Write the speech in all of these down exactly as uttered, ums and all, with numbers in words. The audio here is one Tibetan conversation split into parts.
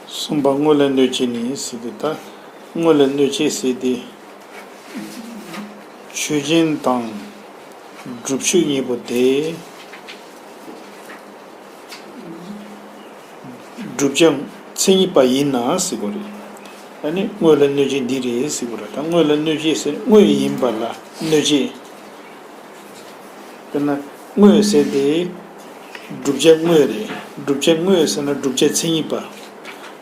གསུམ་པ་དངོས་ལ་གནོད་བྱེད་ནི་ཟེར་དུས། ད་དངོས་ལ་གནོད་བྱེད་ཟེར་དེ་ཆོས་ཅན་དང་སྒྲུབ་ཆོས་གཉིས་པོ་དེ། བསྒྲུབ་བྱ་མཚན་ཉིད་པ་ཡིན་ན་ཟེར་དགོས་རེད། ཨ་ནི་དངོས་ལ་གནོད་བྱེད་འདི་རེད་ཟེར་དགོས་རེད། ད་དངོས་ལ་གནོད་བྱེད་ཟེར་དངོས་ཡིན་པ་ལ་གནོད་བྱེད། དཔེར་ན་དངོས་ཟེར་དེ་བསྒྲུབ་བྱ་དངོས་རེད། བསྒྲུབ་བྱ་དངོས་ཟེར་ན་བསྒྲུབ་བྱ་མཚན་ཉིད་པ།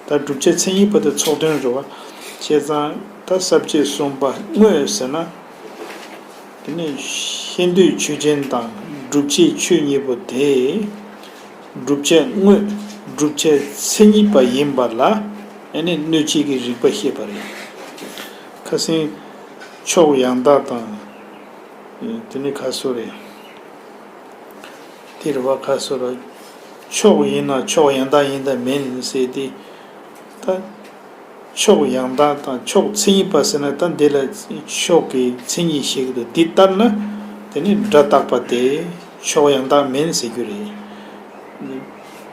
ད་བསྒྲུབ་བྱ་མཚན་ཉིད་པ་དེ་ཚོགས་དོན་རེད་བ། བྱས་ཙང་ད་ས་བཅད་གསུམ་པ་དངོས་ཟེར་ན། དེ་ནས་ཤེས་འདོད་ཆོས་ཅན་དང་སྒྲུབ་བྱེད་ཆོས་གཉིས་པོ་དེ། བསྒྲུབ་བྱ་དངོས། བསྒྲུབ་བྱ་མཚན་ཉིད་པ་ཡིན་པ་ལ་ཨ་ནི་གནོད་བྱེད་ཀྱི་རིགས་པ་བཤད་པ་རེད། ཁ་སང་ཕྱོགས་ཡང་དག་དང་། དེ་ནི་ཁ་སོ་རེད། དེ་རེད་བ། ཁ་སོ་རེད། ཕྱོགས་ཡིན་ན་ཕྱོགས་ཡང་དག་ཡིན་དང་མིན་ཟེར་ཏེ། ད་ཕྱོགས་ཡང་དག་དང་ཕྱོགས་མཚན་ཉིད་པ་ཟེར་ན། ད་འདི་ལ་ཕྱོགས་ཀྱི་མཚན་ཉིད་བཤད་ཀྱི་འདུག་འདི་ལྟར་ན་དེ་ནི་སྒྲ་རྟག་པ་དེ་ཕྱོགས་ཡང་དག་མིན་ཟེར་རྒྱུ་རེད།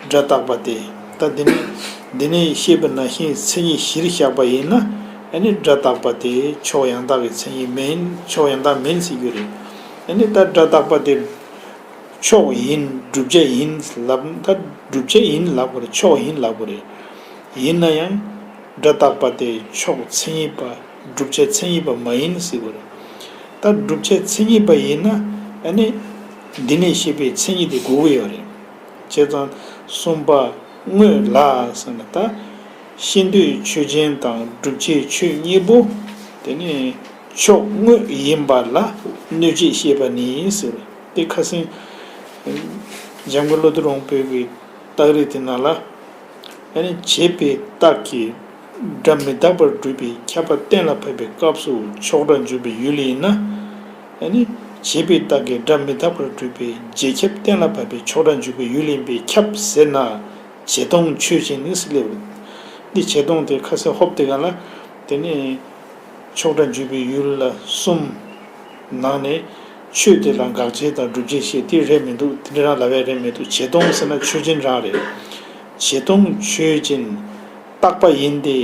སྒྲ་རྟག་པ་དེ། ད་འདི་ནི་འདི་ནས་བཤད་པ་ནང་བཞིན་མཚན་ཉིད་གཞིར་བཞག་པ་ཡིན་ན། ཨ་ནི་སྒྲ་རྟག་པ་དེ་ཕྱོགས་ཡང་དག་གི་མཚན་ཉིད་མིན། ཕྱོགས་ཡང་དག་མིན་ཟེར་རྒྱུ་རེད། ཨ་ནི་ད་སྒྲ་རྟག་པ་དེ་ཕྱོགས་ཡིན། བསྒྲུབ་བྱ་ཡིན་ལབ་ན། ད་བསྒྲུབ་བྱ་ཡིན་ལབ་དགོས་རེད། ཕྱོགས་ཡིན་ལབ་དགོས་རེད། ཡིན་ན་ཡང་སྒྲ་རྟག་པ་དེ་ཕྱོགས་མཚན་ཉིད་པ། བསྒྲུབ་བྱ་མཚན་ཉིད་པ་མ་ཡིན་ཟེར་དགོས་རེད། ད་བསྒྲུབ་བྱ་མཚན་ཉིད་པ་ཡིན་ན། ཨ་ནི་འདི་ནས་བཤད་པའི་མཚན་ཉིད་དེ་དགོས་ཀྱི་ཡོད་རེད། བྱས་ཙང་གསུམ་པ་དངོས་ལ་ཟེར་ན། ད་ཤེས་འདོད་ཆོས་ཅན་དང་སྒྲུབ་བྱེད་ཆོས་གཉིས་པོ་དེ་ནི་ཕྱོགས་དངོས་ཡིན་པ་ལ་གནོད་བྱེད་བཤད་པ་ནི་ཟེར། དེ་ཁ་སང་འཇམ་མགོན་བློ་གཏེར་དབང་པོའི་གི་རྟགས་རིགས་དེ་ནང་ལ། ཨ་ནི་བྱས་པའི་རྟགས་ཀྱིས་སྒྲ་མི་རྟག་པར་སྒྲུབ་པའི་ཁྱབ་པ་གཏན་ལ་ཕབ་པའི་སྐབས་སུ་ཕྱོགས་སྒྲ་འཇུག་པའི་ཡུལ་ཡིན་ན། ཨ་ནི་བྱས་པའི་རྟགས་ཀྱིས་སྒྲ་མི་རྟག་པར་སྒྲུབ་པའི་རྗེས་ཁྱབ་གཏན་ལ་ཕབ་པའི་ཕྱོགས་སྒྲ་འཇུག་པའི་ཡུལ་ཡིན་པས་ཁྱབ་ཟེར་ན། བྱེད་སྟངས་ཆོས་ཅན་ནི་ཟེར་ལེ། འདི་བྱེད་སྟངས་དེ་ཁ་སང་ཧོབ་དེ་ག་ལ། དེ་ནི་ཕྱོགས་སྒྲ་འཇུག་པའི་ཡུལ་ལ་གསུམ་ནང་ནས་ཆོས་དེ་ལ་དགག་བྱ་དང་སྒྲུབ་བྱ་བཤད་དེ་རེད་མི་འདུག་དེ་འདྲ་རང་ལབ་ཡ་རེད་མི་འདུག་བྱེད་སྟངས་ཟེར་ན་ཆོས་ཅན་རང་རེད། བྱེད་སྟངས་ཆོས་ཅན། རྟག་པ་ཡིན་ཏེ།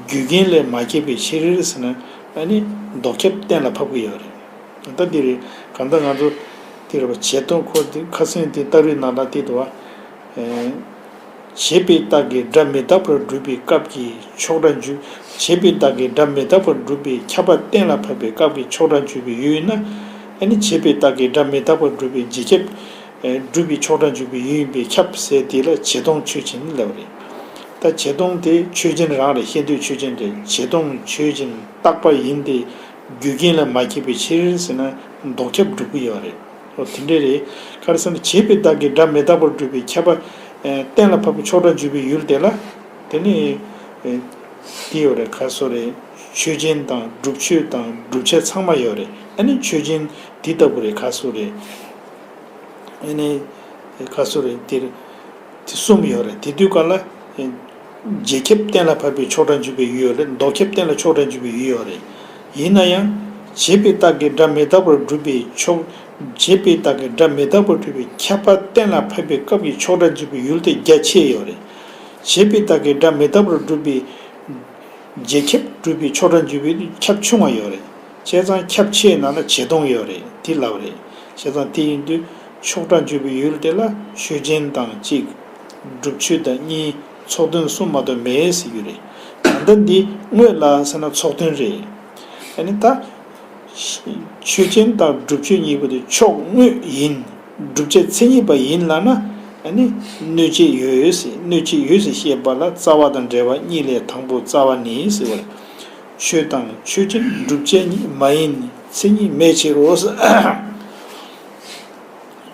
རྒྱུ་རྐྱེན་ལས་མ་སྐྱེས་པའི་ཕྱིར་ཟེར་ན། ཨ་ནི་ལྡོག་ཁྱབ་གཏན་ལ་ཕབ་ཀྱི་ཡོད་རེད། ད་འདི་རེད། གང་ལྟར་ང་ཚོ་དེ་རེད་པ། བྱེད་སྟངས་ཁོ་དེ་ཁ་སང་དེ་རྟགས་རིགས་ནང་ལ་དེ་འདུག་བ། ཨེ། བྱས་པའི་རྟགས་ཀྱིས་སྒྲ་མི་རྟག་པར་སྒྲུབ་པའི་སྐབས་ཀྱི་ཕྱོགས་སྒྲ་འཇུག་བྱས་པའི་རྟགས་ཀྱིས་སྒྲ་མི་རྟག་པར་སྒྲུབ་པའི་ཁྱབ་པ་གཏན་ལ་ཕབ་པའི་སྐབས་ཀྱི་ཕྱོགས་སྒྲ་འཇུག་པའི་ཡུལ་ཡིན་ན། ཨ་ནི་བྱས་པའི་རྟགས་ཀྱིས་སྒྲ་མི་རྟག་པར་སྒྲུབ་པའི་རྗེས་ཁྱབ། ཨེ། སྒྲུབ་པའི་ཕྱོགས་སྒྲ་འཇུག་པའི་ཡུལ་ཡིན་པས་ཁྱབ་ཟེར་དེ་ལ་བྱེད་སྟངས་ཆོས་ཅན་ལབ་རེད། ད་བྱེད་སྟངས་དེ་ཆོས་ཅན་རང་རེད། ཤེས་འདོད་ཆོས་ཅན་རེད། བྱེད་སྟངས་ཆོས་ཅན་རྟག་པ་ཡིན་ཏེ། རྒྱུ་རྐྱེན་ལས་མ་སྐྱེས་པའི་ཕྱིར་ཟེར་ན་ལྡོག་ཁྱབ་སྒྲུབ་ཀྱི་ཡོད་རེད། འོ་དེ་འདྲ་རེད། ག་རེ་ཟེར་ན་བྱས་པའི་རྟགས་ཀྱིས་སྒྲ་མི་རྟག་པར་སྒྲུབ་པའི་ཁྱབ་པ། ཨེ། གཏན་ལ་ཕབ་པའི་ཕྱོགས་སྒྲ་འཇུག་པའི་ཡུལ་དེ་ལ། དེ་ནི། ཨེ། དེ་ཡོད་རེད། ག་རེ་ཟེར་རེད། ཆོས་ཅན་དང་སྒྲུབ་ཆོས་དང་བསྒྲུབ་བྱ་ཚང་མ་ཡོད་རེད། ཨ་ནི་ཆོས་ཅན་དེ་ལྟ་བུ་རེད། ག་རེ་ཟེར་རེད། ཨ་ནི། ག་རེ་ཟེར་རེད། དེ་དེ་གསུམ་ཡོད་རེད། དེ་དུས་ག་ལ། རྗེས་ཁྱབ་གཏན་ལ་ཕབ་པའི་ཕྱོགས་སྒྲ་འཇུག་པའི་ཡུལ་ཡོད་རེད། ལྡོག་ཁྱབ་གཏན་ལ་ཕྱོགས་སྒྲ་འཇུག་པའི་ཡུལ་ཡོད་རེད། ཡིན་ན་ཡང་། བྱས་པའི་རྟགས་ཀྱིས་སྒྲ་མི་རྟག་པར་སྒྲུབ་པའི་ཕྱོགས། བྱས་པའི་རྟགས་ཀྱིས་སྒྲ་མི་རྟག་པར་སྒྲུབ་པའི་ཁྱབ་པ་གཏན་ལ་ཕབ་པའི་སྐབས་ཀྱི་ཕྱོགས་སྒྲ་འཇུག་པའི་ཡུལ་དེ་རྒྱ་ཆེ་ཡོད་རེད། བྱས་པའི་རྟགས་ཀྱིས་སྒྲ་མི་རྟག་པར་སྒྲུབ་པའི། རྗེས་ཁྱབ་སྒྲུབ་པའི་ཕྱོགས་སྒྲ་འཇུག་པའི་ཁྱབ་ཆུང་བ་ཡོད་རེད། བྱས་ཙང་ཁྱབ་ཆེ་ན་ལ་བྱེད་སྟངས་ཡོད་རེད། དེ་ལབ་རེད། བྱས་ཙང་དེ་ཡིན་དུས་ཕྱོགས་སྒྲ་འཇུག་པའི་ཡུལ་དེ་ལ་ཆོས་ཅན་དང་གཅིག་སྒྲུབ་ཆོས་དང་གཉིས། ཚོགས་དོན་གསུམ་མ་གཏོགས་མེད་ཟེར་རྒྱུ་རེད། ད་ལྟ་འདི་དངོས་ལ་ཟེར་ན་ཚོགས་དོན་རེད། ཨ་ནི་ད། ཆོས་ཅན་དང་སྒྲུབ་ཆོས་གཉིས་པོ་དེ་ཕྱོགས་དངོས་ཡིན། བསྒྲུབ་བྱ་མཚན་ཉིད་པ་ཡིན་ལབ་ན། ཨ་ནི་གནོད་བྱེད་ཡོད་ཟེར། གནོད་བྱེད་ཡོད་ཟེར་བཤད་པ་ལ་རྩ་བ་དང་འབྲེལ་བ་གཉིས་ལས་དང་པོ་རྩ་བ་ནི་ཟེར་བ་རེད། ཆོས་དང་ཆོས་ཅན། བསྒྲུབ་བྱ་གཉིས་མ་ཡིན་མཚན་ཉིད་མེད་ཕྱིར་རོ།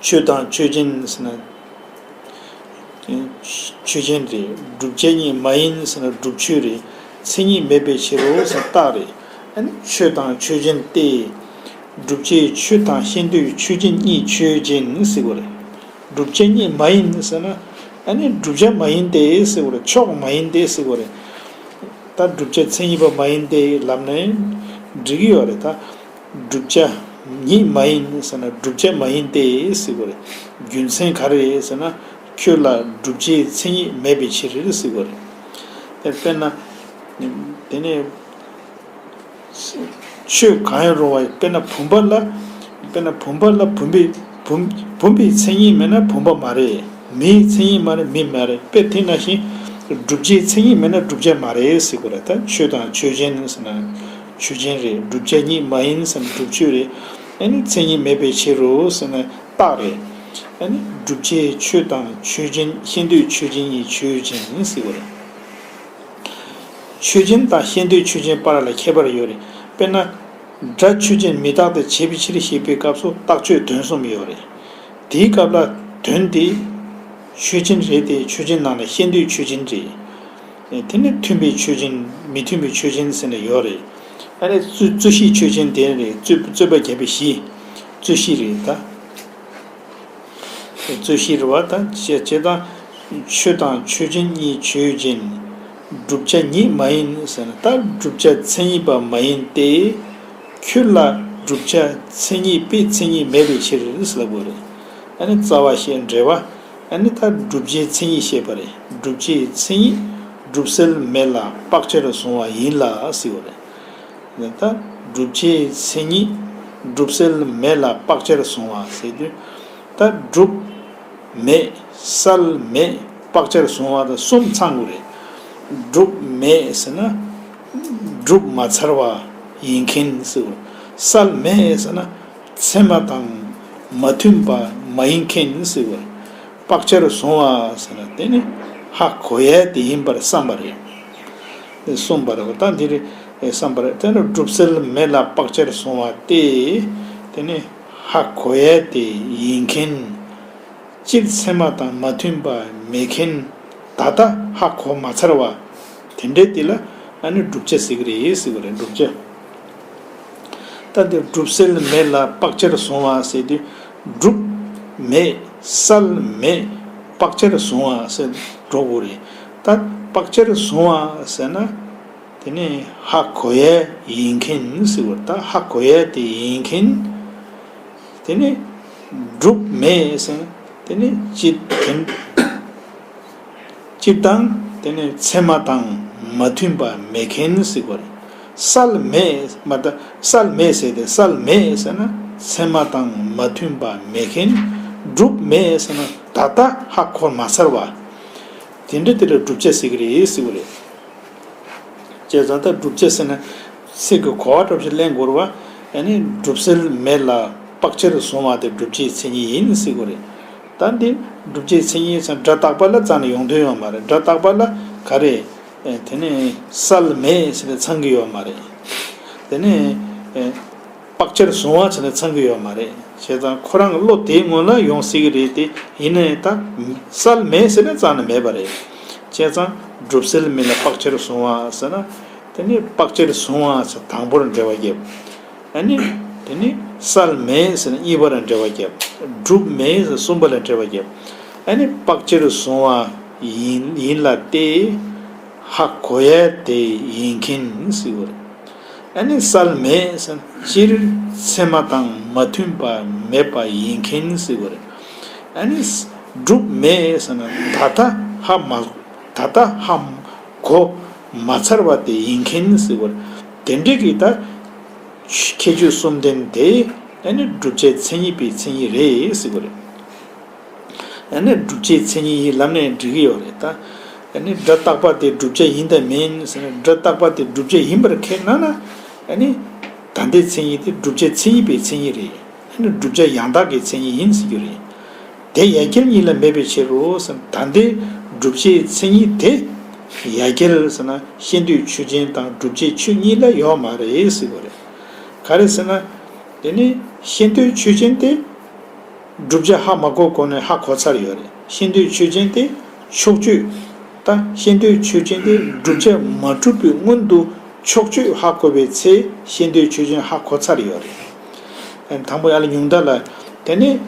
ཆོས་དང་ཆོས་ཅན་ཟེར་ན། ཆོས་ཅན་རེད། བསྒྲུབ་བྱ་གཉིས་མ་ཡིན་ཟེར་ན་སྒྲུབ་ཆོས་རེད། མཚན་ཉིད་མེད་པའི་ཕྱིར་རོ་ཟེར་རྟགས་རེད། ཨ་ནི་ཆོས་དང་ཆོས་ཅན་ཏེ། བསྒྲུབ་བྱའི་ཆོས་དང་ཤེས་འདོད་ཆོས་ཅན་གཉིས་ཆོས་ཅན་ཟེར་དགོས་རེད། བསྒྲུབ་བྱ་གཉིས་མ་ཡིན་ཟེར་ན། ཨ་ནི་བསྒྲུབ་བྱ་མ་ཡིན་ཏེ་ཟེར་དགོས་རེད། ཕྱོགས་མ་ཡིན་ཏེ་ཟེར་དགོས་རེད། ད་བསྒྲུབ་བྱ་མཚན་ཉིད་པ་མ་ཡིན་ཏེ་ལབ་ན་འགྲིག་གི་ཡོད་རེད་ད། བསྒྲུབ་བྱ་ཉིད་མ་ཡིན་ཟེར་ན་བསྒྲུབ་བྱ་མ་ཡིན་ཏེ་ཟེར་དགོས་རེད། རྒྱུ་མཚན་ག་རེ་རེད་ཟེར་ན། ཁྱོད་ལ་བསྒྲུབ་བྱའི་མཚན་ཉིད་མེད་པའི་ཕྱིར་ཟེར་དགོས་རེད། དཔེར་ན། དེ་ནས་ཆོས་གང་ཡང་རུང་བ་དཔེར་ན་བུམ་པ་ལ། དཔེར་ན་བུམ་པ་ལ་བུམ་པའི་བུམ་བུམ་པའི་མཚན་ཉིད་མེད་ན་བུམ་པ་མ་རེད། མིའི་མཚན་ཉིད་མ་རེད། མི་མ་རེད། དཔེ་དེ་ནང་བཞིན་བསྒྲུབ་བྱའི་མཚན་ཉིད་མེད་ན་བསྒྲུབ་བྱ་མ་རེད་ཟེར་དགོས་རེད། ད་ཆོས་དང་ཆོས་ཅན་ཟེར་ན་ཆོས་ཅན་རེད། བསྒྲུབ་བྱ་ཉིད་མ་ཡིན་ཟེར་ན་སྒྲུབ་ཆོས་རེད། ཨ་ནི་མཚན་ཉིད་མེད་པའི་ཕྱིར་རོ་ཟེར་ན་རྟགས་རེད། ཨ་ནི་བསྒྲུབ་བྱའི་ཆོས་དང་ཆོས་ཅན། ཤེས་འདོད་ཆོས་ཅན་གཉིས་ཆོས་ཅན་ཟེར་དགོས་རེད། ཆོས་ཅན་དང་ཤེས་འདོད་ཆོས་ཅན་བར་ལ་ཁྱད་པར་ཡོད་རེད། དཔེར་ན། སྒྲ་ཆོས་ཅན་མི་རྟག་སྟེ་བྱས་པའི་ཕྱིར་ཞེས་པའི་སྐབས་སུ་རྟགས་ཆོས་དོན་གསུམ་ཡོད་རེད། དེའི་སྐབས་ལ་དོན་དེ་ཆོས་ཅན་རེད་དེ། ཆོས་ཅན་ནང་ལ་ཤེས་འདོད་ཆོས་ཅན་རེད། དེ་ནི་མཐུན་པའི་ཆོས་ཅན། མི་མཐུན་པའི་ཆོས་ཅན་ཟེར་ནས་ཡོད་རེད། ཨ་ནི་རྩོད་རྩོད་གཞི་ཆོས་ཅན་དེ་རེད། རྩོད་རྩོད་པ་བརྒྱབ་པའི་གཞི། རྩོད་གཞི་རེད་ད། རྩོད་གཞི་རེད་བ། ད་བྱས་བྱས་ཙང་། ཆོས་དང་ཆོས་ཅན་གཉིས་ཆོས་ཅན། བསྒྲུབ་བྱ་ཉིད་མ་ཡིན་ཟེར་ན། ད་བསྒྲུབ་བྱ་མཚན་ཉིད་པ་མ་ཡིན་ཏེ། ཁྱོད་ལ་བསྒྲུབ་བྱ་མཚན་ཉིད་པའི་མཚན་ཉིད་མེད་པའི་ཕྱིར་ཟེར་ལབ་དགོས་རེད། ཨ་ནི་རྩ་བ་བཤད་འགྲེལ་བ། ཨ་ནི་ད་བསྒྲུབ་བྱའི་མཚན་ཉིད་བཤད་པ་རེད། བསྒྲུབ་བྱའི་མཚན་ཉིད་སྒྲུབ་སེལ་མེད་ལ་དཔག་བྱར་བཟུང་བ་ཡིན་ལ་ཟེར་བ་རེད། ད་བསྒྲུབ་བྱའི་མཚན་ཉིད་སྒྲུབ་སེལ་མེད་ལ་དཔག་བྱར་བཟུང་བ་ཟེར་དུས། ད་སྒྲུབ་མེད། སེལ་མེད། དཔག་བྱར་བཟུང་བ་དང་གསུམ་ཚང་དགོས་རེད། སྒྲུབ་མེད་ཟེར་ན་སྒྲུབ་མ་ཚར་བ་ཡིན་མཁན་ཟེར་དགོས། སེལ་མེད་ཟེར་ན་ཚད་མ་དང་མ་མཐུན་པ་མ་ཡིན་མཁན་ཟེར་དགོས། དཔག་བྱར་བཟུང་བ་ཟེར་ན་དེ་ནི་ཧ་གོ་ཡས་དེ་ཡིན་པར་བསམ་པ་རེད། གསུངས་པ་རེད། ད་འདི་རེད་བསམ་པ་རེད། དེ་ནི་སྒྲུབ་སེལ་མེད་ལ་དཔག་བྱར་བཟུང་བ་སྟེ། དེ་ནི་ཧ་གོ་ཡས་དེ་ཡིན་མཁན། སྤྱིར་ཚད་མ་དང་མ་མཐུན་པ་མེད་མཁན། ད་ལྟ་ཧ་གོ་མ་ཚར་བ། དེ་འདྲའི་དེ་ལ་ཨ་ནི་བསྒྲུབ་བྱ་ཟེར་གི་རེད་ཟེར་གི་རེད། བསྒྲུབ་བྱ། ད་འདིར་སྒྲུབ་སེལ་མེད་ལ་དཔག་བྱར་བཟུང་བ་ཟེར་དུས། སྒྲུབ་མེད། སེལ་མེད། དཔག་བྱར་བཟུང་བ་ཟེར་འགྲོ་དགོས་རེད། ད་དཔག་བྱར་བཟུང་བ་ཟེར་ན། དེ་ནི་ཧ་གོ་ཡས་ཡིན་མཁན་ཟེར་བ། ད་ཧ་གོ་ཡས་དེ་ཡིན་མཁན། དེ་ནི་སྒྲུབ་མེད་ཟེར་ན། དེ་ནི་སྤྱིར་དེ། སྤྱིར་བཏང་དེ་ནི་ཚད་མ་དང་མ་མཐུན་པ་མེད་མཁན་ཟེར་བ་རེད། སེལ་མེད་མ། ད་སེལ་མེད་ཟེར་ཏེ། སེལ་མེད་ཟེར་ན་ཚད་མ་དང་མ་མཐུན་པ་མེད་མཁན། སྒྲུབ་མེད་ཟེར་ན་ད་ལྟ་ཧ་གོ་མ་ཚར་བ། དེ་འདྲ་དེ་ལ་བསྒྲུབ་བྱ་ཟེར་གི་རེད་ཟེར་བ་རེད། བྱས་ཙང་ད་བསྒྲུབ་བྱ་ཟེར་ན་ཚིག་གི་གོ་བ་འདྲ་པོ་ཞིག་ལེན་དགོས་རེད་བ། ཨ་ནི་སྒྲུབ་སེལ་མེད་ལ་དཔག་བྱར་བཟུང་བ་དེ་བསྒྲུབ་བྱའི་མཚན་ཉིད་ཡིན་ཟེར་དགོས་རེད། ད་འདི་བསྒྲུབ་བྱའི་མཚན་ཉིད་ཟེར་སྒྲ་རྟག་པ་ལ་རྩ་ནས་ཡོང་དོན་ཡོད་མ་རེད། སྒྲ་རྟག་པ་ལ་ག་རེ། ཨེ། དེ་ནས་སེལ་མེད་ཟེར་ནས་ཚང་གི་ཡོད་མ་རེད། དེ་ནས་ཨེ། དཔག་བྱར་བཟུང་བ་ཟེར་ནས་ཚང་གི་ཡོད་མ་རེད། བྱས་ཙང་ཁོ་རང་བློ་དེའི་སྔོན་ལ་ཡོང་སྲིད་ཀྱི་རེད་དེ། ཡིན་ནའི་ད་སེལ་མེད་ཟེར་ནས་རྩ་ནས་མེད་པ་རེད། བྱས་ཙང་སྒྲུབ་སེལ་མེད་ལ་དཔག་བྱར་བཟུང་བ་ཟེར་ན། དེ་ནི་དཔག་བྱར་བཟུང་བ་ཟེར་དང་པོར་འགྲེལ་བ་བརྒྱབ། ཨ་ནི་དེ་ནི་སེལ་མེད་ཟེར་ནས་གཉིས་པ་ལ་འགྲེལ་བ་བརྒྱབ། སྒྲུབ་མེད་ཟེར་གསུམ་པ་ལ་འགྲེལ་བ་བརྒྱབ། ཨ་ནི་དཔག་བྱར་བཟུང་བ་ཡིན་ཡིན་ལ་སྟེ། ཧ་གོ་ཡས་དེ་ཡིན་མཁན་ཟེར་བ་རེད། ཨ་ནི་སེལ་མེད་ཟེར་ན་སྤྱིར་ཚད་མ་དང་མ་མཐུན་པ་མེད་པ་ཡིན་མཁན་ཟེར་བ་རེད། ཨ་ནི་སྒྲུབ་མེད་ཟེར་ན་ད་ལྟ་ཧ་མ། ད་ལྟ་ཧ་གོ་མ་ཚར་བ་དེ་ཡིན་མཁན་ཟེར་བ་རེད། དེ་འདྲ་གི་ད་ཁྱད་ཆོས་གསུམ་ལྡན་དེ་ཨ་ནི་བསྒྲུབ་བྱའི་མཚན་ཉིད་པའི་མཚན་ཉིད་རེད་ཟེར་བ་རེད། ཨ་ནི་བསྒྲུབ་བྱའི་མཚན་ཉིད་ཡིན་ལབ་ནས་འགྲིག་གི་ཡོད་རེད་ད། ཨ་ནི་སྒྲ་རྟག་པ་དེ་བསྒྲུབ་བྱ་ཡིན་དང་མིན་ཟེར་ན། སྒྲ་རྟག་པ་དེ་བསྒྲུབ་བྱ་ཡིན་པར་ཁས་བླངས་ན། ཨ་ནི་ད་ལྟའི་མཚན་ཉིད་དེ་བསྒྲུབ་བྱའི་མཚན་ཉིད་པའི་མཚན་ཉིད་རེད། ཨ་ནི་བསྒྲུབ་བྱ་ཡང་དག་གི་མཚན་ཉིད་ཡིན་ཟེར་རྒྱུ་རེད། དེ་ཡ་གྱལ་གཉིས་ལ་མེད་པའི་ཕྱིར་རོ་ཟེར་ན། ད་ལྟའི་བསྒྲུབ་བྱའི་མཚན་ཉིད་དེ་ཡ་གྱལ་ཟེར་ན་ཤེས་འདོད་ཆོས་ཅན་དང་བསྒྲུབ་བྱའི་ཆོས་གཉིས་ལ་ཡོད་མ་རེད་ཟེར་དགོས་རེད། ག་རེ་ཟེར་ན། དེ་ནི་ཤེས་འདོད་ཆོས་ཅན་དེ། བསྒྲུབ་བྱ་ཧ་མ་གོ་གོང་ནས་ཧ་གོ་ཚར་ཡོད་རེད། ཤེས་འདོད་ཆོས་ཅན་དེ་ཕྱོགས་ཆོས། ད་ཤེས་འདོད་ཆོས་ཅན་དེ་བསྒྲུབ་བྱ་མ་གྲུབ་པའི་སྔོན་དུ་ཕྱོགས་ཆོས་ཧ་གོ་བའི་ཚེ་ཤེས་འདོད་ཆོས་ཅན་ཧ་གོ་ཚར་ཡོད་རེད། དང་པོ་ཡར་ལ་ཉུང་མཐའ་ལ། དེ་ནས་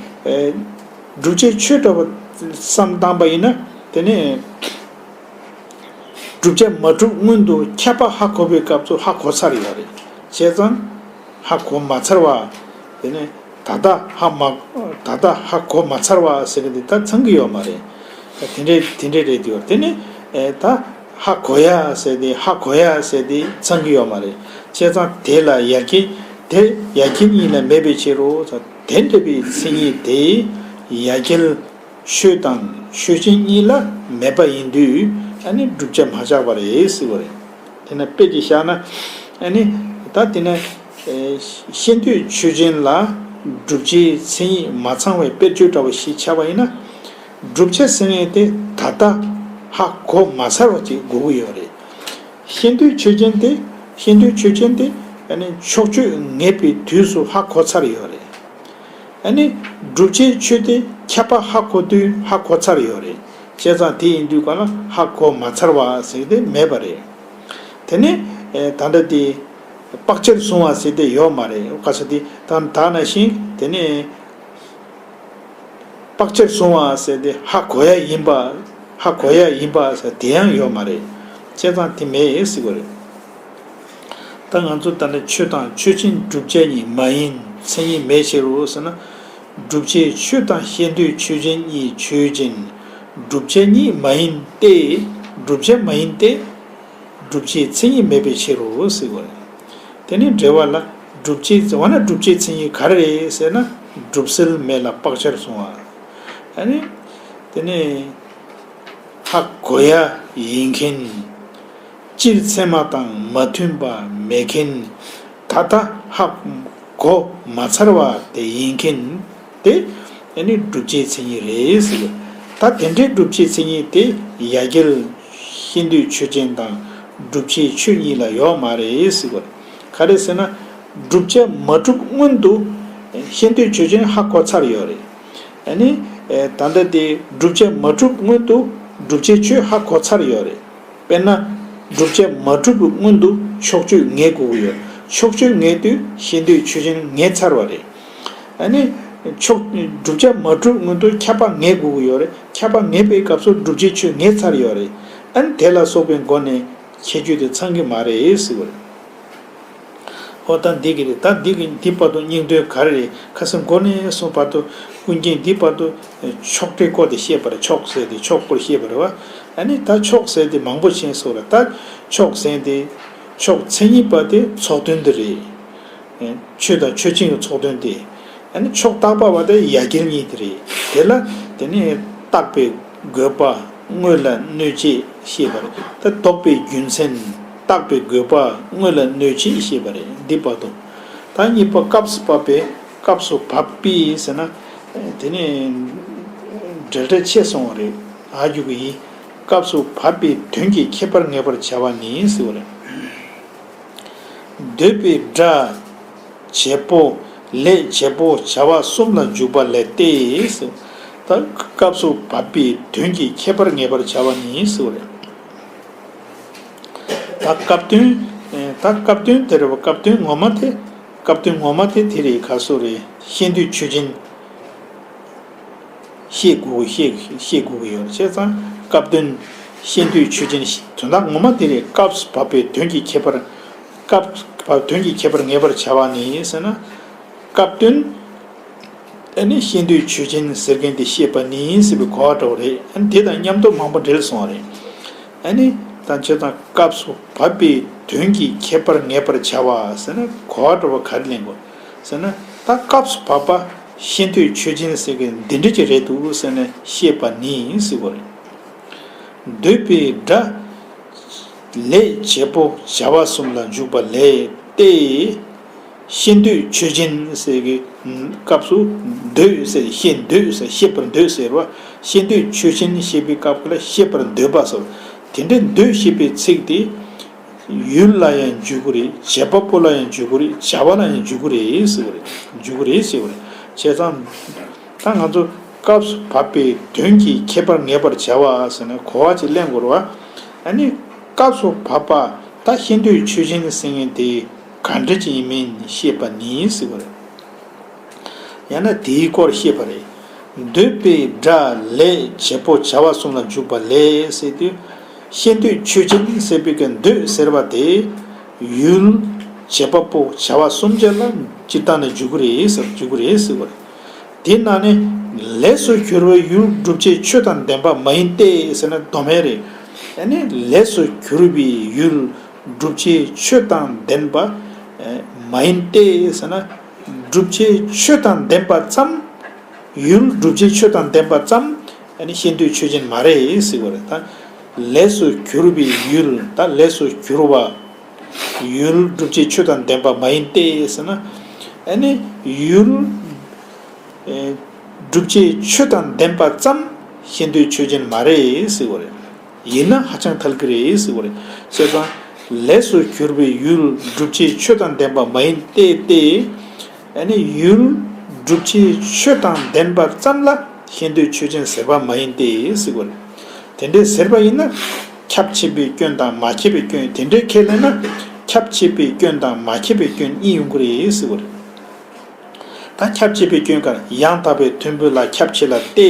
བསྒྲུབ་བྱའི་ཆོས་འདྲ་བ་བསམ་བཏང་པ་ཡིན་ན། དེ་ནས་བསྒྲུབ་བྱ་མ་གྲུབ་སྔོན་དུ་ཁྱབ་པ་ཧ་གོ་བའི་སྐབས་སུ་ཧ་གོ་ཚར་ཡོད་རེད། བྱས་ཙང་ཧ་གོ་མ་ཚར་བ། དེ་ནས་ད་ལྟ་ཧ་མ། ད་ལྟ་ཧ་གོ་མ་ཚར་བ་ཟེར་གི་འདི་ད་ཚང་གི་ཡོད་མ་རེད། དེ་འདྲའི་དེ་འདྲའི་རེད་དེ་ཡོད། དེ་ནས་ཨེ། ད་ ཧ་གོ་ཡ་ཟེར་ཏེ་ཧ་གོ་ཡ་ཟེར་ཏེ་ཚང་གི་ཡོད་མ་རེད། བྱས་ཙང་དེ་ལ་ཡ་གྱལ་དེ་ཡ་གྱལ་གཉིས་ལ་མེད་པའི་ཕྱིར་རོ། དེ་འདྲ་བའི་མཚན་ཉིད་དེ་ཡ་གྱལ་ཆོས་དང་ཆོས་ཅན་གཉིས་ལ་མེད་པ་ཡིན་དུས་ཨ་ནི་བསྒྲུབ་བྱ་མ་ཆགས་པ་རེད་ཟེར་བ་རེད། དེ་ན་དཔེ་ཅིག་བཞག་ན། ཨ་ནི་ད་དེ་ན་ཤེས་འདོད་ཆོས་ཅན་ལ་བསྒྲུབ་བྱའི་མཚན་ཉིད་མ་ཚང་བའི་དཔེར་བརྗོད་འདྲ་བོ་ཞིག་བྱས་པ་ཡིན་ན། བསྒྲུབ་བྱ་ཟེར་མཁན་དེ་ད་ལྟ་ཧ་གོ་མ་ཚར་བ་ཅིག་དགོས་ཀྱི་ཡོད་རེད། ཤེས་འདོད་ཆོས་ཅན་དེ་ཤེས་འདོད་ཆོས་ཅན་དེ་ཨ་ནི་ཕྱོགས་ཆོས་ངེས་པའི་དུས་སུ་ཧ་གོ་ཚར་ཡོད་རེད། ཨ་ནི་བསྒྲུབ་བྱའི་ཆོས་དེ་ཁྱབ་པ་ཧ་གོ་དུས་ཧ་གོ་ཚར་ཡོད་རེད། བྱས་ཙང་དེ་ཡིན་དུས་ག་ལ་ཧ་གོ་མ་ཚར་བ་ཟེར་དེ་མེད་པ་རེད། དེ་ནས་ད་ལྟ་དེ་དཔག་བྱར་བཟུང་བ་ཟེར་དེ་ཡོད་མ་རེད། ག་ས་དེ་ད་ད་ནང་བཞིན་དེ་ནས་དཔག་བྱར་བཟུང་བ་ཟེར་དེ་ཧ་གོ་ཡ་ཡིན་པ་ཧ་གོ་ཡ་ཡིན་པ་ཟེར་དེ་ཡང་ཡོད་མ་རེད། བྱས་ཙང་དེ་མེད་ཟེར་གི་རེད། ད་ང་ཚོ་ད་ནི་ཆོས་དང་ཆོས་ཅན་བསྒྲུབ་བྱ་ཉིད་མ་ཡིན་མཚན་ཉིད་མེད་ཕྱིར་རོ་ཟེར་ན། བསྒྲུབ་བྱའི་ཆོས་དང་ཤེས་འདོད་ཆོས་ཅན་གཉིས་ཆོས་ཅན། བསྒྲུབ་བྱ་ཉིད་མ་ཡིན་ཏེ། བསྒྲུབ་བྱ་མ་ཡིན་ཏེ། བསྒྲུབ་བྱའི་མཚན་ཉིད་མེད་པའི་ཕྱིར་རོ་ཟེར་བ་རེད། དེ་ནི་འགྲེལ་བ་ལ་བསྒྲུབ་བྱའི་འོ་ན་བསྒྲུབ་བྱའི་མཚན་ཉིད་ག་རེ་རེད་ཟེར་ན། བསྒྲུབ་སེལ་མེད་ལ་དཔག་བྱར་བཟུང་བ། ཨ་ནི། དེ་ནི། ཧ་གོ་ཡ་ཡིན་མཁན། སྤྱིར་ཚད་མ་དང་མ་མཐུན་པ་མེད་མཁན། ད་ལྟ་ཧ་གོ་མ་ཚར་བ་དེ་ཡིན་མཁན་དེ་ཨ་ནི་བསྒྲུབ་བྱའི་མཚན་ཉིད་རེད་ཟེར་གི། ད་དེ་འདྲའི་བསྒྲུབ་བྱའི་མཚན་ཉིད་དེ་ཡ་གྱལ་ཤེས་འདོད་ཆོས་ཅན་དང་བསྒྲུབ་བྱའི་ཆོས་གཉིས་ལ་ཡོད་མ་རེད་ཟེར་གི། ག་རེ་ཟེར་ན། བསྒྲུབ་བྱ་མ་གྲུབ་སྔོན་དུ་ཤེས་འདོད་ཆོས་ཅན་ཧ་གོ་ཚར་ཡོད་རེད། ཨ་ནི། ད་ལྟ་དེ་བསྒྲུབ་བྱ་མ་གྲུབ་སྔོན་དུ་བསྒྲུབ་བྱའི་ཆོས་ཧ་གོ་ཚར་ཡོད་རེད། དཔེར་ན། བསྒྲུབ་བྱ་མ་གྲུབ་པའི་སྔོན་དུ་ཕྱོགས་ཆོས་ངེས་དགོས་ཀྱི་ཡོད། ཕྱོགས་ཆོས་ངེས་དུས་ཤེས་འདོད་ཆོས་ཅན་ངེས་ཚར་བ་རེད། ཨ་ནི། ཕྱོགས་བསྒྲུབ་བྱ་མ་གྲུབ་སྔོན་དུ་ཁྱབ་པ་ངེས་དགོས་ཀྱི་ཡོད་རེད། ཁྱབ་པ་ངེས་པའི་སྐབས་སུ་བསྒྲུབ་བྱའི་ཆོས་ངེས་ཚར་ཡོད་རེད། ཨ་ནི་དེ་ལ་སོགས་པའི་སྒོ་ནས་ཁྱད་ཆོས་དེ་ཚང་གི་མ་རེད་ཟེར་བ་རེད། ཨོ་ད་འདི་གི་རེད། ད་འདི་གི་འདི་བར་དུ་སྙིང་དོན་ག་རེ་རེད། ཁ་སང་འགོ་ནས་བཟུང་བར་དུ་ཀུན་མཁྱེན་འདི་བར་དུ་ཕྱོགས་སྒྲའི་སྐོར་དེ་བཤད་པ་རེད། ཕྱོགས་ཟེར་དེ་ཕྱོགས་སྐོར་བཤད་པ་རེད་བ། ཨ་ནི་ད་ཕྱོགས་ཟེར་དེ་མང་པོ་ཕྱིན་སོང་རེད། ད་ཕྱོགས་ཟེར་དེ་ཕྱོགས་མཚན་ཉིད་པ་དེ་ཚོགས་དོན་དེ་རེད། ཆོས་དང་ཆོས་ཅན་གྱི་ཚོགས་དོན་དེ། ཨ་ནི་ཕྱོགས་བཏགས་པ་བ་དེ་ཡ་གྱལ་གཉིས་དེ་རེད། དེ་ལ་དེ་ནས་བཏགས་པའི་དགོས་པ། དངོས་ལ་གནོད་བྱེད་ཞེས་པ་རེད། ད་ལྡོག་པའི་རྒྱུ་མཚན། བཏགས་པའི་དགོས་པ། དངོས་ལ་གནོད་བྱེད་ཞེས་པ་རེད། འདི་བར་དུ། ད་གཉིས་པ་སྐབས་སུ་བབ་པའི་སྐབས་སུ་བབ་པའི་ཟེར་ན། དེ་ནས་འབྲེལ་སྒྲ་ཆད་སོང་བ་རེད། ཨ་རྒྱུ་གི་ཡིན། སྐབས་སུ་བབ་པའི་དོན་གྱི་ཁྱད་པར་ངེས་པར་བྱ་བ་ནི་ཟེར་བ་རེད། འདོད་པའི་སྒྲ། བྱེད་པོ། ལས་བྱེད་པོ་བྱ་བ་གསུམ་ལ་འཇུག་པ་ལས་ཏེ། ད་སྐབས་སུ་བབ་པའི་དོན་གྱི་ཁྱད་པར་ངེས་པར་བྱ་བ་ནི་ཟེར་བ་རེད། ད་སྐབས་དོན། ད་སྐབས་དོན་དེ་རེད་བ། སྐབས་དོན་ངོ་མ་དེ། སྐབས་དོན་ངོ་མ་དེ་དེ་རེད། ག་སོ་རེད། ཤེས་འདོད་ཆོས་ཅན། ཤེས་དགོས་ཤེས་ཤེས་དགོས་ཀྱི་ཡོད་རེད། བྱས་ཙང་སྐབས་དོན་ཤེས་འདོད་ཆོས་ཅན་དོན་དག་ངོ་མ་དེ་རེད། སྐབས་སུ་བབ་པའི་དོན་གྱི་ཁྱད་པར། སྐབས་བབ་དོན་གྱི་ཁྱད་པར་ངེས་པར་བྱ་བ་ནི་ཟེར་ན། སྐབས་དོན། ཨ་ནི་ཤེས་འདོད་ཆོས་ཅན་ཟེར་མཁན་དེ་ཤེས་པ་ནི་ཟེར་བའི་གོ་བ་འདྲ་བོ་རེད། ཨ་ནི་དེ་དང་མཉམ་དུ་མང་པོ་འབྲེལ་སོང་བ་རེད། ཨ་ནི་ད་བྱས་ཙང་སྐབས་སུ་བབ་པའི་དོན་གྱི་ཁྱད་པར་ངེས་པར་བྱ་བ་ཟེར་ན་གོ་བ་འདྲ་བོ་ག་རེ་ལེན་དགོས་ཟེར་ན། ད་སྐབས་སུ་བབ་པ་ཤེས་འདོད་ཆོས་ཅན་ཟེར་མཁན་འདི་འདྲ་ཅིག་རེད་འདུག་ཟེར་ནས་ཤེས་པ་ནི་ཟེར་བ་རེད། འདོད་པའི་སྒྲ། ལས་བྱེད་པོ་བྱ་བ་གསུམ་ལ་འཇུག་པ་ལས་ཏེ། ཤེས་འདོད་ཆོས་ཅན་ཟེར་གྱི་སྐབས་སུ་འདོད་ཟེར་ཤེས་འདོད་ཟེར་ཤེས་པར་འདོད་ཟེར་བ། ཤེས་འདོད་ཆོས་ཅན་ཞེས་པའི་སྐབས་ལ་ཤེས་པར་འདོད་པ་ཟེར། དེ་འདྲའི་འདོད་ཞེས་པའི་ཚིག་དེ། ཡུལ་ལ་ཡང་འཇུག་གི་རེད། བྱེད་པ་པོ་ལ་ཡང་འཇུག་གི་རེད། བྱ་བ་ལ་ཡང་འཇུག་གི་རེད་ཟེར་བ་རེད། འཇུག་གི་རེད་ཟེར་བ་རེད། བྱས་ཙང་། ད་ང་ཚོ་སྐབས་སུ་བབ་པའི་དོན་གྱི་ཁྱད་པར་ངེས་པར་བྱ་བ་ཟེར་ནས་གོ་བ་ཅིག་ལེན་དགོས་རེད་བ། ཨ་ནི་སྐབས་སུ་བབ་པ་ད་ཤེས་འདོད་ཆོས་ཅན་ཟེར་མཁན་དེ་ག་འདྲ་ཅིག་ཡིན་མིན་ཤེས་པ་ནི་ཟེར་བ་རེད། ཡང་ན་དེའི་སྐོར་ཤེས་པ་རེད། འདོད་པའི་སྒྲ་ལས་བྱེད་པོ་བྱ་བ་གསུམ་ལ་འཇུག་པ་ལས་ཟེར་དུས། ཤེས་འདོད་ཆོས་ཅན་ཟེར་བའི་གི་འདོད་ཟེར་བ་དེ། ཡུལ། བྱེད་པ་པོ་བྱ་བ་གསུམ་ཆ་ལ་སྤྱིར་བཏང་ནས་འཇུག་གི་རེད་ཟེར་འཇུག་གི་རེད་ཟེར་བ་རེད། དེ་ན་ནི་ལས་སུ་གྱུར་པའི་ཡུལ་བསྒྲུབ་བྱའི་ཆོས་དང་ལྡན་པ་མ་ཡིན་ཏེ་ཟེར་ན་དོ་མེད་རེད། ཨ་ནི་ལས་སུ་གྱུར་པའི་ཡུལ་བསྒྲུབ་བྱའི་ཆོས་དང་ལྡན་པ་མ་ཡིན་ཏེ་ཟེར་ན། བསྒྲུབ་བྱའི་ཆོས་དང་ལྡན་པ་ཙམ། ཡུལ་བསྒྲུབ་བྱའི་ཆོས་དང་ལྡན་པ་ཙམ་ཨ་ནི་ཤེས་འདོད་ཆོས་ཅན་མ་རེད་ཟེར་བ་རེད་ད། ལས་སུ་གྱུར་པའི་ཡུལ་ད་ལས་སུ་གྱུར་པ། ཡུལ་བསྒྲུབ་བྱའི་ཆོས་དང་ལྡན་པ་མ་ཡིན་ཏེ་ཟེར་ན། ཨ་ནི་ཡུལ། ཨེ། བསྒྲུབ་བྱའི་ཆོས་དང་ལྡན་པ་ཙམ་ཤེས་འདོད་ཆོས་ཅན་མ་རེད་ཟེར་བ་རེད། ཡིན་ན་ཧ་ཅང་ཐལ་གྱི་རེད་ཟེར་བ་རེད། བྱས་ཙང་ལས་སུ་གྱུར་པའི་ཡུལ་བསྒྲུབ་བྱའི་ཆོས་དང་ལྡན་པ་མ་ཡིན་ཏེ་སྟེ། ཨ་ནི་ཡུལ་བསྒྲུབ་བྱའི་ཆོས་དང་ལྡན་པ་ཙམ་ལ་ཤེས་འདོད་ཆོས་ཅན་ཟེར་བ་མ་ཡིན་ཏེ་ཟེར་བ་རེད། དེ་འདྲའི་ཟེར་བ་ཡིན་ན། ཁྱབ་ཆེས་པའི་སྐྱོན་དང་མ་ཁྱབ་པའི་སྐྱོན་དེ་འདྲའི་ཁས་ལེན་ན། ཁྱབ་ཆེས་པའི་སྐྱོན་དང་མ་ཁྱབ་པའི་སྐྱོན་གཉིས་ཡོང་གི་རེད་ཟེར་བ་རེད། ད་ཁྱབ་ཆེས་པའི་སྐྱོན་ག་རེ། ཡང་དག་པའི་མཐུན་དཔེ་ལ་ཁྱབ་ཆེས་ལ་སྟེ།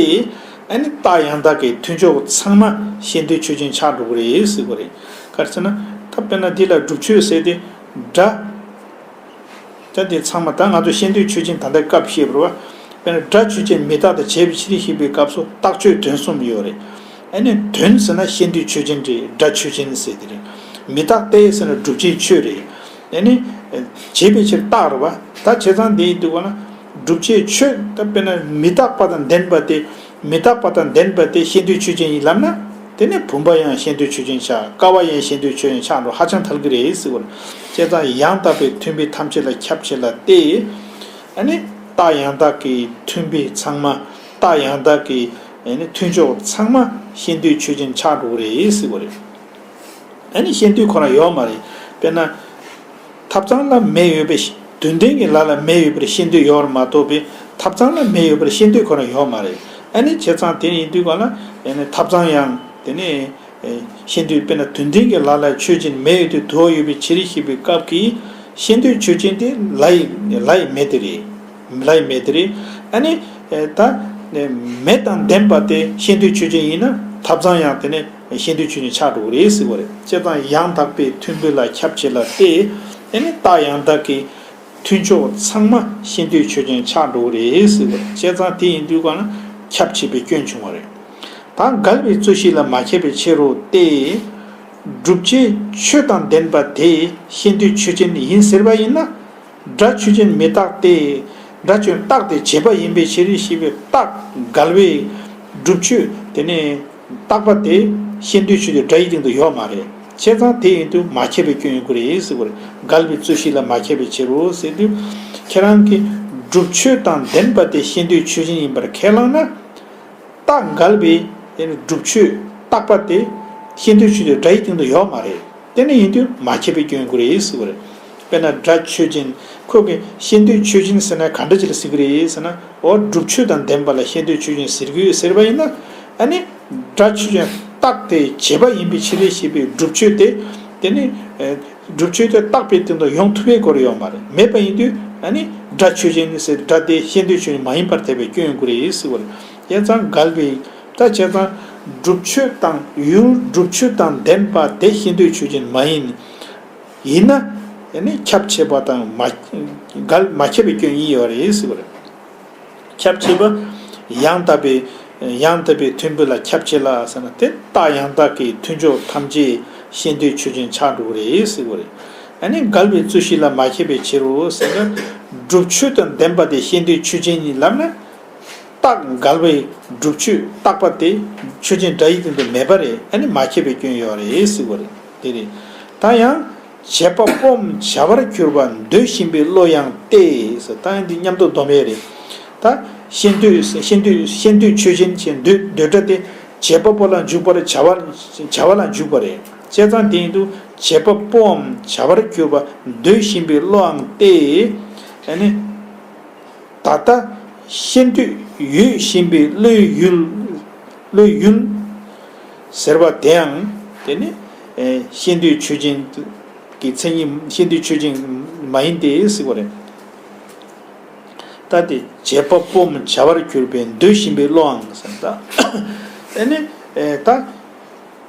ཨ་ནི་རྟགས་ཡང་དག་གི་མཐུན་ཕྱོགས་ཚང་མ་ཤེས་འདོད་ཆོས་ཅན་ཆགས་འགྲོ་གི་རེད་ཟེར་བ་རེད། ག་རེ་ཟེར་ན། ད་དཔེར་ན་འདི་ལ་སྒྲུབ་ཆོས་ཟེར་ཏེ། སྒྲ། ད་འདི་ཚང་མ་ད་ང་ཚོ་ཤེས་འདོད་ཆོས་ཅན་ད་ལྟ་སྐབས་བཤད་པ་རེད་བ། དཔེར་ན་སྒྲ་ཆོས་ཅན་མི་རྟག་སྟེ་བྱས་པའི་ཕྱིར་ཞེས་པའི་སྐབས་སུ་རྟགས་ཆོས་དོན་གསུམ་ཡོད་རེད། ཨ་ནི་དོན་ཟེར་ན་ཤེས་འདོད་ཆོས་ཅན་རེད། སྒྲ་ཆོས་ཅན་ཟེར་དེ་རེད། མི་རྟག་སྟེ་ཟེར་ན་བསྒྲུབ་བྱའི་ཆོས་རེད། ཨ་ནི། བྱས་པའི་ཕྱིར་རྟགས་རེད་བ། ད་བྱས་ཙང་དེ་ཡིན་དུས་ག་ན། བསྒྲུབ་བྱའི་ཆོས་ད་དཔེར་ན་མི་རྟག་པ་དང་ལྡན་པ་དེ། མི་རྟག་པ་དང་ལྡན་པ་དེ་ཤེས་འདོད་ཆོས་ཅན་ཡིན་ལབ་ན། དེ་ནི་བུམ་པ་ཡང་ཤེས་འདོད་ཆོས་ཅན་ཆགས། ཀ་བ་ཡང་ཤེས་འདོད་ཆོས་ཅན་ཆགས་འགྲོ་ཧ་ཅང་ཐལ་གྱི་རེད་ཟེར་བ་རེད། བྱས་ཙང་ཡང་དག་པའི་མཐུན་དཔེ་ཐམས་ཅད་ལ་ཁྱབ་ཆེས་ལ་སྟེ། ཨ་ནི་རྟགས་ཡང་དག་གི་མཐུན་དཔེ་ཚང་མ། རྟགས་ཡང་དག་གི་ཨ་ནི་མཐུན་ཕྱོགས་ཚང་མ་ཤེས་འདོད་ཆོས་ཅན་ཆགས་འགྲོ་གི་རེད་ཟེར་བ་རེད། ཨ་ནི་ཤེས་འདོད་ཁོ་རང་ཡོད་མ་རེད། དཔེར་ན། ཐབ་ཚང་ལ་མེ་ཡོད་པའི་ཤ། དུད་འཐེན་གྱི་ལ་ལ་མེ་ཡོད་པར་ཤེས་འདོད་ཡོད་པར་མ་གཏོགས་པའི་ཐབ་ཚང་ལ་མེ་ཡོད་པར་ཤེས་འདོད་ཁོ་རང་ཡོད་མ་རེད། ཨ་ནི་བྱས་ཙང་དེ་ཡིན་དུས་ག་ལ་ཨ་ནི་ཐབ་ཚང་ཡང་དེ་ནི་ཤེས་འདོད་དཔེར་ན་དུད་འཐེན་གྱི་ལ་ལ་ཆོས་ཅན་མེ་ཡོད་དུས་དུ་བ་ཡོད་པའི་ཕྱིར་ཞེས་པའི་སྐབས་ཀྱི་ཤེས་འདོད་ཆོས་ཅན་དེ་ལ་ཡི་ལ་ཡི་མེ་དེ་རེད། ལ་ཡི་མེ་དེ་རེད། ཨ་ནི་ད་མེ་དང་ལྡན་པ་དེ་ཤེས་འདོད་ཆོས་ཅན་ཡིན་ན་ཐབ་ཚང་ཡང་དེ་ནི། ཤེས་འདོད་ཆོས་ཅན་ཆགས་འགྲོ་གི་རེད་ཟེར་བ་རེད། བྱས་ཙང་ཡང་དག་པའི་མཐུན་དཔེ་ལ་ཁྱབ་ཆེས་ལ་སྟེ། ཨ་ནི་རྟགས་ཡང་དག་གི་མཐུན་ཕྱོགས་ཚང་མ་ཤེས་འདོད་ཆོས་ཅན་ཆགས་འགྲོ་གི་རེད་ཟེར་བ་རེད། བྱས་ཙང་དེ་ཡིན་དུས་ག་ན་ཁྱབ་ཆེས་པའི་སྐྱོན་བྱུང་བ་རེད། ད་འགལ་བའི་རྩོད་གཞི་ལ་མ་ཁྱབ་པའི་ཕྱིར་རོ་སྟེ། བསྒྲུབ་བྱའི་ཆོས་དང་ལྡན་པ་དེ་ཤེས་འདོད་ཆོས་ཅན་ཡིན་ཟེར་བ་ཡིན་ན། སྒྲ་ཆོས་ཅན་མི་རྟག་སྟེ། སྒྲ་ཆོས་རྟག་སྟེ་བྱས་པ་ཡིན་པའི་ཕྱིར་ཞེས་པའི་རྟགས་འགལ་བའི་བསྒྲུབ་ཆོས་དེ་ནི་རྟག་པ་དེ་ཤེས་འདོད་ཆོས་ཅན་སྒྲ་ཡི་སྟེང་དུ་ཡོད་མ་རེད། བྱས་ཙང་དེ་ཡིན་དུས་མ་ཁྱབ་པའི་སྐྱོན་ཡོང་གི་རེད་ཟེར་བ་རེད། འགལ་བའི་རྩོད་གཞི་ལ་མ་ཁྱབ་པའི་ཕྱིར་རོ་ཟེར་དུས། ཁྱེད་རང་གིས་བསྒྲུབ་ཆོས་དང་ལྡན་པ་དེ་ཤེས་འདོད་ཆོས་ཅན་ཡིན་པར་ཁས་བླངས་ན། རྟགས་འགལ་བའི་བསྒྲུབ་ཆོས་རྟག་པ་དེ་ཤེས་འདོད་ཆོས་ཅན་སྒྲ་ཡི་སྟེང་དུ་ཡོད་མ་རེད། དེ་ནི་ཡིན་དུས་མ་ཁྱབ་པའི་སྐྱོན་ཡོང་གི་རེད་ཟེར་བ་རེད། དཔེར་ན་སྒྲ་ཆོས་ཅན། ཁོ་གི་ཤེས་འདོད་ཆོས་ཅན་ཟེར་ན་ག་འདྲ་ཅིག་ལ་ཟེར་གི་རེད་ཟེར་ན། འོ་བསྒྲུབ་ཆོས་དང་ལྡན་པ་ལ་ཤེས་འདོད་ཆོས་ཅན་ཟེར་གི་ཡོད་ཟེར་བ་ཡིན་ན། ཨ་ནི་སྒྲ་ཆོས་ཅན་རྟག་སྟེ་བྱས་པ་ཡིན་པའི་ཕྱིར་ཞེས་པའི་བསྒྲུབ་ཆོས་དེ། དེ་ནི་བསྒྲུབ་ཆོས་དེ་རྟག་པའི་སྟེང་དུ་ཡོང་ཐུབ་པའི་སྐོར་ཡོད་མ་རེད། མེད་པ་ཡིན་དུས་ཨ་ནི་སྒྲ་ཆོས་ཅན་ཟེར་སྒྲ་དེ་ཤེས་འདོད་ཆོས་ཅན་མ་ཡིན་པར་ཐལ་བའི་སྐྱོན་ཡོང་གི་རེད་ཟེར་བ་རེད། བྱས་ཙང་འགལ་བའི། ད་བྱས་ཙང་བསྒྲུབ་ཆོས་དང་ཡུལ་བསྒྲུབ་ཆོས་དང་ལྡན་པ་དེ་ཤེས་འདོད་ཆོས་ཅན་མ་ཡིན། ཡིན་ན་ཨ་ནི་ཁྱབ་ཆེས་པ་དང་མ་འགལ་མ་ཁྱབ་པའི་སྐྱོན་གཉིས་ཡོད་རེད་ཟེར་བ་རེད། ཁྱབ་ཆེས་པ། ཡང་དག་པའི། ཡང་དག་པའི་མཐུན་དཔེ་ལ་ཁྱབ་ཆེས་ལ་ཟེར་ན་དེ་རྟགས་ཡང་དག་གི་མཐུན་ཕྱོགས་ཐམས་ཅད་ཤེས་འདོད་ཆོས་ཅན་ཆགས་འགྲོ་གི་རེད་ཟེར་བ་རེད། ཨ་ནི་འགལ་བའི་རྩོད་གཞི་ལ་མ་ཁྱབ་པའི་ཕྱིར་རོ་ཟེར་ན། བསྒྲུབ་ཆོས་དང་ལྡན་པ་དེ་ཤེས་འདོད་ཆོས་ཅན་ཡིན་ལབ་ན། རྟགས་འགལ་བའི་བསྒྲུབ་ཆོས་རྟག་པ་དེ་ཆོས་ཅན་སྒྲ་ཡི་སྟེང་དུ་མེད་པ་རེད། ཨ་ནི་མ་ཁྱབ་པའི་སྐྱོན་ཡོད་རེད་ཟེར་བ་རེད། དེ་རེད། ད་ཡང་། བྱེད་པ་པོའམ་བྱ་བར་གྱུར་པ་འདོད་བཞིན་པའི་བློ་ཡང་སྟེ། ད་ཡང་འདི་མཉམ་དུ་སྡོམ་ཡས་རེད། ད་ཤེས་འདོད་ཤེས་འདོད་ཤེས་འདོད་ཆོས་ཅན་གྱི་འདོད་འདོད་སྒྲ་དེ་བྱེད་པ་པོ་ལ་འཇུག་པར་བྱ་བ་བྱ་བ་ལ་འཇུག་པ་རེད། བྱས་ཙང་དེ་ཡིན་དུས་བྱེད་པ་པོའམ་བྱ་བར་གྱུར་པ་འདོད་བཞིན་པའི་བློའང་སྟེ། ཨ་ནི། ད་ལྟ་ཤེས་འདོད་ཡོད་བཞིན་པའི་བློའི་ཡུལ། བློའི་ཡུལ་ཟེར་བ་དེའང་དེ་ནི་ཨེ་ཤེས་འདོད་ཆོས་ཅན་གྱི་མཚན་ཉིད་ཤེས་འདོད་ཆོས་ཅན་མ་ཡིན་ཏེ་ཟེར་བ་རེད། ད་དེ་བྱེད་པ་པོའམ་བྱ་བར་གྱུར་པའི་འདོད་བཞིན་པའི་བློའང་ཟེར་ད། དེ་ནི་ཨེ་ད།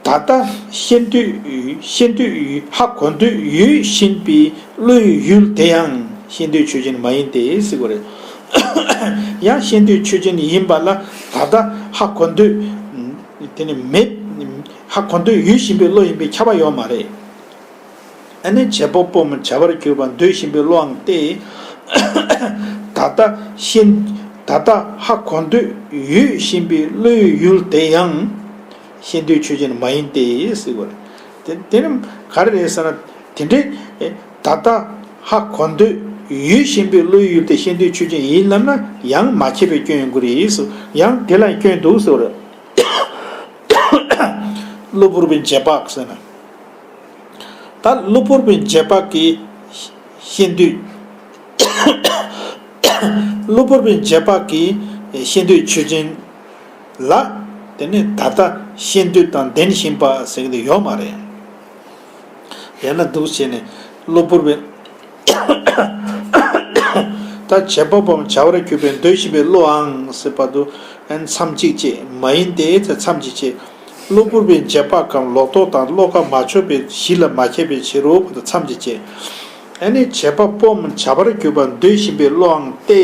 ད་ལྟ་ཤེས་འདོད་ཤེས་འདོད་ཧ་གོ་འདོད་ཡོད་བཞིན་པའི་བློའི་ཡུལ་དེ་ཡང་ཤེས་འདོད་ཆོས་ཅན་མ་ཡིན་ཏེ་ཟེར་བ་རེད། ཡང་ཤེས་འདོད་ཆོས་ཅན་ཡིན་པ་ལ་ད་ལྟ་ཧ་གོ་འདོད་དེ་ནི་མེད། ཧ་གོ་འདོད་ཡོད་བཞིན་པའི་བློ་ཡིན་པས་ཁྱབ་པ་ཡོད་མ་རེད། ཨ་ནི་བྱེད་པ་པོའམ་བྱ་བར་གྱུར་པ་འདོད་བཞིན་པའི་བློའང་སྟེ། ད་ལྟ་ཤེས། ད་ལྟ་ཧ་གོ་འདོད་ཡོད་བཞིན་པའི་བློའི་ཡུལ་དེ་ཡང་ཤེས་འདོད་ཆོས་ཅན་མ་ཡིན་ཏེ་ཟེར་བ་རེད། དེ་དེ་ནི་ག་རེ་རེད་ཟེར་ན། དེ་འདྲའི་ད་ལྟ་ཧ་གོ་འདོད་ཡོད་བཞིན་པའི་བློའི་ཡུལ་དེ་ཤེས་འདོད་ཆོས་ཅན་ཡིན་ལབ་ན་ཡང་མ་ཁྱབ་པའི་སྐྱོན་ཡོང་གི་རེད་ཟེར། ཡང་དེ་ལ་སྐྱོན་འདུག་ཟེར་བ་རེད། གློ་བུར་བའི་རྗེས་དཔག་ཟེར་ན། ད་གློ་བུར་བའི་རྗེས་དཔག་གི་ཤེས་འདོད། གློ་བུར་བའི་རྗེས་དཔག་གི་ཤེས་འདོད་ཆོས་ཅན་ལ། དེ་ནི་ད་ལྟ་ཤེས་འདོད་དང་ལྡན་བཞིན་པ་ཟེར་གྱི་འདི་ཡོད་མ་རེད། ཡང་ན་འདུག་བྱས་ནས་གློ་བུར་བའི། ད་བྱེད་པ་པོའམ་བྱ་བར་གྱུར་པའི་འདོད་བཞིན་པའི་བློའང་ཟེར་བར་དུ་ཨན་མཚམས་གཅིག་བཅད་མ་ཡིན་ཏེ་ཚེ་མཚམས་གཅིག་བཅད། གློ་བུར་བའི་རྗེས་དཔག་གམ་ལོག་རྟོག་དང་བློ་ཁ་མ་ཆོད་པའི་གཞི་ལ་མ་ཁྱབ་པའི་ཕྱིར་རོ། མཚམས་གཅིག་བཅད། ཨ་ནི་བྱེད་པ་པོའམ་བྱ་བར་གྱུར་པ་འདོད་བཞིན་པའི་བློའང་སྟེ།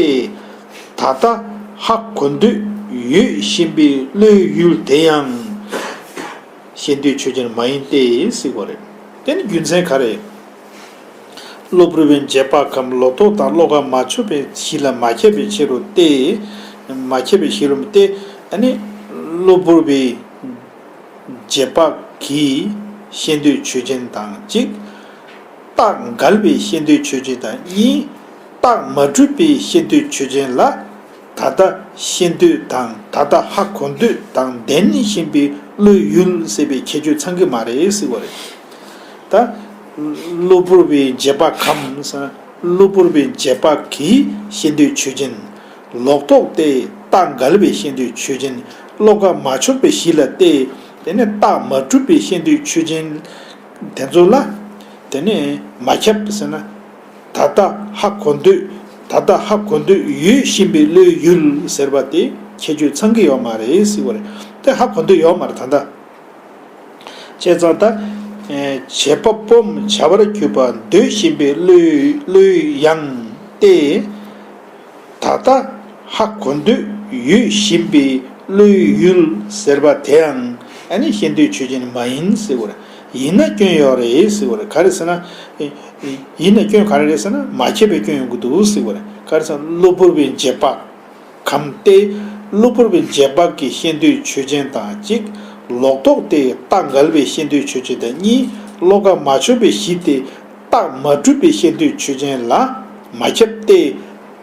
ད་ལྟ་ཧ་གོ་འདོད་ཡོད་བཞིན་པའི་བློའི་ཡུལ་དེ་ཡང་ཤེས་འདོད་ཆོས་ཅན་མ་ཡིན་ཏེ་ཟེར་བ་རེད། དེ་ནི་རྒྱུ་མཚན་ག་རེ། གློ་བུར་བའི་རྗེས་དཔག་གམ་ལོག་རྟོག་དང་བློ་ཁ་མ་ཆོད་པའི་གཞི་ལ་མ་ཁྱབ་པའི་ཕྱིར་རོ་སྟེ། མ་ཁྱབ་པའི་ཕྱིར་རོ་སྟེ། ཨ་ནི་གློ་བུར་བའི་རྗེས་དཔག་གི་ཤེས་འདོད་ཆོས་ཅན་དང་གཅིག་རྟགས་འགལ་བའི་ཤེས་འདོད་ཆོས་ཅན་དང་གཉིས། རྟགས་མ་གྲུབ་པའི་ཤེས་འདོད་ཆོས་ཅན་ལ། ད་ལྟ་ཤེས་འདོད་དང་ད་ལྟ་ཧ་གོ་འདོད་དང་ལྡན་བཞིན་པའི་བློའི་ཡུལ་ཟེར་བའི་ཁྱད་ཆོས་ཚང་གི་མ་རེད་ཟེར་བ་རེད། ད། གློ་བུར་བའི་རྗེས་དཔག་གམ་ཟེར་ན། གློ་བུར་བའི་རྗེས་དཔག་གི་ཤེས་འདོད་ཆོས་ཅན། ལོག་རྟོག་སྟེ་རྟགས་འགལ་བའི་ཤེས་འདོད་ཆོས་ཅན། བློ་ཁ་མ་ཆོད་པའི་གཞི་ལ་སྟེ། དེ་ནས་རྟགས་མ་གྲུབ་པའི་ཤེས་འདོད་ཆོས་ཅན། དེ་ཚོ་ལ། དེ་ནས་མ་ཁྱབ་ཟེར་ན། ད་ལྟ་ཧ་གོ་འདོད། ད་ལྟ་ཧ་གོ་འདོད་ཡོད་བཞིན་པའི་བློའི་ཡུལ་ཟེར་བ་དེ་ཁྱད་ཆོས་ཚང་གི་ཡོད་མ་རེད་ཟེར་བ་རེད། དེ་ཧ་གོ་འདོད་ཡོད་མ་རེད་ད་ལྟ། བྱས་ཙང་ད། ཨེ་བྱེད་པ་པོའམ་བྱ་བར་གྱུར་པ་འདོད་བཞིན་པའི་བློའི་བློའི་ཡང་སྟེ། ད་ལྟ་ཧ་གོ་འདོད་ཡོད་བཞིན་པའི་བློའི་ཡུལ་ཟེར་བ་དེའང་ཨ་ནི་ཤེས་འདོད་ཆོས་ཅན་མ་ཡིན་ཟེར་བ་རེད། ཡིན་ན་སྐྱོན་ཡོད་རེད་ཟེར་བ་རེད། ག་རེ་ཟེར་ན། ཨེ་ཡིན་ན་སྐྱོན་ག་རེ་རེད་ཟེར་ན་མ་ཁྱབ་པའི་སྐྱོན་ཡོང་གི་འདུག་ཟེར་བ་རེད། ག་རེ་ཟེར་ན་གློ་བུར་བའི་རྗེས་དཔག་གམ་སྟེ། གློ་བུར་བའི་རྗེས་དཔག་གི་ཤེས་འདོད་ཆོས་ཅན་དང་གཅིག་ལོག་རྟོག་སྟེ་རྟགས་འགལ་བའི་ཤེས་འདོད་ཆོས་ཅན་དང་གཉིས། བློ་ཁ་མ་ཆོད་པའི་གཞི་སྟེ་རྟགས་མ་གྲུབ་པའི་ཤེས་འདོད་ཆོས་ཅན་ལ་མ་ཁྱབ་སྟེ།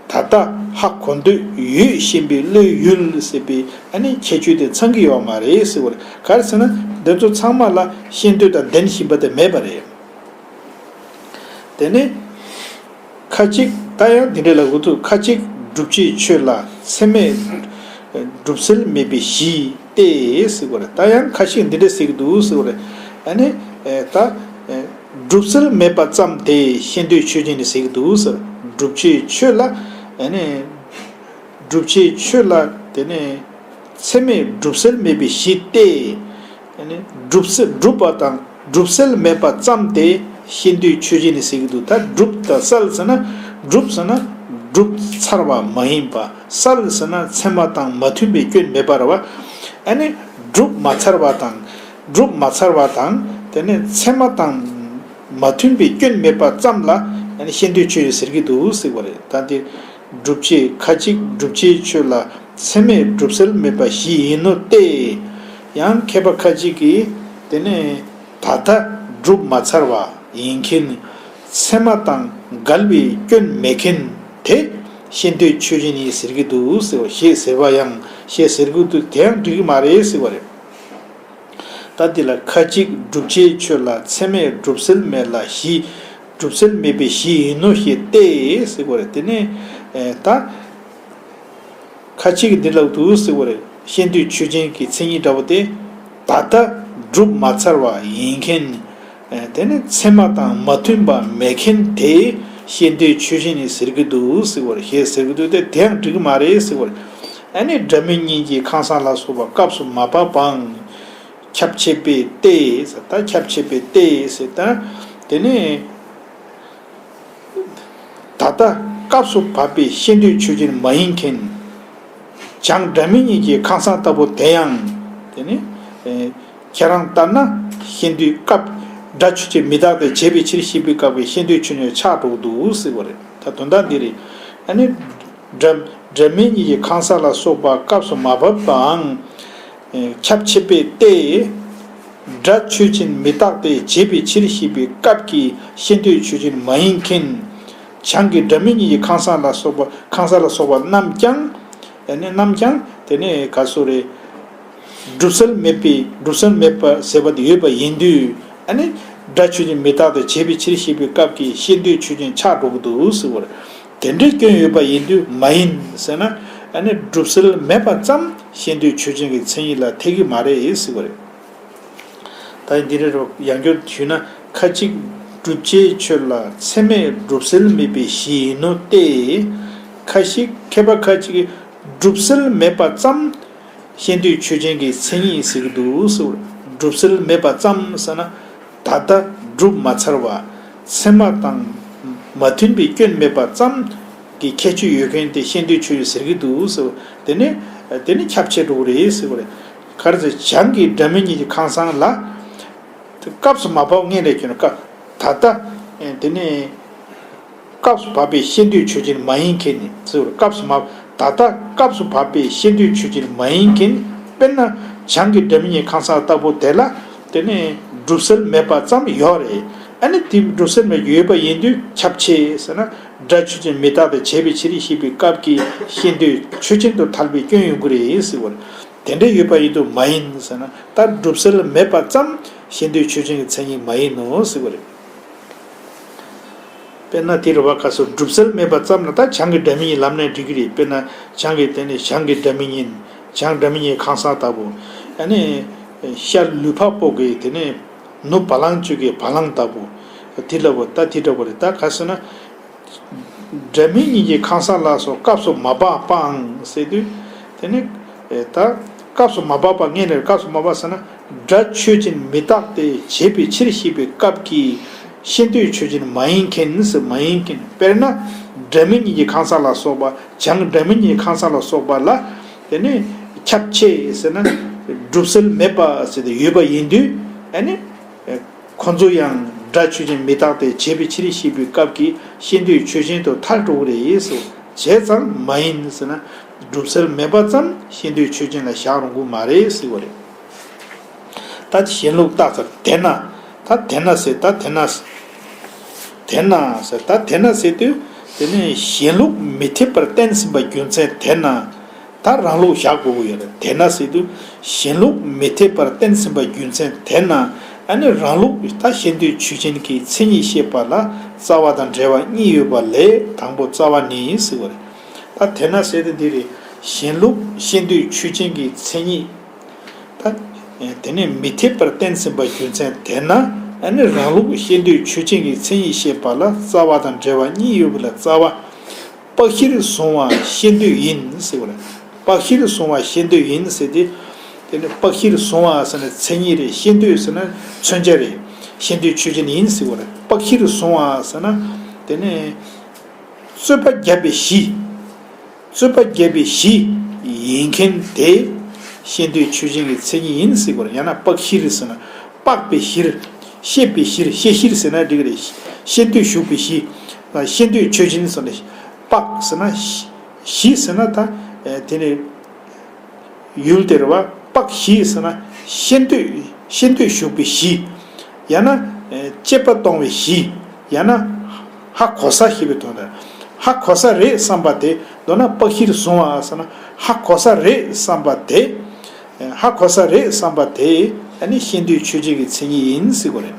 ད་ལྟ་ཧ་གོ་འདོད་ཡོད་བཞིན་པའི་བློའི་ཡུལ་ཟེར་བའི་ཨ་ནི་ཁྱད་ཆོས་དེ་ཚང་གི་ཡོད་མ་རེད་ཟེར་བ་རེད། ག་རེ་ཟེར་ན་འདི་ཚོ་ཚང་མ་ལ་ཤེས་འདོད་དང་ལྡན་བཞིན་པ་དེ་མེད་པ་རེད། དེ་ནས། ཁ་ཅིག་ད་ཡང་འདི་འདྲ་ལ་འུ་ཐུག་ཁ་ཅིག་སྒྲུབ་བྱའི་ཆོས་ལ་ཚད་མས་གྲུབ་ཚུལ་མེད་པའི་གཞི་སྟེ་ཟེར་བ་རེད། ད་ཡང་ཁ་ཅིག་འདི་འདྲ་ཟེར་གྱི་འདུག་ཟེར་བ་རེད། ཨ་ནི་ད་གྲུབ་ཚུལ་མེད་པ་ཙམ་དེ་ཤེས་འདོད་ཆོས་ཅན་ནི་ཟེར་གྱི་འདུག་ཟེར། སྒྲུབ་བྱའི་ཆོས་ལ་ཨ་ནི་སྒྲུབ་བྱའི་ཆོས་ལ་དེ་ནི་ཚད་མས་གྲུབ་ཚུལ་མེད་པའི་གཞི་སྟེ། ཨ་ནི་སྒྲུབ་སེ་སྒྲུབ་པ་དང་སྒྲུབ་སེལ་མེད་པ་ཙམ་དེ་ཤེས་འདོད་ཆོས་ཅན་ནི་ཟེར་གྱི་འདུག་ད་སྒྲུབ་དང་སེལ་ཟེར་ན་སྒྲུབ་ཟེར་ན་སྒྲུབ་ཚར་བ་མ་ཡིན་པ། སེལ་ཟེར་ན་ཚད་མ་དང་མ་མཐུན་པའི་སྐྱོན་མེད་པ་རེད་བ། ཨ་ནི་སྒྲུབ་མ་ཚར་བ་དང་སྒྲུབ་མ་ཚར་བ་དང་དེ་ནས་ཚད་མ་དང་མ་མཐུན་པའི་སྐྱོན་མེད་པ་ཙམ་ལ་ཨ་ནི་ཤེས་འདོད་ཆོས་ཅན་ཟེར་གྱི་འདུག་ཟེར་བ་རེད། ད་དེ། སྒྲུབ་བྱེད་ཁ་ཅིག་སྒྲུབ་བྱའི་ཆོས་ལ་ཚད་མས་གྲུབ་ཚུལ་མེད་པ་བཞི་ཡིན་ནོ་སྟེ། ཡང་མཁས་པ་ཁ་ཅིག་གིས་དེ་ནས་ད་ལྟ་གྲུབ་མ་ཚར་བ་ཡིན་མཁན། ཚད་མ་དང་འགལ་བའི་སྐྱོན་མེད་མཁན་དེ་ཤེས་འདོད་ཆོས་ཅན་ཡིན་ཟེར་གྱི་འདུག་ཟེར་བ་ཞེས་ཟེར་བ་ཡང་ཞེས་ཟེར་གྱི་འདུག་དེ་ཡང་འགྲིག་གི་མ་རེད་ཟེར་བ་རེད། ད་འདི་ལ་ཁ་ཅིག་སྒྲུབ་བྱའི་ཆོས་ལ་ཚད་མས་གྲུབ་ཚུལ་མེད་ལ་བཞི། གྲུབ་ཚུལ་མེད་པའི་བཞི་ཡིན་ནོ་ཞེས་ཏེ་ཟེར་བ་རེད། དེ་ནས་ཨེ་ད་ཁ་ཅིག་འདི་ལ་འདུག་ཟེར་བ་རེད། ཤེས་འདོད་ཆོས་ཅན་གྱི་མཚན་ཉིད་འདྲ་བོ་དེ་ད་ལྟ་གྲུབ་མ་ཚར་བ་ཡིན་མཁན། ཨེ་དེ་ནས་ཚད་མ་དང་མ་མཐུན་པ་མེད་མཁན་དེ་ཤེས་འདོད་ཆོས་ཅན་ནི་ཟེར་གྱི་འདུག་ཟེར་བ་རེད། ཞེས་ཟེར་གྱི་འདུག་དེ་དེའང་འགྲིག་གི་མ་རེད་ཟེར་བ་རེད། ཨ་ནི་སྒྲ་མི་སྙན་གྱི་ཁང་བཟང་ལ་སོགས་པ་སྐབས་སུ་མ་བབ་པའང་། ཁྱབ་ཆེས་པའི་ཏེ་ཟེར། ད་ཁྱབ་ཆེས་པའི་ཏེ་ཟེར། ད་དེ་ནས་ད་ལྟ་སྐབས་སུ་བབ་པའི་ཤེས་འདོད་ཆོས་ཅན་མ་ཡིན་མཁན། བྱང་སྒྲ་མི་སྙན་གྱི་ཁང་བཟང་ལྟ་བུ་དེ་ཡང་དེ་ནི་ཨེ་ ཁྱེད་རང་ལྟར་ན་ཤེས་འདོད་སྐབས་སྒྲ་ཆོས་ཅན་མི་རྟག་སྟེ་བྱས་པའི་ཕྱིར་ཞེས་པའི་སྐབས་ཀྱི་ཤེས་འདོད་ཆོས་ཅན་ཆགས་འགྲོ་གི་འདུག་ཟེར་བ་རེད། ད་དོན་དག་འདི་རེད། ཨ་ནི་སྒྲ་སྒྲ་མེད་གཉིས་ཀྱི་གང་ཟག་ལ་སོགས་པ་སྐབས་སུ་མ་བབ་པའང་ཁྱབ་ཆེས་པས་ཏེ། སྒྲ་ཆོས་ཅན་མི་རྟག་སྟེ་བྱས་པའི་ཕྱིར་ཞེས་པའི་སྐབས་ཀྱི་ཤེས་འདོད་ཆོས་ཅན་མ་ཡིན་མཁན། བྱང་གི་སྒྲ་མེད་གཉིས་ཀྱི་གང་ཟག་ལ་སོགས་པ་གང་ཟག་ལ་སོགས་པ་རྣམས་ཀྱང་། ཨ་ནི་རྣམས་ཀྱང་དེ་ནས་ག་སོ་རེད། གྲུབ་སེལ་མེད་པའི་གྲུབ་སེལ་མེད་པ་ཟེར་བ་དེ་ཡོད་པ་ཡིན་དུས། ཨ་ནི་སྒྲ་ཆོས་ཅན་མི་རྟག་སྟེ་བྱས་པའི་ཕྱིར་ཞེས་པའི་སྐབས་ཀྱི་ཤེས་འདོད་ཆོས་ཅན་ཆགས་འགྲོ་གི་འདུག་ཟེར་བ་རེད། དེ་འདྲའི་སྐྱོན་ཡོད་པ་ཡིན་དུས་མ་ཡིན་ཟེར་ན། ཨ་ནི་གྲུབ་སེལ་མེད་པ་ཙམ་ཤེས་འདོད་ཆོས་ཅན་གྱི་མཚན་ཉིད་ལ་འཐད་ཀྱི་མ་རེད་ཟེར་བ་རེད། ད་འདི་རེད་རོ། ཡང་བསྐྱར་ཞུས་ན། ཁ་ཅིག་བསྒྲུབ་བྱའི་ཆོས་ལ་ཚད་མས་གྲུབ་སེལ་མེད་པའི་གཞི་ཡིན་ནོ་སྟེ། ཁ་ཞིག་མཁས་པ་ཁ་ཅིག་གིས་གྲུབ་སེལ་མེད་པ་ཙམ་ཤེས་འདོད་ཆོས་ཅན་གྱི་མཚན་ཉིད་ཟེར་གྱི་འདུག་ཟེར། གྲུབ་སེལ་མེད་པ་ཙམ་ཟེར་ན། ད་ལྟ་གྲུབ་མ་ཚར་བ། ཚད་མ་དང་མ་མཐུན་པའི་སྐྱོན་མེད་པ་ཙམ་གྱི་ཁྱད་ཆོས་ཡོད་མཁན་དེ་ཤེས་འདོད་ཆོས་ཅན་ཟེར་གྱི་འདུག་ཟེར། དེ་ནི་དེ་ནི་ཁྱབ་ཆེ་འགྲོ་གི་རེད་ཟེར་བ་རེད། ག་རེ་ཟེར། བྱང་གི་སྒྲ་མེད་གཉིས་ཀྱི་གང་ཟག་ལ། སྐབས་སུ་མ་བབ་ངེས་ལས་སྐྱོན་སྐབས་ད་ལྟ། དེ་ནི་སྐབས་སུ་བབ་པའི་ཤེས་འདོད་ཆོས་ཅན་མ་ཡིན་མཁན་ནི་ཟེར་བ་རེད། སྐབས་སུ་མ་ད་ལྟ་སྐབས་སུ་བབ་པའི་ཤེས་འདོད་ཆོས་ཅན་མ་ཡིན་མཁན། དཔེར་ན་བྱང་གི་སྒྲ་མེད་གཉིས་གང་ཟག་ལྟ་བུ་དེ་ལ་དེ་ནི་གྲུབ་སེལ་མེད་པ་ཙམ་ཡོད་རེད། ཨ་ནི་དེ་གྲུབ་སེལ་མེད་ཡོད་པ་ཡིན་དུས་ཁྱབ་ཆེ་ཟེར་ན། སྒྲ་ཆོས་ཅན་མི་རྟག་སྟེ་བྱས་པའི་ཕྱིར་ཞེས་པའི་སྐབས་ཀྱི་ཤེས་འདོད་ཆོས་ཅན་དུ་ཐལ་བའི་སྐྱོན་ཡོང་གི་རེད་ཟེར་བ་རེད། དེ་འདྲ་ཡོད་པ་ཡིན་དུས་མ་ཡིན་ཟེར་ན། ད་གྲུབ་སེལ་མེད་པ་ཙམ་ཤེས་འདོད་ཆོས་ཅན་གྱི་མཚན་ཉིད་མ་ཡིན་ནོ་ཟེར་བ་རེད། དཔེར་ན་དེ་རུ་བ་ཁ་སོ་གྲུབ་སེལ་མེད་པ་ཙམ་ལ་ད་བྱང་གི་སྒྲ་མེད་གཉིས་ལབ་ནས་འགྲིག་གི་རེད། དཔེར་ན་བྱང་གི་དེ་ནི་བྱང་གི་སྒྲ་མེད་གཉིས། བྱང་སྒྲ་མེད་གཉིས་གང་ཟག་ལྟ་བུ། ཨ་ནི་ཤར་ལུས་འཕགས་པོ་གི་དེ་ནི་ནུབ་བ་ལང་སྤྱོད་ཀྱི་བ་ལང་ལྟ་བུ། དེ་ལ་བ་ད་དེ་འདྲ་བ་རེད། ད་ག་ཟེར་ན། སྒྲ་མེད་གཉིས་ཀྱི་གང་ཟག་ལ་སོགས་སྐབས་སུ་མ་བབ་པའང་ཟེར་དུས། དེ་ནི་ད་སྐབས་སུ་མ་བབ་པ་ངེས་ལས། སྐབས་སུ་མ་བབ་ཟེར་ན། སྒྲ་ཆོས་ཅན་མི་རྟག་སྟེ་བྱས་པའི་ཕྱིར་ཞེས་པའི་སྐབས་ཀྱི་ཤེས་འདོད་ཆོས་ཅན་མ་ཡིན་མཁན་ཟེར། མ་ཡིན་མཁན། དཔེར་ན་སྒྲ་མེད་གཉིས་ཀྱི་གང་ཟག་ལ་སོགས་པ། བྱང་སྒྲ་མེད་གཉིས་ཀྱི་གང་ཟག་ལ་སོགས་པ་ལ་དེ་ནི་ཁྱབ་ཆེ་ཟེར་ན། གྲུབ་སེལ་མེད་པ་ཟེར་ཏེ་ཡོད་པ་ཡིན་དུས། ཨ་ནི། ཁོ་ཚོ་ཡང་སྒྲ་ཆོས་ཅན་མི་རྟག་སྟེ་བྱས་པའི་ཕྱིར་ཞེས་པའི་སྐབས་ཀྱི་ཤེས་འདོད་ཆོས་ཅན་དུ་ཐལ་འགྲོ་གི་རེད་ཟེར། བྱས་ཙང་མ་ཡིན་ཟེར་ན། གྲུབ་སེལ་མེད་པ་ཙམ་ཤེས་འདོད་ཆོས་ཅན་ལ་བཞག་རུང་གི་མ་རེད་ཟེར་བ་རེད། ད་གཞན་ལུགས་རྟགས་ཚར་དེས་ན། ད་དེས་ན་ཟེར། ད་དེས་ན། དེས་ན་ཟེར། ད་དེས་ན་ཟེར་དུས། དེ་ནི་གཞན་ལུགས་མི་འཐད་པར་བསྟན་ཟིན་པ་རྒྱུ་མཚན་དེས་ན། ད་རང་ལུགས་བཞག་དགོས་ཀྱི་ཡོད་རེད། དེས་ན་ཟེར་དུས། གཞན་ལུགས་མི་འཐད་པར་བསྟན་ཟིན་པ་རྒྱུ་མཚན་དེས་ན། ཨ་ནི་རང་ལུགས་ད་ཤེས་འདོད་ཆོས་ཅན་གྱི་མཚན་ཉིད་བཤད་པ་ལ་རྩ་བ་དང་འབྲེལ་བ་གཉིས་ཡོད་པ་ལས་དང་པོ་རྩ་བ་ནི་ཟེར་བ་རེད། ད་དེས་ན་ཟེར་དུས་འདི་རེད། གཞན་ལུགས་ཤེས་འདོད་ཆོས་ཅན་གྱི་མཚན་ཉིད། ད་དེ་ནི་མི་འཐད་པར་བསྟན་ཟིན་པ་རྒྱུ་མཚན་དེས་ན། ཨ་ནི་རང་ལུགས་ཤེས་འདོད་ཆོས་ཅན་གྱི་མཚན་ཉིད་བཤད་པ་ལ་རྩ་བ་དང་འབྲེལ་བ་གཉིས་ཡོད་པ་ལ་རྩ་བ། དཔག་གཞིར་བཟུང་བ་ཤེས་འདོད་ཡིན་ཟེར་བ་རེད། དཔག་གཞིར་བཟུང་བ་ཤེས་འདོད་ཡིན་ཟེར་ཏེ། དེ་ནི་དཔག་གཞིར་བཟུང་བ་ཟེར་ན་མཚན་ཉིད་རེད། ཤེས་འདོད་ཟེར་ན་མཚོན་བྱ་རེད། ཤེས་འདོད་ཆོས་ཅན་ཡིན་ཟེར་བ་རེད། དཔག་གཞིར་བཟུང་བ་ཟེར་ན། དེ་ནི་རྩོད་པ་བརྒྱབ་པའི་གཞི། རྩོད་པ་བརྒྱབ་པའི་གཞི་ཡིན་མཁན་དེ་ཤེས་འདོད་ཆོས་ཅན་གྱི་མཚན་ཉིད་ཡིན་ཟེར་བ་རེད། ཡང་ན་དཔག་གཞིར་ཟེར་ན། དཔག་པའི་གཞིར། བཤད་པའི་གཞིར། བཤད་གཞིར་ཟེར་ན་འགྲིག་གི་རེད། ཤེས་འདོད་ཞུགས་པའི་གཞི། ཤེས་འདོད་ཆོས་ཅན་ཟེར་ན། དཔག་ཟེར་ན། གཞི་ཟེར་ན་ད། དེ་ནི་ཡུལ་དེ་རེད་བ། དཔག་གཞི་ཟེར་ན་ཤེས་འདོད། ཤེས་འདོད་ཞུགས་པའི་གཞི། ཡང་ན། དཔྱད་པ་གཏོང་བའི་གཞི། ཡང་ན། ཧ་གོ་ས་ཞེས་པའི་དོན་དང་། ཧ་གོ་ས་རེད་བསམ་པ་དེ། མདོར་ན་དཔག་གཞིར་བཟུང་བ་ཟེར་ན། ཧ་གོ་ས་རེད་བསམ་པ་དེ། ཧ་གོ་ས་རེད་བསམ་པ་དེ། ཨ་ནི་ཤེས་འདོད་ཆོས་ཅན་གྱི་མཚན་ཉིད་ཡིན་ཟེར་དགོས་རེད།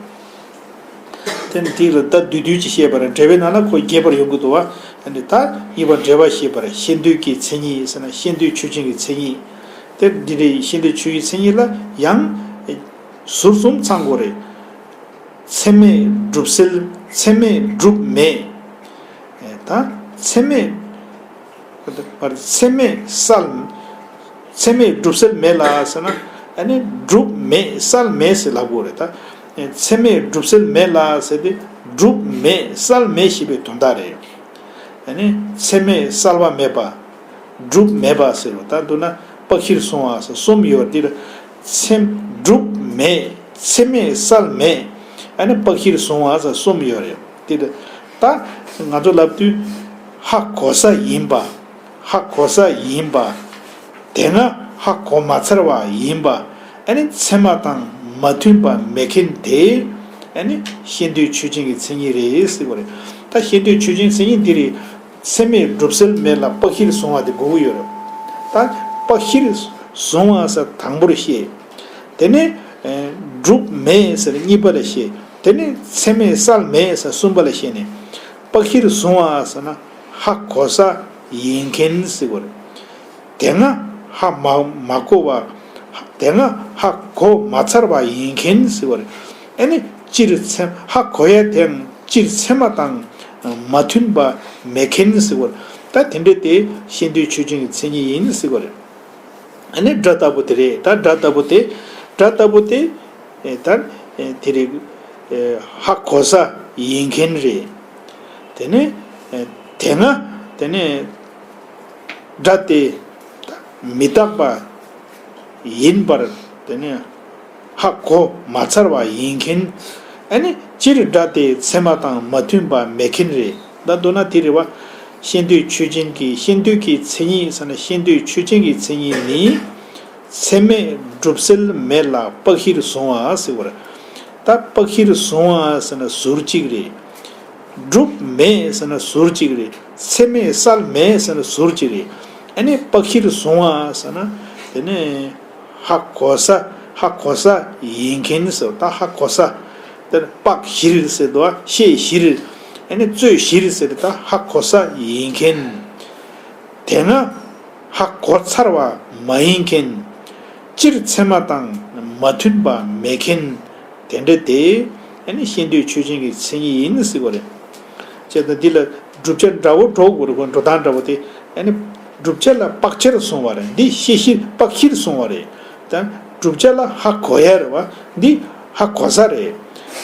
དེ་ནི་དེ་ལ་ད་བསྡུས་བསྡུས་ཀྱིས་བཤད་པ་རེད། འགྲེལ་པའི་ནང་ལ་ཁོ་རྒྱས་པར་ཡོང་གི་འདུག་བ། ཨ་ནི་ད་གཉིས་པ་འགྲེལ་པ་བཤད་པར་ཤེས་འདོད་ཀྱི་མཚན་ཉིད་ཟེར་ན་ཤེས་འདོད་ཆོས་ཅན་གྱི་མཚན་ཉིད། དེ་འདི་འདྲའི་ཤེས་འདོད་ཆོས་ཅན་མཚན་ཉིད་ལ་ཡང་ཟུར་གསུམ་ཚང་དགོས་རེད། ཚད་མས་གྲུབ་སེལ། ཚད་མས་གྲུབ་མེད། ད་ཚད་མས། ཚད་མས་སེལ། ཚད་མས་གྲུབ་སེལ་མེད་ལ་ཟེར་ན། ཨ་ནི་གྲུབ་མེད་སེལ་མེད་ཟེར་ལབ་དགོས་རེད་ད། ཚད་མས་གྲུབ་སེལ་མེད་ལ་ཟེར་ཏེ། གྲུབ་མེད་སེལ་མེད་ཞེས་པའི་དོན་དག་རེད། ཨ་ནི་ཚད་མས་སེལ་བ་མེད་པ། གྲུབ་མེད་པ་ཟེར་བ་ད་འདུག་ན་དཔག་གཞིར་སོང་བ་ཟེར་གསུམ་ཡོད་འདིར། ཚད། གྲུབ་ མེད། ཚད་མས་བསལ་མེད། ཨ་ནི་དཔག་གཞིར་བཟུང་བ་ཟེར་གསུམ་ཡོད་རེད། དེ་ད་ང་ཚོ་ལབ་དུས་ཧ་གོ་ས་ཡིན་པ། ཧ་གོ་ས་ཡིན་པ། དེ་སྔ་ཧ་གོ་མ་ཚར་བ་ཡིན་པ། ཨ་ནི་ཚད་མ་དང་མ་མཐུན་པ་མེད་མཁན་དེ་ཨ་ནི་ཤེས་འདོད་ཆོས་ཅན་གྱི་མཚན་ཉིད་རེད་ཟེར་གྱི་རེད། ད་ཤེས་འདོད་ཆོས་ཅན་མཚན་ཉིད་འདི་རེད། ཚད་མས་གྲུབ་སེལ་མེད་ལ་དཔག་གཞིར་བཟུང་བ་དེ་དགོས་ཀྱི་ཡོད་རེད། ད་དཔག་གཞིར་བཟུང་བ་ཟེར་དང་པོར་བཤད། དེ་ནས་གྲུབ་མེད་ཟེར་གཉིས་པ་ལ་བཤད། དེ་ནས་ཚད་མས་བསལ་མེད་ཟེར་གསུམ་པ་ལ་བཤད་ནས། དཔག་གཞིར་བཟུང་བ་ཟེར་ན་ཧ་གོ་ས་ཡིན་མཁན་ཟེར་བ་རེད། དེ་སྔ་ཧ་མ་མ་གོ་བ། དེ་སྔ་ཧ་གོ་མ་ཚར་བ་ཡིན་མཁན་ཟེར་བ་རེད། ཨ་ནི་སྤྱིར་ཚད་ཧ་གོ་ཡ་དེའང་སྤྱིར་ཚད་མ་དང་མ་མཐུན་པ་མེད་མཁན་ཟེར་བ་རེད། ད་དེ་འདྲ་དེ་ཤེས་འདོད་ཆོས་ཅན་གྱི་མཚན་ཉིད་ཡིན་ཟེར་བ་རེད། ཨ་ནི་སྒྲ་ལྟ་བུ་དེ་རེད། ད་སྒྲ་ལྟ་བུ་དེ། སྒྲ་ལྟ་བུ་དེ། ཨེ་ད་ཨེ་དེ་རེད། ཨེ་ཧ་གོ་ས་ཡིན་མཁན་རེད། དེ་ནས་ཨེ་དེ་སྔ་དེ་ནས་སྒྲ་དེ་མི་རྟག་པ་ཡིན་པར་དེ་ནས་ཧ་གོ་མ་ཚར་བ་ཡིན་མཁན། ཨ་ནི་སྤྱིར་སྒྲ་དེ་ཚད་མ་དང་མ་མཐུན་པ་མེད་མཁན་རེད། ད་མདོར་ན་དེ་རེད་བ། ཤེས་འདོད་ཆོས་ཅན་གྱི་ཤེས་འདོད་ཀྱི་མཚན་ཉིད་ཟེར་ན་ཤེས་འདོད་ཆོས་ཅན་གྱི་མཚན་ཉིད་ནི། ཚད་མས་གྲུབ་སེལ་མེད་ལ་དཔག་གཞིར་བཟུང་བ་ཟེར་བ་རེད། ད་དཔག་གཞིར་བཟུང་བ་ཟེར་ན་ཟུར་གཅིག་རེད། གྲུབ་མེད་ཟེར་ན་ཟུར་གཅིག་རེད། ཚད་མས་བསལ་མེད་ཟེར་ན་ཟུར་གཅིག་རེད། ཨ་ནི་དཔག་གཞིར་བཟུང་བ་ཟེར་ན་དེ་ནས་ཧ་གོ་ས་ཧ་གོ་ས་ཡིན་མཁན་ཟེར། ད་ཧ་གོ་ས་དེར་དཔག་གཞིར་ཟེར་དུས་ཤེས་གཞིར། ཨ་ནི་རྩོད་གཞིར་ཟེར་ད་ཧ་གོ་ས་ཡིན་མཁན། དེ་སྔ་ཧ་གོ་ཚར་བ་མ་ཡིན་མཁན། སྤྱིར་ཚད་མ་དང་མ་མཐུན་པ་མེད་མཁན། དེ་འདྲ་དེ་ཨ་ནི་ཤེས་འདོད་ཆོས་ཅན་གྱི་མཚན་ཉིད་ཡིན་ཟེར་བ་རེད། བྱས་ཙང་འདི་ལ་བསྒྲུབ་བྱ་འདྲ་བོ་འགྲོ་དགོས་རེད། འགྲོ་སྟངས་འདྲ་བོ་དེ། ཨ་ནི་བསྒྲུབ་བྱ་ལ་དཔག་བྱར་བཟུང་བ་རེད། འདི་ཤེས་གཞིར་དཔག་གཞིར་བཟུང་བ་རེད། ད་བསྒྲུབ་བྱ་ལ་ཧ་གོ་ཡ་རེད་བ། འདི་ཧ་གོ་ས་རེད།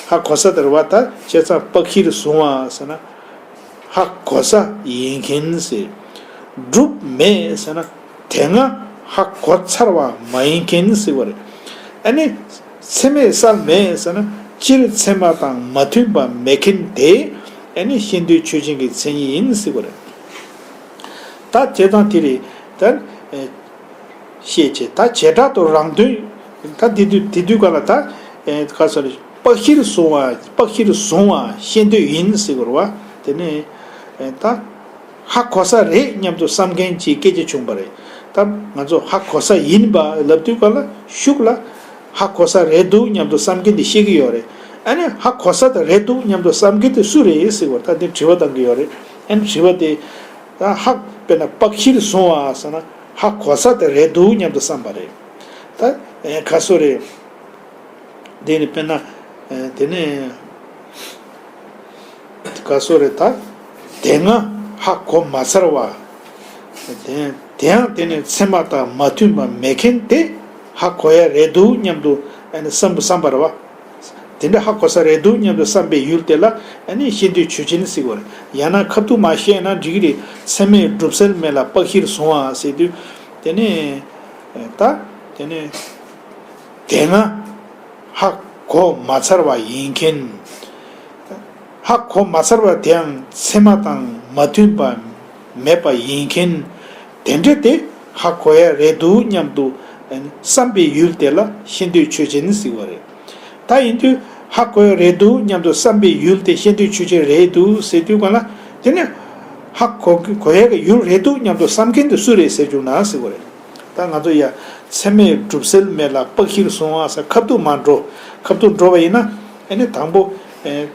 ཧ་གོ་ས་དེ་རེད་བ། ད་བྱས་ཙང་དཔག་གཞིར་བཟུང་བ་ཟེར་ན། ཧ་གོ་ས་ཡིན་མཁན་ཟེར། གྲུབ་མེད་ཟེར་ན་དེ་སྔ་ཧ་གོ་ཚར་བ་མ་ཡིན་མཁན་ཟེར་བ་རེད། ཨ་ནི་ཚད་མས་བསལ་མེད་ཟེར་ན་སྤྱིར་ཚད་མ་དང་མ་མཐུན་པ་མེད་མཁན་དེ་ཨ་ནི་ཤེས་འདོད་ཆོས་ཅན་གྱི་མཚན་ཉིད་ཡིན་ཟེར་བ་རེད། ད་དེ་དང་དེ་རེད། ད་ཨེ་ཤེས་བྱེད་ད་བྱེ་བྲག་ཏུ་རང་དོན། ད་དེ་དུས་དེ་དུས་ག་ལ་ད་ཨེ་ག་ས་རེད། དཔག་གཞིར་བཟུང་བ་དཔག་གཞིར་བཟུང་བ་ཤེས་འདོད་ཡིན་ཟེར་བ་རེད་བ། དེ་ནས་ཨེ་ད་ཧ་གོ་ས་རེད་སྙམ་དུ་བསམ་མཁན་གྱི་སྐད་ཆ་བྱུང་བ་རེད། ད་ང་ཚོ་ཧ་གོ་ས་ཡིན་པ་ལབ་དུས་ག་ལ་ཤུགས་ལ་ཧ་གོ་ས་རེད་འདུག་སྙམ་དུ་བསམ་མཁན་དེ་བཤད་ཀྱི་ཡོད་རེད། ཨ་ནི་ཧ་གོ་ས་དེ་རེད་འདུག་སྙམ་དུ་བསམ་མཁན་དེ་སུ་རེད་ཟེར་བ་ད་འདི་དྲི་བ་བཏང་གི་ཡོད་རེད། ཨ་ནི་དྲི་བ་དེ། ད་ཧ་དཔེར་ན་དཔག་གཞིར་བཟུང་བ་ཟེར་ན་ཧ་གོ་ས་དེ་རེད་འདུག་སྙམ་དུ་བསམ་པ་རེད། ད་ཨེ་ག་སོ་རེད། དེ་ནི་དཔེར་ན་ཨེ་དེ་ནས་ག་སོ་རེད། ད་དེ་སྔ་ཧ་གོ་མ་ཚར་བ། དེ་དེའང་དེ་ནི་ཚད་མ་དང་མ་མཐུན་པ་མེད་མཁན་དེ་ཧ་གོ་ཡ་རེད་འདུག་སྙམ་དུ་ཨེ་ནི་བསམ་བསམ་པ་རེད་བ། དེ་འདྲ་ཧ་གོ་ས་རེད་འདུག་སྙམ་དུ་བསམ་པའི་ཡུལ་དེ་ལ་ཨ་ནི་ཤེས་འདོད་ཆོས་ཅན་ཟེར་གྱི་ཡོད་རེད། ཡང་ན་ཁ་ཐུག་མ་བཤད་ན་འགྲིག་གི་རེད། ཚད་མས་གྲུབ་སེལ་མེད་ལ་དཔག་གཞིར་བཟུང་བ་ཟེར་དུས། དེ་ནས་ད་དེ་ནས་དེ་སྔ་ཧ་གོ་མ་ཚར་བ་ཡིན་མཁན། ཧ་གོ་མ་ཚར་བ་དེའང་ཚད་མ་དང་མ་མཐུན་པ་མེད་པ་ཡིན་མཁན། དེ་འདྲ་དེ་ཧ་གོ་ཡ་རེད་འདུག་སྙམ་དུ་བསམ་པའི་ཡུལ་དེ་ལ་ཤེས་འདོད་ཆོས་ཅན་ཟེར་བ་རེད། ད་ཡིན་དུས་ཧ་གོ་ཡ་རེད་འདུག་སྙམ་དུ་བསམ་པའི་ཡུལ་དེ་ཤེས་འདོད་ཆོས་ཅན་རེད་འདུག་ཟེར་དུས་གང་ལ། དེ་ནས་ཧ་གོ་གོ་ཡ་གི་ཡུལ་རེད་འདུག་སྙམ་དུ་བསམ་མཁན་དེ་སུ་རེད་ཟེར་བྱུང་ན་ཟེར་བ་རེད། ད་ང་ཚོ་ཡ་ཚད་མས་གྲུབ་སེལ་མེད་ལ་དཔག་གཞིར་བཟུང་བ་ཟེར་ཁ་ཐུག་མ་འགྲོ། ཁ་ཐུག་འགྲོ་བ་ཡིན་ན་ཨ་ནི་དང་པོ་ཨེ་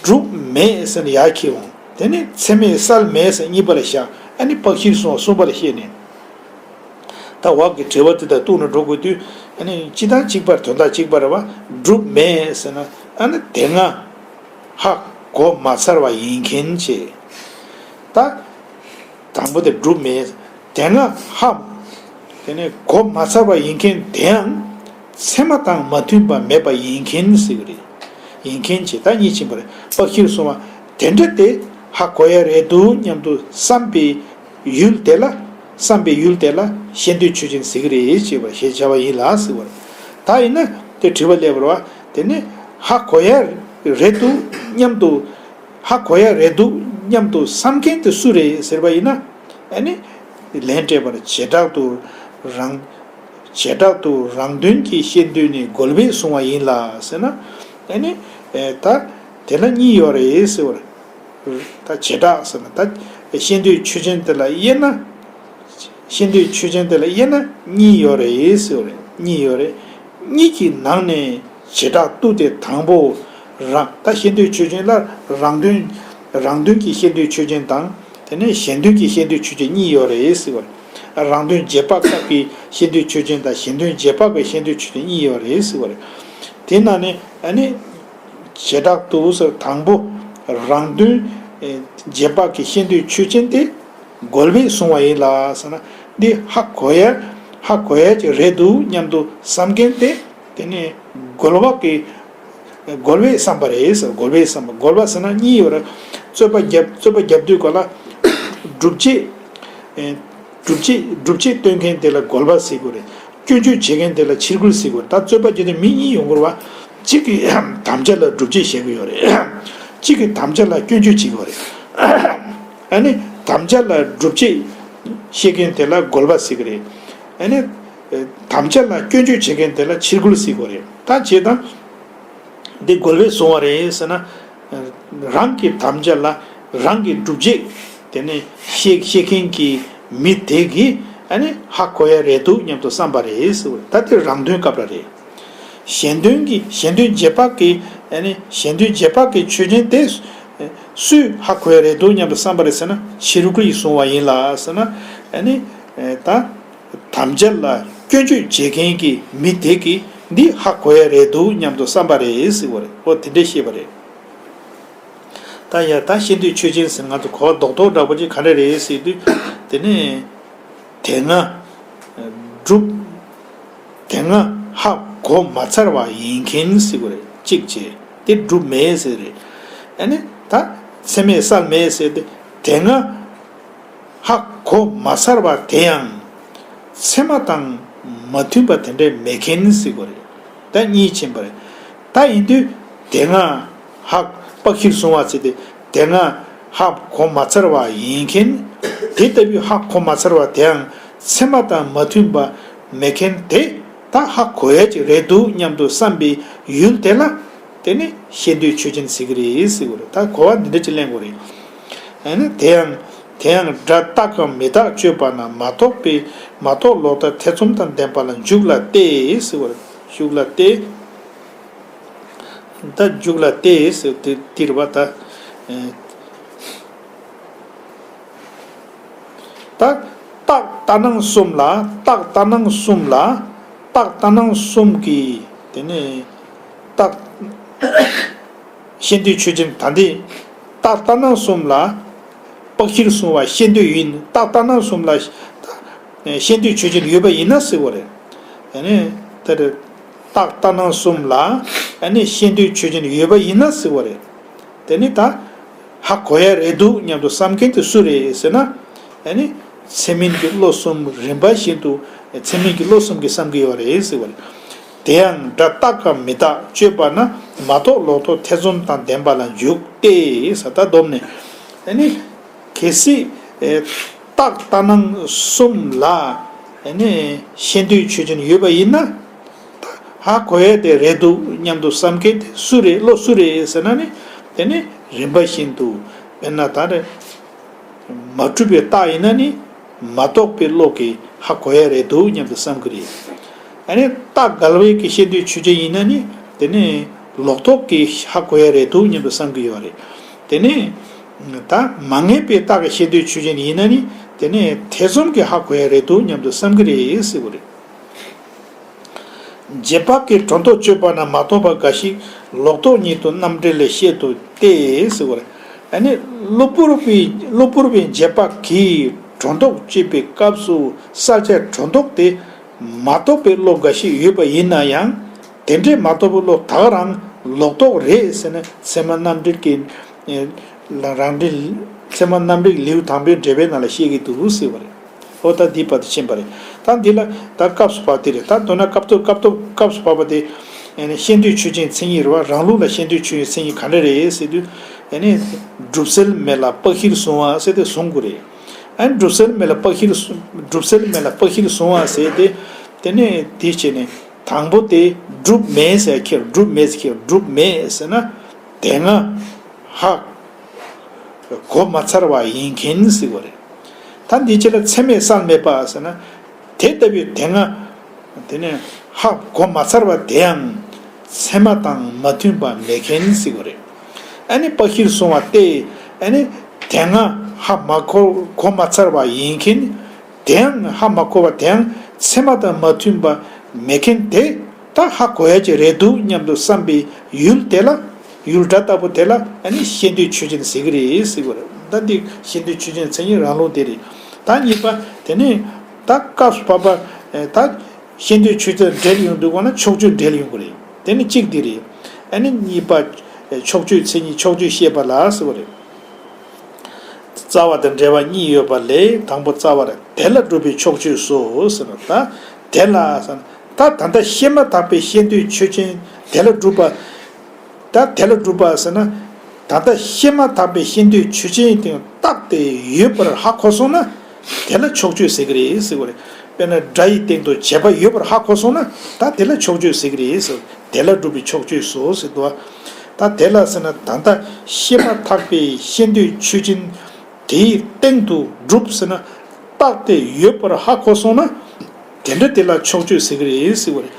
གྲུབ་མེད་ཟེར་ནས་ཡར་འཁྱེར་འོང་། དེ་ནས་ཚད་མས་བསལ་མེད་ཟེར་གཉིས་པ་ལ་བཞག་ཨ་ནི་དཔག་གཞིར་བཟུང་བ་གསུམ་པ་ལ་བཤད་ནས། ད་འོག་གི་དྲི་བ་དེ་དང་གཏུགས་ནས་འགྲོ་དགོས་དུས་ཨ་ནི་སྤྱི་དང་གཅིག་པར་དོན་དག་གཅིག་པ་རེད་བ། གྲུབ་མེད་ཟེར་ན་ཨ་ནི་དེ་སྔ་ཧ་གོ་མ་ཚར་བ་ཡིན་མཁན་བྱས། ད་དང་པོ་དེ་གྲུབ་མེད། དེ་སྔ་ཧ། དེ་ནས་གོ་མ་ཚར་བ་ཡིན་མཁན་དེའང་ཚད་མ་དང་མ་མཐུན་པ་མེད་པ་ཡིན་མཁན་ཟེར་གི་རེད། ཡིན་མཁན་བྱས་ད་གཉིས་ཕྱིན་པ་རེད། དཔག་གཞིར་བཟུང་བ་དེ་འདྲ་དེ་ཧ་གོ་ཡ་རེད་འདུག་སྙམ་དུ་བསམ་པའི་ཡུལ་དེ་ལ། བསམ་པའི་ཡུལ་དེ་ལ་ཤེས་འདོད་ཆོས་ཅན་ཟེར་གི་རེད་ཅེས་པ་ཞེས་བྱ་བ་ཡིན་ལ་ཟེར་བ་རེད། ད་ཡིན་ན་ དེ་དྲི་བ་སླེབས་པ་རེད་བ། དེ་ནས་ཧ་གོ་ཡ་རེད་འདུག་སྙམ་དུ། ཧ་གོ་ཡ་རེད་འདུག་སྙམ་དུ་བསམ་མཁན་དེ་སུ་རེད་ཟེར་བ་ཡིན་ན། ཨ་ནི་ལན་སྤྲད་པར་བྱེ་བྲག་ཏུ་རང་། བྱེ་བྲག་ཏུ་རང་དོན་གྱི་ཤེས་འདོད་ནི་རྒོལ་བས་བཟུང་བ་ཡིན་ལ་ཟེར་ན། ཨ་ནི་ད་དེ་ལ་གཉིས་ཡོད་རེད་ཟེར་བ་རེད། ད་བྱེ་བྲག་ཟེར་ན་ད་ཤེས་འདོད་ཆོས་ཅན་དེ་ལ་དབྱེ་ན། ཤེས་འདོད་ཆོས་ཅན་དེ་ལ་དབྱེ་ན་གཉིས་ཡོད་རེད་ཟེར་བ་རེད། གཉིས་ཡོད་རེད། གཉིས་ཀྱི་ནང་ནས་བྱེ་བྲག་ཏུ་དེ་དང་པོ་རང་། ད་ཤེས་འདོད་ཆོས་ཅན་ལ་རང་དོན། རང་དོན་གྱི་ཤེས་འདོད་ཆོས་ཅན་དང་། དེ་ནས་གཞན་དོན་གྱི་ཤེས་འདོད་ཆོས་ཅན་གཉིས་ཡོད་རེད་ཟེར་བ་རེད། རང་དོན་རྗེས་དཔག་སྐབས་ཀྱི་ཤེས་འདོད་ཆོས་ཅན་དང་། གཞན་དོན་རྗེས་དཔག་གི་ཤེས་འདོད་ཆོས་ཅན་གཉིས་ཡོད་རེད་ཟེར་བ་རེད། དེ་ནང་ནས་ཨ་ནི་བྱེ་བྲག་ཏུ་ཟེར་དང་པོ་རང་དོན་རྗེས་དཔག་གི་ཤེས་འདོད་ཆོས་ཅན་དེ་རྒོལ་བས་བཟུང་བ་ཡིན་ལ་ཟེར་ན། འདི་ཧ་གོ་ཡ། ཧ་གོ་ཡ་ཅིག་རེད་འདུག་སྙམ་དུ་བསམ་མཁན་དེ། དེ་ནས་རྒོལ་བ་གི། རྒོལ་བས་བསམ་པ་རེད་ཟེར། རྒོལ་བས་བསམ་པ། རྒོལ་བ་ཟེར་ན་གཉིས་ཡོད་རེད། རྩོད་པ་རྒྱབ། རྩོད་པ་རྒྱབ་དུས་སྐབས་ལ་སྒྲུབ་བྱེད། ཨེ། སྒྲུབ་བྱེད། སྒྲུབ་བྱེད་སྟོན་མཁན་དེ་ལ་རྒོལ་བ་ཟེར་གྱི་རེད། སྐྱོན་བརྗོད་བྱེད་མཁན་དེ་ལ་ཕྱིར་རྒོལ་ཟེར་གྱི་རེད། ད་རྩོད་པ་བྱེད་དུས་མི་གཉིས་ཡོང་གི་རེད་བ། གཅིག་གིས་དམ་བཅའ་ལ་སྒྲུབ་བྱེད་བཤད་ཀྱི་ཡོད་རེད། གཅིག་གིས་དམ་བཅའ་ལ་སྐྱོན་བརྗོད་བྱེད་ཀྱི་ཡོད་རེད། ཨ་ནི་དམ་བཅའ་ལ་སྒྲུབ་བྱེད་བཤད་མཁན་དེ་ལ་རྒོལ་བ་ཟེར་གྱི་རེད། ཨ་ནི་དམ་བཅའ་ལ་སྐྱོན་བརྗོད་བྱེད་མཁན་དེ་ལ་ཕྱིར་རྒོལ་ཟེར་གྱི་རེད། ད་བྱས་ཙང་འདི་རྒོལ་བས་བཟུང་བ་རེད་ཟེར་ན། རང་གི་དམ་བཅའ་ལ་རང་གི་སྒྲུབ་བྱེད་དེ་ནས་བཤད་བཤད་མཁན་གྱི་མི་དེ་གིས་ཨ་ནི་ཧ་གོ་ཡ་རེད་འདུག་སྙམ་དུ་བསམ་པ་རེད་ཟེར་བ་རེད། ད་དེ་རང་དོན་སྐབས་ལ་རེད། གཞན་དོན་གྱི། གཞན་དོན་རྗེས་དཔག་གི། ཨ་ནི་གཞན་དོན་རྗེས་དཔག་གི་ཆོས་ཅན་དེ་སུས་ཧ་གོ་ཡ་རེད་འདུག་སྙམ་དུ་བསམ་པ་རེད་ཟེར་ན། ཕྱིར་རྒོལ་གྱིས་བཟུང་བ་ཡིན་ལ་ཟེར་ན། ཨ་ནི་ད་དམ་བཅའ་ལ་སྐྱོན་བརྗོད་བྱེད་མཁན་གྱི་མི་དེ་གིས་འདི་ཧ་གོ་ཡ་རེད་འདུག་སྙམ་དུ་བསམ་པ་རེད་ཟེར་བ་རེད། ཨོ་དེ་འདྲས་བཤད་པ་རེད། ད་ཡ་ད་ཤེས་འདོད་ཆོས་ཅན་ཟེར་ང་ཚོ་གོ་བ་རྡོག་རྡོག་འདྲ་པོ་ཅིག་ག་འདྲ་རེད་ཟེར་དུས། དེ་ནས་དེ་སྔ་སྒྲུབ། དེ་སྔ་ཧ་གོ་མ་ཚར་བ་ཡིན་མཁན་ཟེར་གྱི་རེད། གཅིག་བྱས་དེ་སྒྲུབ་མེད་ཟེར་རེད། ཨ་ནི་ད་ཚད་མས་བསལ་མེད་ཟེར་ཏེ། དེ་སྔ་ཧ་གོ་མ་ཚར་བ་དེ་ཡང་ཚད་མ་དང་མ་མཐུན་པ་དེ་འདྲས་མེད་མཁན་ཟེར་གྱི་རེད། ད་གཉིས་ཕྱིན་པ་རེད། ད་ཡིན་དུས་དེ་སྔ་ཧ་དཔག་གཞིར་བཟུང་བ་ཟེར་ཏེ། དེ་སྔ་ཧ་གོ་མ་ཚར་བ་ཡིན་མཁན། དེ་ལྟ་བུའི་ཧ་གོ་མ་ཚར་བ་དེའང་ཚད་མ་དང་མ་མཐུན་པ་མེད་མཁན་དེ་ད་ཧ་གོ་ཡ་ཅིག་རེད་འདུག་སྙམ་དུ་བསམ་པའི་ཡུལ་དེ་ལ། དེ་ནི་ཤེས་འདོད་ཆོས་ཅན་ཟེར་གྱི་རེད་ཟེར་གྱི་རེད། ད་གོ་བ་འདི་འདྲ་ཅིག་ལེན་དགོས་རེད། ཨ་ནི་དེ་ཡང་། དེ་ཡང་སྒྲ་རྟག་གམ་མི་རྟག་དཔྱོད་པ་ན། མ་རྟོགས་པའི། མ་རྟོགས་ལོག་ལྟ་ཐེ་ཚོམ་དང་ལྡན་པ་ལ་འཇུག་ལ་སྟེ་ཟེར་གྱི་རེད། འཇུག་ལ་སྟེ། ད་འཇུག་ལ་སྟེ་ཟེར་དེ་དེ་རེད་པ་ད། ཨེ། ད་རྟགས་ལྟར་སྣང་གསུམ་ལ། རྟགས་ལྟར་སྣང་གསུམ་ལ། རྟགས་ལྟར་སྣང་གསུམ་གྱི། དེ་ནས་རྟགས། ཤེས་འདོད་ཆོས་ཅན། ད་འདི་རྟགས་ལྟར་སྣང་གསུམ་ལ་དཔག་གཞིར་བཟུང་བ་ཤེས་འདོད་ཡིན། རྟགས་ལྟར་སྣང་གསུམ་ལ་ཤེས་འདོད་ཆོས་ཅན་ཡོད་པ་ཡིན་ན་ཟེར་བ་རེད། དེ་ནས་དེར་རྟགས་ལྟར་སྣང་གསུམ་ལ་ཤེས་འདོད་ཆོས་ཅན་ཡོད་པ་ཡིན་ན་ཟེར་བ་རེད། དེ་ནི་ད་ཧ་གོ་ཡ་རེད་འདུག་སྙམ་དུ་བསམ་མཁན་དེ་སུ་རེད་ཟེར་ན། ཨ་ནི་ཚད་མིན་གྱི་བློ་གསུམ་རིམ་པ་བཞིན་དུ། ཚད་མིན་གྱི་བློ་གསུམ་གྱིས་བསམ་གྱི་ཡོད་རེད་ཟེར་བ་རེད། དེ་ཡང་སྒྲ་རྟག་གམ་མི་རྟག་དཔྱོད་པ་ན། མ་རྟོགས་ལོག་རྟོག་ཐེ་ཚོམ་དང་ལྡན་པ་ལ་འཇུག་སྟེ། ས་ད་སྡོམ་ནས། ཨ་ནི་གལ་སྲིད་རྟགས་ལྟར་སྣང་གསུམ་ལ་ཨ་ནི་ཤེས་འདོད་ཆོས་ཅན་ཡོད་པ་ཡིན་ན། ཧ་གོ་ཡ་དེ་རེད་འདུག་སྙམ་དུ་བསམ་མཁན་དེ་སུ་རེད། བློ་སུ་རེད་ཟེར་ན་ནི། དེ་ནི་རིམ་པ་བཞིན་དུ། དཔེར་ན་ད་རེ། མ་གྲུབ་པའི་རྟགས་ཡིན་ན་ནི། མ་རྟོགས་པའི་བློ་གིས་ཧ་གོ་ཡ་རེད་འདུག་སྙམ་དུ་བསམ་གྱི་རེད། ཨ་ནི་རྟགས་འགལ་བའི་གི་ཤེས་འདོད་ཆོས་ཅན་ཡིན་ན་ནི། དེ་ནི་ལོག་རྟོག་གིས་ཧ་གོ་ཡ་རེད་འདུག་སྙམ་དུ་བསམ་གྱི་ཡོད་རེད། དེ་ནི་ད་མ་ངེས་པའི་རྟགས་ཀྱི་ཤེས་འདོད་ཆོས་ཅན་ཡིན་ན་ནི། དེ་ནི་ཐེ་ཚོམ་གྱིས་ཧ་གོ་ཡ་རེད་འདུག་སྙམ་དུ་བསམ་གྱི་རེད་ཟེར་བ་རེད། རྗེས་དཔག་གི་སྒྲོ་འདོགས་གཅོད་པ་ན། མ་རྟོགས་པ་འགའ་ཞིག་ལོག་རྟོག་ཉིད་དུ་རྣམ་འགྲེལ་ལས་བཤད་དོ་སྟེ་ཟེར་བ་རེད། ཨ་ནི་གློ་བུར་བའི་གློ་བུར་བའི་རྗེས་དཔག་གིས་སྒྲོ་འདོགས་གཅོད་པའི་སྐབས་སུ་བསལ་བྱ་སྒྲོ་འདོགས་དེ་མ་རྟོགས་པའི་བློ་འགའ་ཞིག་ཡོད་པ་ཡིན་ན་ཡང་། དེ་འདྲའི་མ་རྟོགས་པའི་བློ་ད་ག་རང་ལོག་རྟོག་རེད་ཟེར་ནས་ཚད་མ་རྣམ་འགྲེལ་གྱི། ཨེ། རང་འགྲེལ། ཚད་མ་རྣམ་འགྲེལ་ལེའུ་དང་པོའི་འགྲེལ་པའི་ནང་ལ་བཤད་ཀྱི་འདུག་ཟེར་བ་རེད། ཨོ་ད་འདི་བར་དུ་ཕྱིན་པ་རེད། ད་འདི་ལ་ད་སྐབས་སུ་བབ་དེ་རེད། ད་མདོར་ན་སྐབས་ཐོབ་སྐབས་ཐོབ་སྐབས་སུ་བབ་པ་དེ། ཨ་ནི་ཤེས་འདོད་ཆོས་ཅན་མཚན་ཉིད་རེད་བ། རང་ལུགས་ལ་ཤེས་འདོད་ཆོས་ཅན་མཚན་ཉིད་ག་འདྲ་རེད་ཟེར་དུས། ཨ་ནི་གྲུབ་སེལ་མེད་ལ་དཔག་གཞིར་བཟུང་བ་ཟེར་དེ་བཟུང་དགོས་རེད། ཨ་ནི་གྲུབ་སེལ་མེད་ལ་དཔག་གཞིར་གྲུབ་སེལ་མེད་ལ་དཔག་གཞིར་བཟུང་བ་ཟེར་དེ། དེ་ནས་དེ་བྱས་ནས་དང་པོ་དེ་གྲུབ་མེད་ཟེར་ཁྱེར། གྲུབ་མེད་ཟེར་ཁྱེར། གྲུབ་མེད་ཟེར་ན་དེ་སྔ་ཧ་གོ་མ་ཚར་བ་ཡིན་མཁན་ཟེར་བ་རེད། ད་འདི་ཕྱི་ལ་ཚད་མས་བསལ་མེད་པ་ཟེར་ན། དེ་ལྟ་བུའི་དེ་སྔ་དེ་ནས་ཧ་གོ་མ་ཚར་བ་དེ་ཡང་ཚད་མ་དང་མ་མཐུན་པ་མེད་མཁན་ཟེར་བ་རེད། ཨ་ནི་དཔག་གཞིར་བཟུང་བ་སྟེ། ཨ་ནི་དེ་སྔ་ཧ་མ་གོ་གོ་མ་ཚར་བ་ཡིན་མཁན། དེའང་ཧ་མ་གོ་བ་དེའང་ཚད་མ་དང་མ་མཐུན་པ་མེད་མཁན་དེ། ད་ཧ་གོ་ཡ་ཅིག་རེད་འདུག་སྙམ་དུ་བསམ་པའི་ཡུལ་དེ་ལ། ཡུལ་སྒྲ་ལྟ་བུ་དེ་ལ་ཨ་ནི་ཤེས་འདོད་ཆོས་ཅན་ཟེར་གྱི་རེད་ཟེར་བ་རེད། ད་འདི་ཤེས་འདོད་ཆོས་ཅན་མཚན་ཉིད་རང་ལུགས་དེ་རེད། ད་གཉིས་པ་དེ་ནི་ད་སྐབས་སུ་བབ་པ། ད་ཤེས་འདོད་ཆོས་ཅན་འབྲེལ་ཡོང་དུས་གོང་ན་ཕྱོགས་ཆོས་འབྲེལ་ཡོང་གི་རེད། དེ་ནི་གཅིག་འདི་རེད། ཨ་ནི་གཉིས་པ་ཕྱོགས་ཆོས་མཚན་ཉིད་ཕྱོགས་ཆོས་བཤད་པ་ལ་ཟེར་བ་རེད། རྩ་བ་དང་འབྲེལ་བ་གཉིས་ཡོད་པ་ལས། དང་པོ་རྩ་བར་དེ་ལ་སྒྲུབ་པའི་ཕྱོགས་ཆོས་སོ་ཟེར་ན། ད་དེ་ལ་ཟེར་ན། ད་ད་ལྟ་བཤད་མ་ཐག་པའི་ཤེས་འདོད་ཆོས་ཅན་དེ་ལ་སྒྲུབ་པ། ད་དེ་ལ་སྒྲུབ་པ་ཟེར་ན། ད་ལྟ་བཤད་མ་ཐག་པའི་ཤེས་འདོད་ཆོས་ཅན་དེ་རྟག་སྟེ་ཡོད་པར་ཧ་གོ་སོང་ན། དེ་ལ་ཕྱོགས་ཆོས་ཟེར་གྱི་རེད་ཟེར་བ་རེད། དཔེར་ན་སྒྲ་ཡི་སྟེང་དུ་བྱས་པ་ཡོད་པར་ཧ་གོ་སོང་ན། ད་དེ་ལ་ཕྱོགས་ཆོས་ཟེར་གྱི་རེད་ཟེར། དེ་ལ་སྒྲུབ་པའི་ཕྱོགས་ཆོས་སོ་ཟེར་འདུག་བ། ད་དེ་ལ་ཟེར་ན། ད་ལྟ་བཤད་མ་ཐག་པའི་ཤེས་འདོད་ཆོས་ཅན་དེའི་སྟེང་དུ་སྒྲུབ་ཟེར་ན། རྟག་སྟེ་ཡོད་པར་ཧ་གོ་སོང་ན། དེ་འདྲ་དེ་ལ་ཕྱོགས་ཆོས་ཟེར་གྱི་རེད་ཟེར་བ་རེད།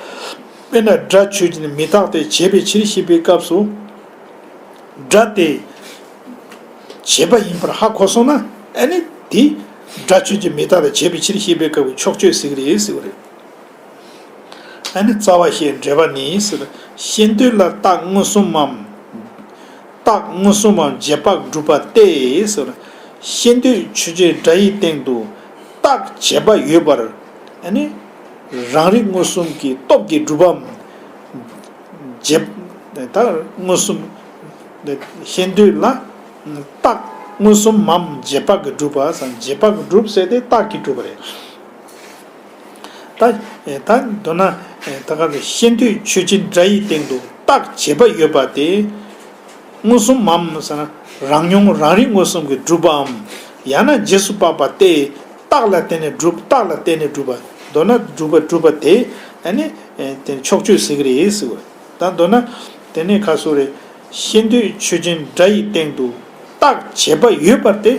དཔེར་ན་སྒྲ་ཆོས་ཅན་མི་རྟག་སྟེ་བྱས་པའི་ཕྱིར་ཞེས་པའི་སྐབས་སུ། སྒྲ་དེ་བྱས་པ་ཡིན་པར་ཧ་གོ་སོང་ན། ཨ་ནི་དེ་སྒྲ་ཆོས་ཅན་མི་རྟག་སྟེ་བྱས་པའི་ཕྱིར་ཞེས་པའི་སྐབས་ཀྱི་ཕྱོགས་ཆོས་ཟེར་གྱི་རེད་ཟེར་བ་རེད། ཨ་ནི་རྩ་བ་ཤེས་འབྲེལ་བ་ནི་ཟེར། ཤེས་འདོད་ལ་རྟགས་མངོན་སུམ་མམ། རྟགས་མངོན་སུམ་མམ་རྗེས་དཔག་སྒྲུབ་པ་སྟེ་ཟེར། ཤེས་འདོད་ཆོས་ཅན་སྒྲ་ཡི་སྟེང་དུ་རྟགས་བྱས་པ་ཡོད་པར། ཨ་ནི་རང་རིག་མངོན་སུམ་གྱི་སྟོབས་ཀྱིས་གྲུབ་པའམ། རྗེས། ད་མངོན་སུམ། ཤེས་འདོད་ལ་རྟགས་མངོན་སུམ་མམ་རྗེས་དཔག་གིས་གྲུབ་པ་ཟེར། རྗེས་དཔག་གིས་གྲུབ་ཟེར་དེ་རྟགས་ཀྱིས་གྲུབ་པ་རེད། ད་ད་མདོར་ན་ད་ག་ཤེས་འདོད་ཆོས་ཅན་སྒྲ་ཡི་སྟེང་དུ་རྟགས་བྱས་པ་ཡོད་པ་དེ། མངོན་སུམ་མམ་ཟེར་ན། རང་མྱོང་རང་རིག་མངོན་སུམ་གྱིས་གྲུབ་པའམ། ཡང་ན་རྗེས་སུ་དཔག་པ་སྟེ། རྟགས་ལ་བརྟེན་ནས་གྲུབ། རྟགས་ལ་བརྟེན་ནས་གྲུབ་པ། མདོར་ན་གྲུབ་པ་གྲུབ་པ་དེ། ཨ་ནི་དེ་ཕྱོགས་ཆོས་ཟེར་གྱི་རེད་ཟེར་བ། ད་མདོར་ན་དེ་ནས་ཁ་སོ་རེ། ཤེས་འདོད་ཆོས་ཅན་སྒྲ་ཡི་སྟེང་དུ་རྟགས་བྱས་པ་ཡོད་པར་དེ།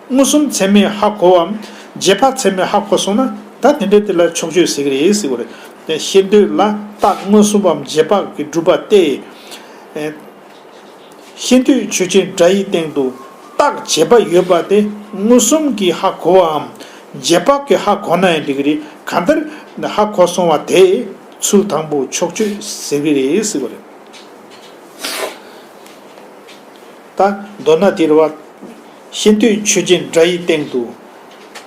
མངོན་སུམ་ཚད་མས་ཧ་གོ་བའམ། རྗེས་དཔག་ཚད་མས་ཧ་གོ་སོང་ན། ད་དེ་འདྲ་དེ་ལ་ཕྱོགས་ཆོས་ཟེར་གྱི་རེད་ཟེར་བ་རེད། ཤེས་འདོད་ལ་རྟགས་མངོན་སུམ་པའམ་རྗེས་དཔག་གིས་གྲུབ་པ་སྟེ། ཤེས་འདོད་ཆོས་ཅན་སྒྲ་ཡི་སྟེང་དུ་རྟགས་བྱས་པ་ཡོད་པ་དེ་མངོན་སུམ་གྱིས་ཧ་གོ་བའམ། རྗེས་དཔག་གིས་ཧ་གོ་ན་ཡང་འགྲིག་གི་རེད། གང་ལྟར་ཧ་གོ་སོང་བ་དེ་ཚུལ་དང་པོ་ཕྱོགས་ཆོས་ཟེར་གྱི་རེད་ཟེར་བ་རེད། ད་མདོར་ན་དེ་རེད་བ། ཤེས་འདོད་ཆོས་ཅན་སྒྲ་ཡི་སྟེང་དུ།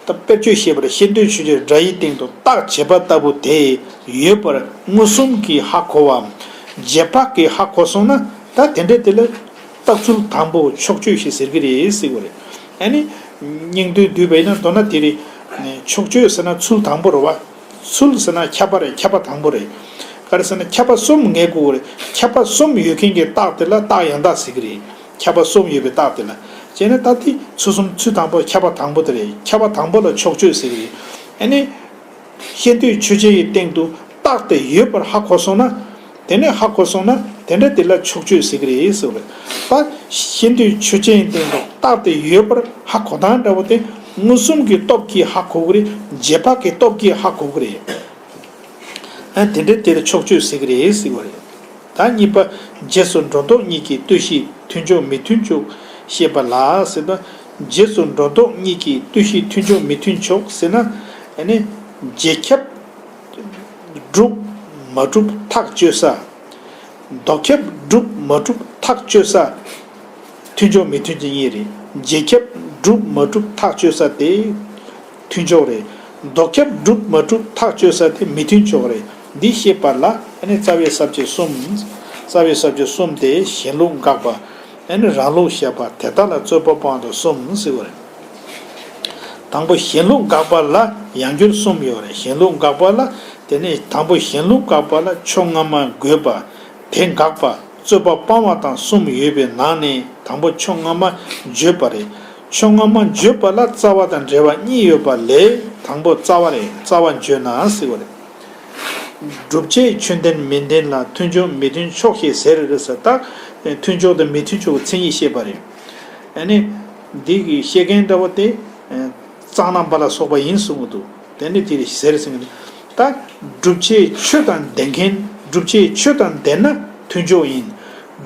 ད་དཔེར་བརྗོད་བཤད་པར། ཤེས་འདོད་ཆོས་ཅན་སྒྲ་ཡི་སྟེང་དུ་རྟགས་བྱས་པ་ལྟ་བུ་དེ་ཡོད་པར་མངོན་སུམ་གྱིས་ཧ་གོ་བའམ། རྗེས་དཔག་གིས་ཧ་གོ་སོང་ན། ད་དེ་འདྲ་དེ་ལ་རྟགས་ཚུལ་དང་པོ་ཕྱོགས་ཆོས་ཞེས་ཟེར་གྱི་རེད་ཟེར་བ་རེད། ཨ་ནི་སྙིང་དོན་བསྡུས་པ་ཡིན་ན། མདོར་ན་དེ་རེད། ཕྱོགས་ཆོས་ཟེར་ན་ཚུལ་དང་པོ་རེད་བ། ཚུལ་ཟེར་ན་ཁྱབ་པ་རེད། ཁྱབ་པ་དང་པོ་རེད། ག་རེ་ཟེར་ན་ཁྱབ་པ་གསུམ་ངེས་དགོས་རེད། ཁྱབ་པ་གསུམ་ཡོད་མཁན་གྱི་རྟགས་དེ་ལ་རྟགས་ཡང་དག་ཟེར་གྱི་རེད། ཁྱབ་པ་གསུམ་ཡོད་པའི་རྟགས་དེ་ལ། བྱས་ན་ད་དེ་ཚུལ་གསུམ། ཚུལ་དང་པོ་ཁྱབ་པ་དང་པོ་དེ་རེད། ཁྱབ་པ་དང་པོ་ལ་ཕྱོགས་ཆོས་ཟེར་གྱི་རེད། ཨ་ནི་ཤེས་འདོད་ཆོས་ཅན་ཡི་སྟེང་དུ་རྟགས་དེ་ཡོད་པར་ཧ་གོ་སོང་ན། དེ་ནས་ཧ་གོ་སོང་ན་དེ་འདྲ་དེ་ལ་ཕྱོགས་ཆོས་ཟེར་གྱི་རེད་ཟེར་བ་རེད། ད་ཤེས་འདོད་ཆོས་ཅན་ཡི་སྟེང་དུ་རྟགས་དེ་ཡོད་པར་ཧ་གོ་སྟངས་འདྲ་བོ་དེ་མངོན་སུམ་གྱི་སྟོབས་ཀྱིས་ཧ་གོ་གི་རེད། རྗེས་དཔག་གི་སྟོབས་ཀྱིས་ཧ་གོ་གི་རེད། ཨ། དེ་འདྲ་དེ་ལ་ཕྱོགས་ཆོས་ཟེར་གྱི་རེད་ཟེར་བ་རེད། ད་གཉིས་པ། རྗེས་སུ་འགྲོ་ལྡོག་གཉིས་ཀྱི་ལྟོས་གཞི་མཐུན་ཕྱོགས་མི་མཐུན་ཕྱོགས་བཤད་པ་ལ་ཟེར་ན། རྗེས་སུ་འགྲོ་ལྡོག་གཉིས་ཀྱི་ལྟོས་གཞི་མཐུན་ཕྱོགས་མི་མཐུན་ཕྱོགས་ཟེར་ན། ཨ་ནི་རྗེས་ཁྱབ་གྲུབ་མ་གྲུབ་ཐག་གཅོད་ས། ལྡོག་ཁྱབ་གྲུབ་མ་གྲུབ་ཐག་གཅོད་ས། མཐུན་ཕྱོགས་མི་མཐུན་གྱི་གཉིས་རེད། རྗེས་ཁྱབ་གྲུབ་མ་གྲུབ་ཐག་གཅོད་ས་དེ་མཐུན་ཕྱོགས་རེད། ལྡོག་ཁྱབ་གྲུབ་མ་གྲུབ་ཐག་གཅོད་ས་དེ་མི་མཐུན་ཕྱོགས་རེད། འདི་ཤེས་པ་ལ་ཨ་ནི་རྩ་བའི་ས་བཅད་གསུམ། རྩ་བའི་ས་བཅད་གསུམ་དེ་གཞན་ལུགས་དགག་པ། ཨ་ནི་རང་ལུགས་བཤད་པ། དེ་དག་ལ་རྩོད་པ་སྤངས་དང་གསུམ་ཟེར་བ་རེད། དང་པོ་གཞན་ལུགས་དགག་པ་ལ་ཡང་འགྱུར་གསུམ་ཡོད་རེད། གཞན་ལུགས་དགག་པ་ལ། དེ་ནས་དང་པོ་གཞན་ལུགས་དགག་པ་ལ་ཕྱོགས་སྔ་མ་དགོས་པ། དེ་དགག་པ་རྩོད་པ་སྤང་བ་དང་གསུམ་ཡོད་པའི་ནང་ནས་དང་པོ་ཕྱོགས་སྔ་མ་བརྗོད་པ་རེད། ཕྱོགས་སྔ་མ་བརྗོད་པ་ལ་རྩ་བ་དང་འབྲེལ་བ་གཉིས་ཡོད་པ་ལས་དང་པོ་རྩ་བ་རེད། རྩ་བ་བརྗོད་ན་ཟེར་བ་རེད། སྒྲུབ་བྱེད་ཆོས་ལྡན་མི་ལྡན་ལ་མཐུན་ཕྱོགས་མི་མཐུན་ཕྱོགས་ཞེས་ཟེར་རེད་ཟེར། ད་མཐུན་ཕྱོགས་དང་མི་མཐུན་ཕྱོགས་ཀྱི་མཚན་ཉིད་བཤད་པ་རེད། ཨ་ནི་འདི་གི་བཤད་མཁན་འདྲ་བོ་དེ་གཙང་རྣམ་པ་ལ་སོགས་པ་ཡིན་གསུང་གི་འདུག་དེ་ནི་དེ་ཟེར་ཟིན་གི་འདུག་ད་སྒྲུབ་བྱེད་ཆོས་དང་ལྡན་མཁན། སྒྲུབ་བྱེད་ཆོས་དང་ལྡན་ན་མཐུན་ཕྱོགས་ཡིན།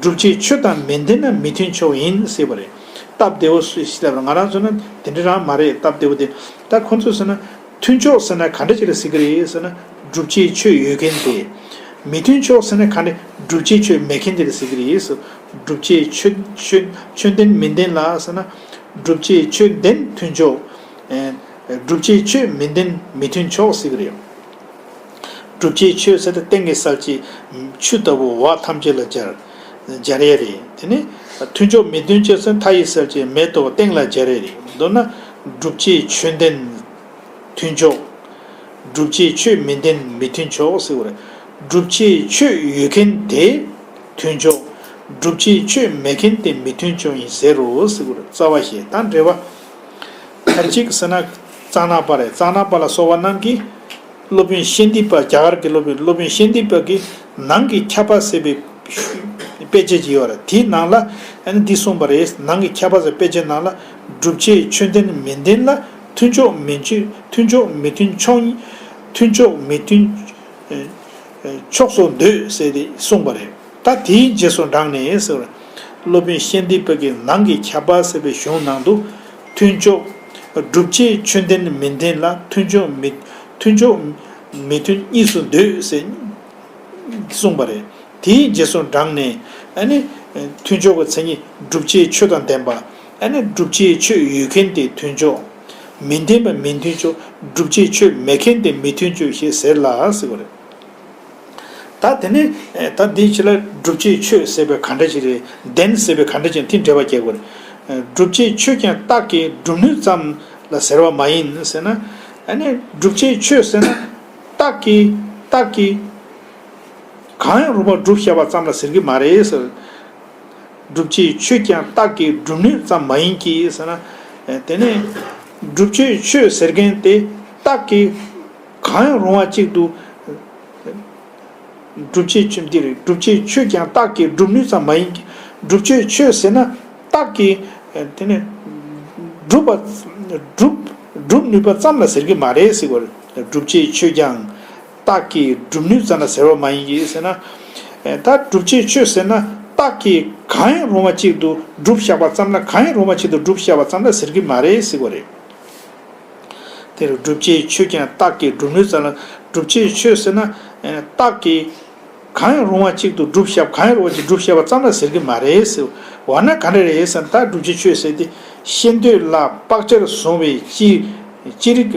སྒྲུབ་བྱེད་ཆོས་དང་མི་ལྡན་ན་མི་མཐུན་ཕྱོགས་ཡིན་ཟེར་བ་རེད། སྟབས་བདེ་བོ་སུ་ཞིག་ལབ་ར། ང་རང་ཚོ་ན་དེ་འདྲ་རང་མ་རེད། སྟབས་བདེ་བོ་དེ། ད་ཁོང་ཚོ་ཟེར་ན། མཐུན་ཕྱོགས་ཟེར་ན་ག་འདྲ་ཅིག་ལ་ཟེར་གི་རེད་ཟེར་ན། སྒྲུབ་བྱེད་ཆོས་ཡོད་མཁན་དེ། མི་མཐུན་ཕྱོགས་ཟེར་ན་ག་འདྲ། སྒྲུབ་བྱེད་ཆོས་མེད་མཁན་དེ་ལ་ཟེར་གི་རེད་ཟེར། སྒྲུབ་བྱེད་ཆོས་ཆོས་ཆོས་ལྡན་མི་ལྡན་ལ་ཟེར་ན། སྒྲུབ་བྱེད་ཆོས་ལྡན་མཐུན་ཕྱོགས། ཨེ། སྒྲུབ་བྱེད་ཆོས་མི་ལྡན་མི་མཐུན་ཕྱོགས་ཟེར་གི་རེད། སྒྲུབ་བྱེད་ཆོས་ཟེར་ཏེ་སྟེང་གི་གསལ་བྱེད་ཆུ་ལྟ་བུ་འོག་ཐམས་ཅད་ལ་སྦྱར་སྦྱར་ཡས་རེད། དེ་ནས་མཐུན་ཕྱོགས་མི་མཐུན་ཕྱོགས་ཟེར་མཐའ་ཡི་གསལ་བྱེད་མེ་ལྟ་བུ་སྟེང་ལ་སྦྱར་ཡས་རེད། མདོར་ན་སྒྲུབ་བྱེད་ཆོས་ལྡན་མཐུན་ཕྱོགས། སྒྲུབ་བྱེད་ཆོས་མི་ལྡན་མི་མཐུན་ཕྱོགས་ཟེར་བ་རེད། སྒྲུབ་བྱེད་ཆོས་ཡོད་མཁན་དེ་མཐུན་ཕྱོགས། སྒྲུབ་བྱེད་ཆོས་མེད་མཁན་དེ་མི་མཐུན་ཕྱོགས་ཡིན་ཟེར་རོ་ཟེར་བ་རེད། རྩ་བ་ཞེས་དང་འབྲེལ་བ། ཁ་ཅིག་ཟེར་ན་གཙང་རྣམ་པ་རེད། གཙང་རྣམ་པ་ལ་སོགས་པ་རྣམས་ཀྱིས། སློབ་དཔོན་ཤཱནྟི་པ། རྒྱ་གར་གྱི་སློབ་དཔོན། སློབ་དཔོན་ཤཱནྟི་པ་གིས་ནང་གི་ཁྱབ་པ་ཟེར་བའི་དཔེ་ཆ་ཅིག་ཡོད་རེད། དེའི་ནང་ལ་ཨ་ནི་འདི་གསུངས་པ་རེད། ནང་གི་ཁྱབ་པ་ཟེར་དཔེ་ཆའི་ནང་ལ་སྒྲུབ་བྱེད་ཆོས་ལྡན་མི་ལྡན་ལ་མཐུན་ཕྱོགས་མི་མཐུན། མཐུན་ཕྱོགས་མི་མཐུན་ཕྱོགས། མཐུན་ཕྱོགས་མི་མཐུན་ཕྱོགས་སུ་འདོད་ཟེར་ཏེ་གསུངས་པ་རེད། ད་དེའི་རྗེས་སུ་འབྲངས་ནས་ཟེར། སློབ་དཔོན་ཤཱནྟི་པ་གིས་ནང་གི་ཁྱབ་པ་ཟེར་བའི་གཞུང་ནང་དུ་མཐུན་ཕྱོགས། སྒྲུབ་བྱེད་ཆོས་ལྡན་མི་ལྡན་ལ་མཐུན་ཕྱོགས་མི་མཐུན་ཕྱོགས་མི་མཐུན་གཉིས་སུ་འདོད་ཟེར་གསུངས་པ་རེད། དེའི་རྗེས་སུ་འབྲངས་ནས་ཨ་ནི་མཐུན་ཕྱོགས་ཀྱི་མཚན་ཉིད་སྒྲུབ་བྱེད་ཆོས་དང་ལྡན་པ། ཨ་ནི་སྒྲུབ་བྱེད་ཆོས་ཡོད་མཁན་དེ་མཐུན་ཕྱོགས། མི་ལྡན་པ་མི་མཐུན་ཕྱོགས། སྒྲུབ་བྱེད་ཆོས་མེད་མཁན་དེ་མི་མཐུན་ཕྱོགས་ཞེས་ཟེར་ལ་ཟེར་བ་རེད། ད་དེ་ནས་ད་འདིའི་ཕྱི་ལ་སྒྲུབ་བྱེད་ཆོས་ཟེར་བའི་ག་འདྲ་ཞིག་རེད། ལྡན་ཟེར་བའི་ག་འདྲ་ཞིག་དེ་འགྲེལ་པ་རྒྱག་དགོས་རེད། སྒྲུབ་བྱེད་ཆོས་ཀྱང་རྟགས་ཀྱིས་སྒྲུབ་ནུས་ཙམ་ལ་ཟེར་བ་མ་ཡིན་ཟེར་ན། ཨ་ནི་སྒྲུབ་བྱེད་ཆོས་ཟེར་ན་རྟགས་ཀྱིས་རྟགས་ཀྱིས་གང་ཡང་རུང་བ་སྒྲུབ་བཞག་པ་ཙམ་ལ་ཟེར་གྱི་མ་རེད་ཟེར། སྒྲུབ་བྱེད་ཆོས་ཀྱང་རྟགས་ཀྱིས་སྒྲུབ་ནུས་ཙམ་མ་ཡིན་གྱི་ཟེར་ན། དེ་ནས་སྒྲུབ་བྱེད་ཆོས་ཟེར་མཁན་དེ་རྟགས་ཀྱིས་གང་ཡང་རུང་བ་གཅིག་ཏུ། སྒྲུབ་བྱེད་ཆོས་འདི་རེད། སྒྲུབ་བྱེད་ཆོས་ཀྱང་རྟགས་ཀྱིས་སྒྲུབ་ནུས་ཙམ་མ་ཡིན་གྱི། སྒྲུབ་བྱེད་ཆོས་ཟེར་ན་རྟགས་ཀྱིས་དེ་ནས་སྒྲུབ་པ་སྒྲུབ་སྒྲུབ་ནུས་པ་ཙམ་ལ་ཟེར་གྱི་མ་རེད་ཟེར་བ་རེད། སྒྲུབ་བྱེད་ཆོས་ཀྱང་རྟགས་ཀྱིས་སྒྲུབ་ནུས་ཙམ་ལ་ཟེར་བ་མ་ཡིན་གྱི་ཟེར་ན། ད་སྒྲུབ་བྱེད་ཆོས་ཟེར་ན་རྟགས་ཀྱིས་གང་ཡང་རུང་བ་གཅིག་ཏུ་སྒྲུབ་བཞག་པ་ཙམ་ལ། གང་ཡང་རུང་བ་གཅིག་ཏུ་སྒྲུབ་བཞག་པ་ཙམ་ལ་ཟེར་གྱི་མ་རེད་ཟེར་བ་རེད། དེར་སྒྲུབ་བྱེད་ཆོས་ཀྱང་རྟགས་ཀྱིས་སྒྲུབ་ནུས་ཙམ་ལ། སྒྲུབ་བྱེད་ཆོས་ཟེར་ན་རྟགས་ཀྱིས་གང་ཡང་རུང་བ་གཅིག་ཏུ་སྒྲུབ་བཞག་གང་ཡང་རུང་བ་གཅིག་སྒྲུབ་བཞག་པ་ཙམ་ལ་ཟེར་གྱི་མ་རེད་ཟེར་བ་ན་ག་འདྲ་རེད་ཟེར་ན། ད་སྒྲུབ་བྱེད་ཆོས་ཟེར་དེ་ཤེས་འདོད་ལ་བག་ཅར་བཟུང་བའི་ཅི་ཅི་རིགས་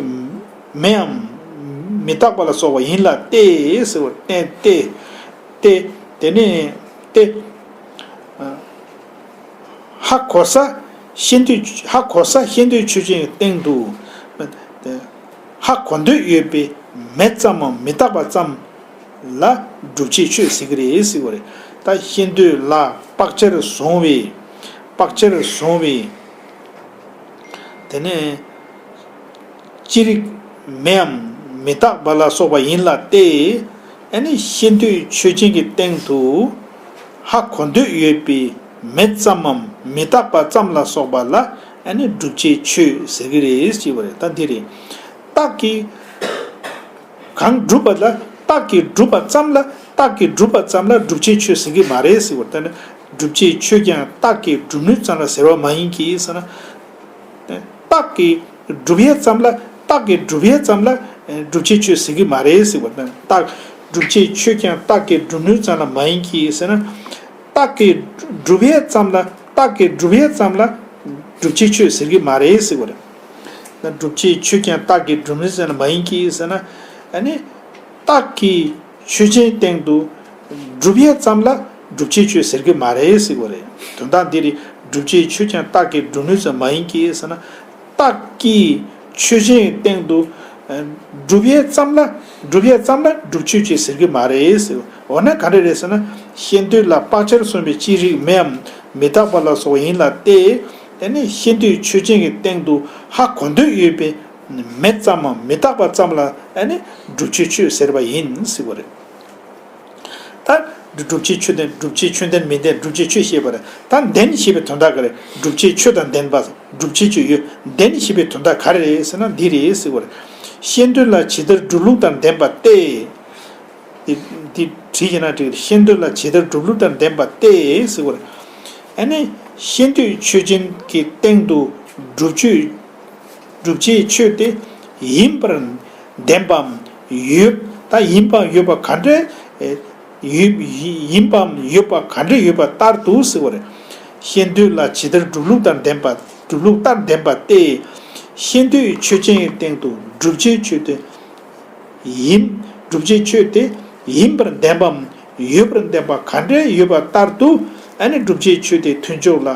མེའམ་མི་རྟག་པ་ལ་སོགས་པ་ཡིན་ལ་སྟེ་ཟེར་བ་སྟེ་སྟེ་སྟེ། དེ་ནས་སྟེ། ཧ་གོ་ས་ཤེས་འདོད། ཧ་གོ་ས་ཤེས་འདོད་ཆོས་ཅན་གྱི་སྟེང་དུ། ཧ་གོ་འདོད་ཡོད་པའི་མེ་ཙམ་མམ་མི་རྟག་པ་ཙམ་ལ་སྒྲུབ་བྱེད་ཆོས་ཟེར་གྱི་རེད་ཟེར་བ་རེད། ད་ཤེས་འདོད་ལ་བག་ཅར་བཟུང་བའི། བག་ཅར་བཟུང་བའི། དེ་ནས་ཅི་རིགས་མེའམ་མི་རྟག་པ་ལ་སོགས་པ་ཡིན་ལ་སྟེ། ཨ་ནི་ཤེས་འདོད་ཆོས་ཅན་གྱི་སྟེང་དུ་ཧ་གོ་འདོད་ཡོད་པའི་མེ་ཙམ་མམ་མི་རྟག་པ་ཙམ་ལ་སོགས་པ་ལ་ཨ་ནི་སྒྲུབ་བྱེད་ཆོས་ཟེར་གྱི་རེད་ཅེས་པ་རེད། ད་འདི་རེད། རྟགས་ཀྱིས། གང་སྒྲུབ་པ་ལ་རྟགས་ཀྱིས་སྒྲུབ་པ་ཙམ་ལ། རྟགས་ཀྱིས་སྒྲུབ་པ་ཙམ་ལ་སྒྲུབ་བྱེད་ཆོས་ཟེར་གྱི་མ་རེད་ཟེར་བ་ལྟར་ན། སྒྲུབ་བྱེད་ཆོས་ཀྱང་རྟགས་ཀྱིས་སྒྲུབ་ནུས་ཙམ་ལ་ཟེར་བ་མ་ཡིན་གྱི་ཟེར་ན། རྟགས་ཀྱིས་སྒྲུབ་ཡས་ཙམ་ལ། རྟགས་ཀྱིས་སྒྲུབ་ཡས་ཙམ་ལ་སྒྲུབ་བྱེད་ཆོས་ཟེར་གྱི་མ་རེད་ཟེར་བ་ལྟར་ན། རྟགས་སྒྲུབ་བྱེད་ཆོས་ཀྱང་རྟགས་ཀྱིས་སྒྲུབ་ནུས་ཙམ་ལ་མ་ཡིན་གྱི་ཟེར་ན། རྟགས་ཀྱིས་སྒྲུབ་ཡས་ཙམ་ལ། རྟགས་ཀྱིས་སྒྲུབ་ཡས་ཙམ་ལ་སྒྲུབ་བྱེད་ཆོས་ཟེར་གྱི་མ་རེད་ཟེར་བ་རེད། ན་སྒྲུབ་བྱེད་ཆོས་ཀྱང་རྟགས་ཀྱིས་སྒྲུབ་ནུས་ཙམ་ལ་མ་ཡིན་གྱི་ཟེར་ན། ཨ་ནི་རྟགས་ཀྱིས་ཆོས་ཅན་སྟེང་དུ་སྒྲུབ་ཡས་ཙམ་ལ་སྒྲུབ་བྱེད་ཆོས་ཟེར་གྱི་མ་རེད་ཟེར་བ་རེད། དོན་དག་འདི་རེད། སྒྲུབ་བྱེད་ཆོས་ཀྱང་རྟགས་ཀྱིས་སྒྲུབ་ནུས་ཙམ་མ་ཡིན་གྱི་ཟེར་ན། རྟགས་ཀྱིས་ཆོས་ཅན་སྟེང་དུ། སྒྲུབ་ཡས་ཙམ་ལ། སྒྲུབ་ཡས་ཙམ་ལ་སྒྲུབ་ཆོས་ཅེས་ཟེར་གྱི་མ་རེད་ཟེར། འོ་ན་ག་འདྲ་རེད་ཟེར་ན། ཤེས་འདོད་ལ་བག་ཆགས་སོགས་པའི་ཅི་རིགས་མེའམ་མི་རྟག་པ་ལ་སོགས་ཡིན་ལ་སྟེ། དེ་ནི་ཤེས་འདོད་ཆོས་ཅན་གྱི་སྟེང་དུ་ཧ་གོ་འདོད་ཡོད་པའི་མེ་ཙམ་མམ་མི་རྟག་པ་ཙམ་ལ་ཨ་ནི་སྒྲུབ་བྱེད་ཆོས་ཟེར་བ་ཡིན་ཟེར་བ་རེད། ད་སྒྲུབ་བྱེད་ཆོས་ལྡན། སྒྲུབ་བྱེད་ཆོས་ལྡན་མི་ལྡན། སྒྲུབ་བྱེད་ཆོས་ཞེས་པ་རེད། ད་ལྡན་ཞེས་པའི་དོན་དག་ག་རེ། སྒྲུབ་བྱེད་ཆོས་དང་ལྡན་པ། སྒྲུབ་བྱེད་ཆོས་ཡོད། ལྡན་ཞེས་པའི་དོན་དག་ག་རེ་རེད་ཟེར་ན་འདི་རེད་ཟེར་བ་རེད། ཤེས་འདོད་ལ་ཇི་ལྟར་སྒྲུབ་ལུགས་དང་ལྡན་པ་སྟེ། འདི་འདི་བྲིས་ཡིན་ན་འགྲིག་ཤེས་འདོད་ལ་ཇི་ལྟར་སྒྲུབ་ལུགས་དང་ལྡན་པ་སྟེ་ཟེར་བ་རེད། ཨ་ནི་ཤེས་འདོད་ཆོས་ཅན་གྱི་སྟེང་དུ་སྒྲུབ་ཆོས། སྒྲུབ་བྱེད་ཆོས་དེ་ཡིན་པར་ལྡན་པའམ་ཡོད། ད་ཡིན་པའམ་ཡོད་པ་ག་འདྲ། ཨེ། ཡོད། ཡིན་པའམ་ཡོད་པ་ག་འདྲ་ཡོད་པ་ལྟར་དུ་ཟེར་བ་རེད། ཤེས་འདོད་ལ་ཇི་ལྟར་སྒྲུབ་ལུགས་དང་ལྡན་པ། སྒྲུབ་ལུགས་ལྟར་ལྡན་པ་སྟེ། ཤེས་འདོད་ཆོས་ཅན་གྱི་སྟེང་དུ་སྒྲུབ་བྱེད་ཆོས་དེ་ཡིན། སྒྲུབ་བྱེད་ཆོས་དེ་ཡིན་པར་ལྡན་པའམ་ཡོད་པར་ལྡན་པ་ག་འདྲ་ཡོད་པ་ལྟར་དུ། ཨ་ནི་སྒྲུབ་བྱེད་ཆོས་དེ་མཐུན་ཕྱོགས་ལ་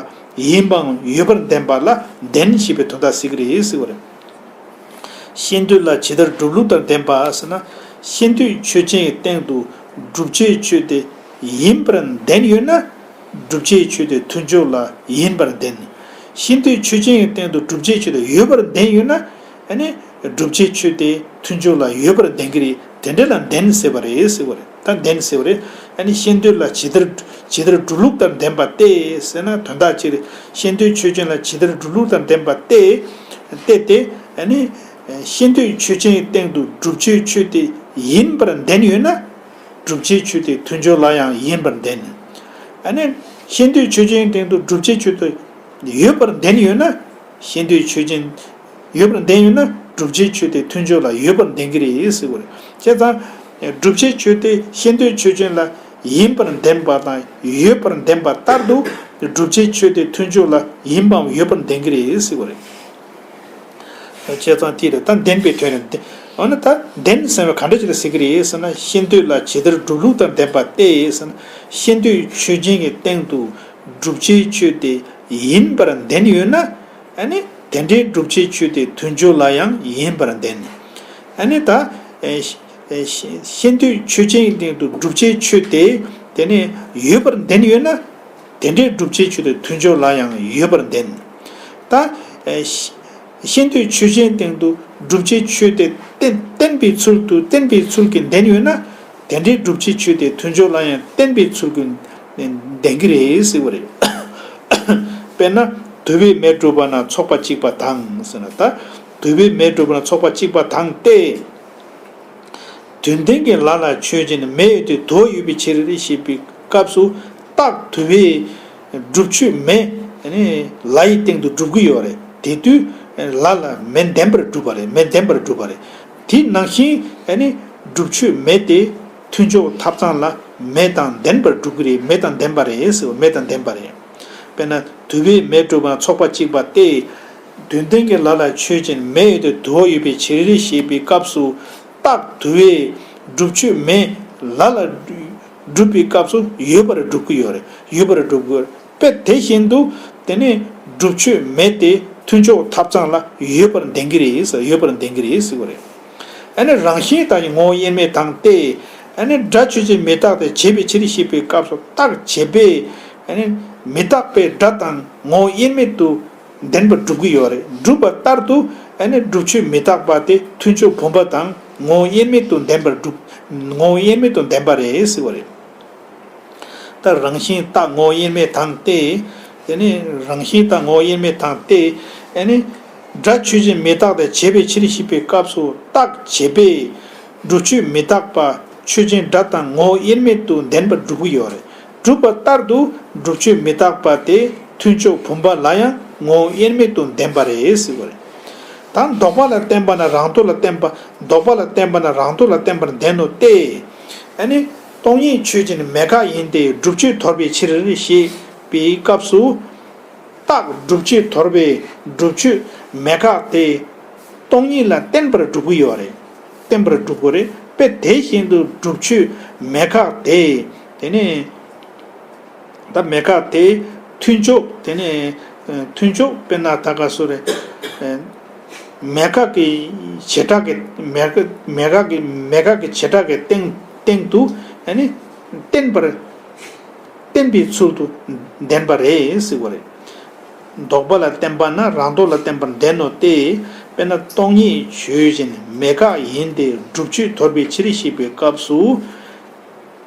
ཡིན་པའམ་ཡོད་པར་ལྡན་པ་ལ་ལྡན་ཞེས་པའི་དོན་དག་གཟིགས་ཀྱི་རེད་ཟེར་བ་རེད། ཤེས་འདོད་ལ་ཇི་ལྟར་སྒྲུབ་ལུགས་དང་ལྡན་པ་ཟེར་ན། ཤེས་འདོད་ཆོས་ཅན་གྱི་སྟེང་དུ་སྒྲུབ་བྱེད་ཆོས་དེ་ཡིན་པར་ལྡན་ཡོད་ན། སྒྲུབ་བྱེད་ཆོས་དེ་མཐུན་ཕྱོགས་ལ་ཡིན་པར་ལྡན། ཤེས་འདོད་ཆོས་ཅན་གྱི་སྟེང་དུ་སྒྲུབ་བྱེད་ཆོས་དེ་ཡོད་པར་ལྡན་ཡོད་ན། ཨ་ནི་སྒྲུབ་བྱེད་ཆོས་དེ་མཐུན་ཕྱོགས་ལ་ཡོད་པར་ལྡན་གྱི་རེད། དེ་འདྲ་ལ་ལྡན་ཟེར་བ་རེད་ཟེར་བ་རེད། ད་ལྡན་ཟེར་བ་རེད། ཨ་ནི་ཤེས་འདོད་ལ་ཇི་ལྟར། ཇི་ལྟར་སྒྲུབ་ལུགས་དང་ལྡན་པ་སྟེ་ཟེར་ན་དོན་དག་ཅིག་རེད། ཤེས་འདོད་ཆོས་ཅན་ལ་ཇི་ལྟར་སྒྲུབ་ལུགས་དང་ལྡན་པ་སྟེ། སྟེ་སྟེ། ཨ་ནི་ཤེས་འདོད་ཆོས་ཅན་གྱི་སྟེང་དུ་སྒྲུབ་བྱེད་ཆོས་དེ་ཡིན་པར་ལྡན་ཡོད་ན། སྒྲུབ་བྱེད་ཆོས་དེ་མཐུན་ཕྱོགས་ལ་ཡང་ཡིན་པར་ལྡན། ཨ་ནི་ཤེས་འདོད་ཆོས་ཅན་གྱི་སྟེང་དུ་སྒྲུབ་བྱེད་ཆོས་དེ་ཡོད་པར་ལྡན་ཡོད་ན། ཤེས་འདོད་ཆོས་ཅན་ཡོད་པར་ལྡན་ཡོད་ན་སྒྲུབ་བྱེད་ཆོས་དེ་མཐུན་ཕྱོགས་ལ་ཡོད་པར་ལྡན་གྱི་རེད་ཟེར་བ་རེད། བྱས་ཙང་སྒྲུབ་བྱེད་ཆོས་དེ་ཤེས་འདོད་ཆོས་ཅན་ལ་ཡིན་པར་ལྡན་པ་དང་ཡོད་པར་ལྡན་པ་ལྟར་དུ། སྒྲུབ་བྱེད་ཆོས་དེ་མཐུན་ཕྱོགས་ལ་ཡིན་པའམ་ཡོད་པར་ལྡན་གྱི་རེད་ཟེར་བ་རེད། བྱས་ཙང་དེ་རེད། ད་ལྡན་པའི་དོན་རེད། འོ་ན་ད་ལྡན་ཟེར་བ་ག་འདྲ་ཅིག་ལ་ཟེར་གྱི་རེད་ཟེར་ན། ཤེས་འདོད་ལ་ཇི་ལྟར་སྒྲུབ་ལུགས་དང་ལྡན་པ་སྟེ་ཟེར་ན། ཤེས་འདོད་ཆོས་ཅན་གྱི་སྟེང་དུ་སྒྲུབ་བྱེད་ཆོས་དེ་ཡིན་པར་ལྡན་ཡོད་ན། ཨ་ནི་དེ་འདྲའི་སྒྲུབ་བྱེད་ཆོས་དེ་མཐུན་ཕྱོགས་ལ་ཡང་ཡིན་པར་ལྡན། ཨ་ནི་ད་ཨེ་ཤེས་འདོད་ཆོས་ཅན་གྱི་སྟེང་དུ་སྒྲུབ་བྱེད་ཆོས་དེ་དེ་ནས་ཡོད་པར་ལྡན་ཡོད་ན། དེ་འདྲའི་སྒྲུབ་བྱེད་ཆོས་དེ་མཐུན་ཕྱོགས་ལ་ཡང་ཡོད་པར་ལྡན། ད་ཨེ་ཤེས་ཤེས་འདོད་ཆོས་ཅན་སྟེང་དུ་སྒྲུབ་བྱེད་ཆོས་དེ་བསྟན་བསྟན་པའི་ཚུལ་དུ། བསྟན་པའི་ཚུལ་གྱིས་ལྡན་ཡོད་ན། དེ་འདྲའི་སྒྲུབ་བྱེད་ཆོས་དེ་མཐུན་ཕྱོགས་ལ་ཡང་བསྟན་པའི་ཚུལ་གྱིས་ལྡན་གྱི་རེད་ཟེར་བ་རེད། དཔེར་ན། དུ་བའི་མེ་སྒྲུབ་པ་ན་ཚོགས་པ་གཅིག་པ་དང་ཟེར་ན། ད་དུ་བའི་མེ་སྒྲུབ་པ་ན་ཚོགས་པ་གཅིག་པ་དང་སྟེ། དུ་ལྡན་གྱི་ལ་ལ་ཆོས་ཅན། མེ་ཡོད་དེ་དུ་བ་ཡོད་པའི་ཕྱིར་ཞེས་པའི་སྐབས་སུ། རྟགས་དུ་བའི་སྒྲུབ་ཆོས་མེ། ཨ་ནི་ལ་ཡི་སྟེང་དུ་སྒྲུབ་ཀྱི་ཡོད་རེད། དེ་དུས་ལ་ལ་མེ་ལྡན་པར་སྒྲུབ་པ་རེད། མེ་ལྡན་པར་སྒྲུབ་པ་རེད། དེ་ནང་བཞིན་ཨ་ནི་སྒྲུབ་ཆོས་མེ་དེ་མཐུན་ཕྱོགས་ཐབ་ཚང་ལ་མེ་དང་ལྡན་པར་སྒྲུབ་ཀྱི་རེད། མེ་དང་ལྡན་པ་རེད་ཟེར་བ། མེ་དང་ལྡན་པ་རེད། དཔེར་ན། དུ་བའི་མེ་སྒྲུབ་པ་ན་ཚོགས་པ་གཅིག་པ་སྟེ། དུ་ལྡན་གྱི་ལ་ལ་ཆོས་ཅན། མེ་ཡོད་དེ་དུ་བ་ཡོད་པའི་ཕྱིར་ཞེས་པའི་སྐབས་སུ། རྟགས་དུ་བའི་སྒྲུབ་ཆོས་མེ་ལ་ལ་སྒྲུབ་པའི་སྐབས་སུ་ཡོད་པར་སྒྲུབ་ཀྱི་ཡོད་རེད། ཡོད་པར་སྒྲུབ་ཀྱི་ཡོད་རེད། དཔེ་དེ་བཞིན་དུ་དེ་ནས་སྒྲུབ་ཆོས་མེ་དེ་མཐུན་ཕྱོགས་ཐབ་ཚང་ལ་ཡོད་པར་ལྡན་གྱི་རེད་ཟེར། ཡོད་པར་ལྡན་གྱི་རེད་ཟེར་བ་རེད། ཨ་ནི་རང་བཞིན་དང་ངོ་བོ་དབྱེར་མེད་དང་སྟེ། ཨ་ནི་སྒྲ་ཆོས་ཅན་མི་རྟག་སྟེ་བྱས་པའི་ཕྱིར་ཞེས་པའི་སྐབས་སུ། རྟགས་བྱས་པས་ཨ་ནི་མི་རྟག་པའི་སྒྲ་དང་ངོ་བོ་དབྱེར་མེད་དུ་ལྡན་པར་སྒྲུབ་ཀྱི་ཡོད་རེད། སྒྲུབ་པ་ལྟར་དུ་ཨ་ནི་སྒྲུབ་ཆོས་མི་རྟག་པ་དེ་མཐུན་ཕྱོགས་བུམ་པ་དང་ངོ་བོ་དབྱེར་མེད་དུ་ལྡན་པར་སྒྲུབ། ངོ་བོ་དབྱེར་མེད་དུ་ལྡན་པ་རེད་ཟེར་བ་རེད། ད་རང་བཞིན་རྟགས་ངོ་བོ་དབྱེར་མེད་དང་སྟེ། དེ་ནས་རང་བཞིན་རྟགས་ངོ་བོ་དབྱེར་མེད་དང་སྟེ། ཨ་ནི་སྒྲ་ཆོས་ཅན་མི་རྟག་སྟེ་བྱས་པའི་ཕྱིར་ཞེས་པའི་སྐབས་སུ། རྟགས་བྱས་པས་སྒྲུབ་ཆོས་མི་རྟག་པ་ཆོས་ཅན་སྒྲ་དང་ངོ་བོ་དབྱེར་མེད་དུ་ལྡན་པར་སྒྲུབ་ཀྱི་ཡོད་རེད། སྒྲུབ་པ་ལྟར་དུ་སྒྲུབ་ཆོས་མི་རྟག་པ་དེ་མཐུན་ཕྱོགས་བུམ་པ་ལ་ཡང་ངོ་བོ་དབྱེར་མེད་དུ་ལྡན་པ་རེད་ཟེར་བ་རེད། ད་ལྡོག་པ་ལ་བརྟེན་པ་ན་རང་ལྡོག་ལ་བརྟེན་པ། ལྡོག་པ་ལ་བརྟེན་པ་ན་རང་ལྡོག་ལ་བརྟེན་པར་ལྡན་ནོ་སྟེ། ཨ་ནི་སྟོང་ཉིད་ཆོས་ཅན་མེད་དགག་ཡིན་ཏེ། སྒྲུབ་ཆོས་དོར་བའི་ཕྱིར་ཞེས་པའི་སྐབས་སུ། རྟགས་སྒྲུབ་ཆོས་དོར་བའི་སྒྲུབ་ཆོས་མེད་དགག་དེ་སྟོང་ཉིད་ལ་བརྟེན་པར་སྒྲུབ་ཀྱི་ཡོད་རེད། བརྟེན་པར་སྒྲུབ་དགོས་རེད། དཔེ་དེ་བཞིན་དུ་སྒྲུབ་ཆོས་མེད་དགག་དེ་དེ་ནས། ད་མེད་དགག་དེ་མཐུན་ཕྱོགས། དེ་ནས་མཐུན་ཕྱོགས་དཔེར་ན་ད་ག་སུ་རེད། མེད་དགག་གི་བྱེ་བྲག་གི་མེད་དགག་མེད་དགག་གི་མེད་དགག་གི་བྱེ་བྲག་གི་སྟེང་སྟེང་དུ་ཨ་ནི་བརྟེན་པར་བརྟེན་པའི་ཚུལ་དུ་ལྡན་པ་རེད་ཟེར་བ་རེད། ལྡོག་པ་ལ་བརྟེན་པ་ན་རང་ལྡོག་ལ་བརྟེན་པར་ལྡན་ནོ་སྟེ། དཔེར་ན་སྟོང་ཉིད་ཆོས་ཅན་མེད་དགག་ཡིན་ཏེ། སྒྲུབ་ཆོས་དོར་བའི་ཕྱིར་ཞེས་པའི་སྐབས་སུ།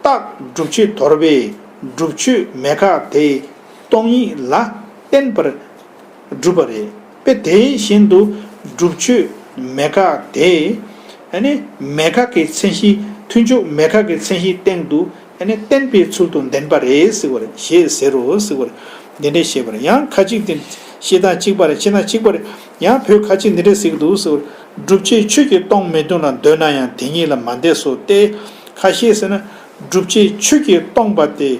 རྟགས་སྒྲུབ་ཆོས་དོར་བས་སྒྲུབ་ཆོས་མེད་དགག་དེ་སྟོང་ཉིད་ལ་བརྟེན་པར་སྒྲུབ་པ་རེད། དཔེ་དེ་བཞིན་དུ་སྒྲུབ་ཆོས་མེད་དགག་དེ་ཨ་ནི་མེད་དགག་གི་མཚན་གཞི་མཐུན་ཕྱོགས་མེད་དགག་གི་མཚན་གཞིའི་སྟེང་དུ་ཨ་ནི་བརྟེན་པའི་ཚུལ་དུ་ལྡན་པ་རེད་ཟེར་བ་རེད། ཞེས་ཟེར་རོ་ཟེར་བ་རེད། འདི་འདྲས་བཤད་པ་རེད། ཡང་ཁ་ཅིག་དེ་བཤད་སྟངས་གཅིག་པ་རེད། བཤད་སྟངས་གཅིག་པ་རེད། ཡང་བོད་ཁ་ཅིག་འདི་འདྲས་ཟེར་གྱི་འདུག་ཟེར་བ་རེད། སྒྲུབ་བྱེད་ཆོས་ཀྱི་སྟོང་མི་མཐུན་ལ་འདོད་ན་ཡང་དེ་ཉིད་ལ་མ་འདས་སོ་སྟེ། ཁ་ཤས་ཟེར་ན་སྒྲུབ་བྱེད་ཆོས་ཀྱིས་སྟོང་པ་དེ་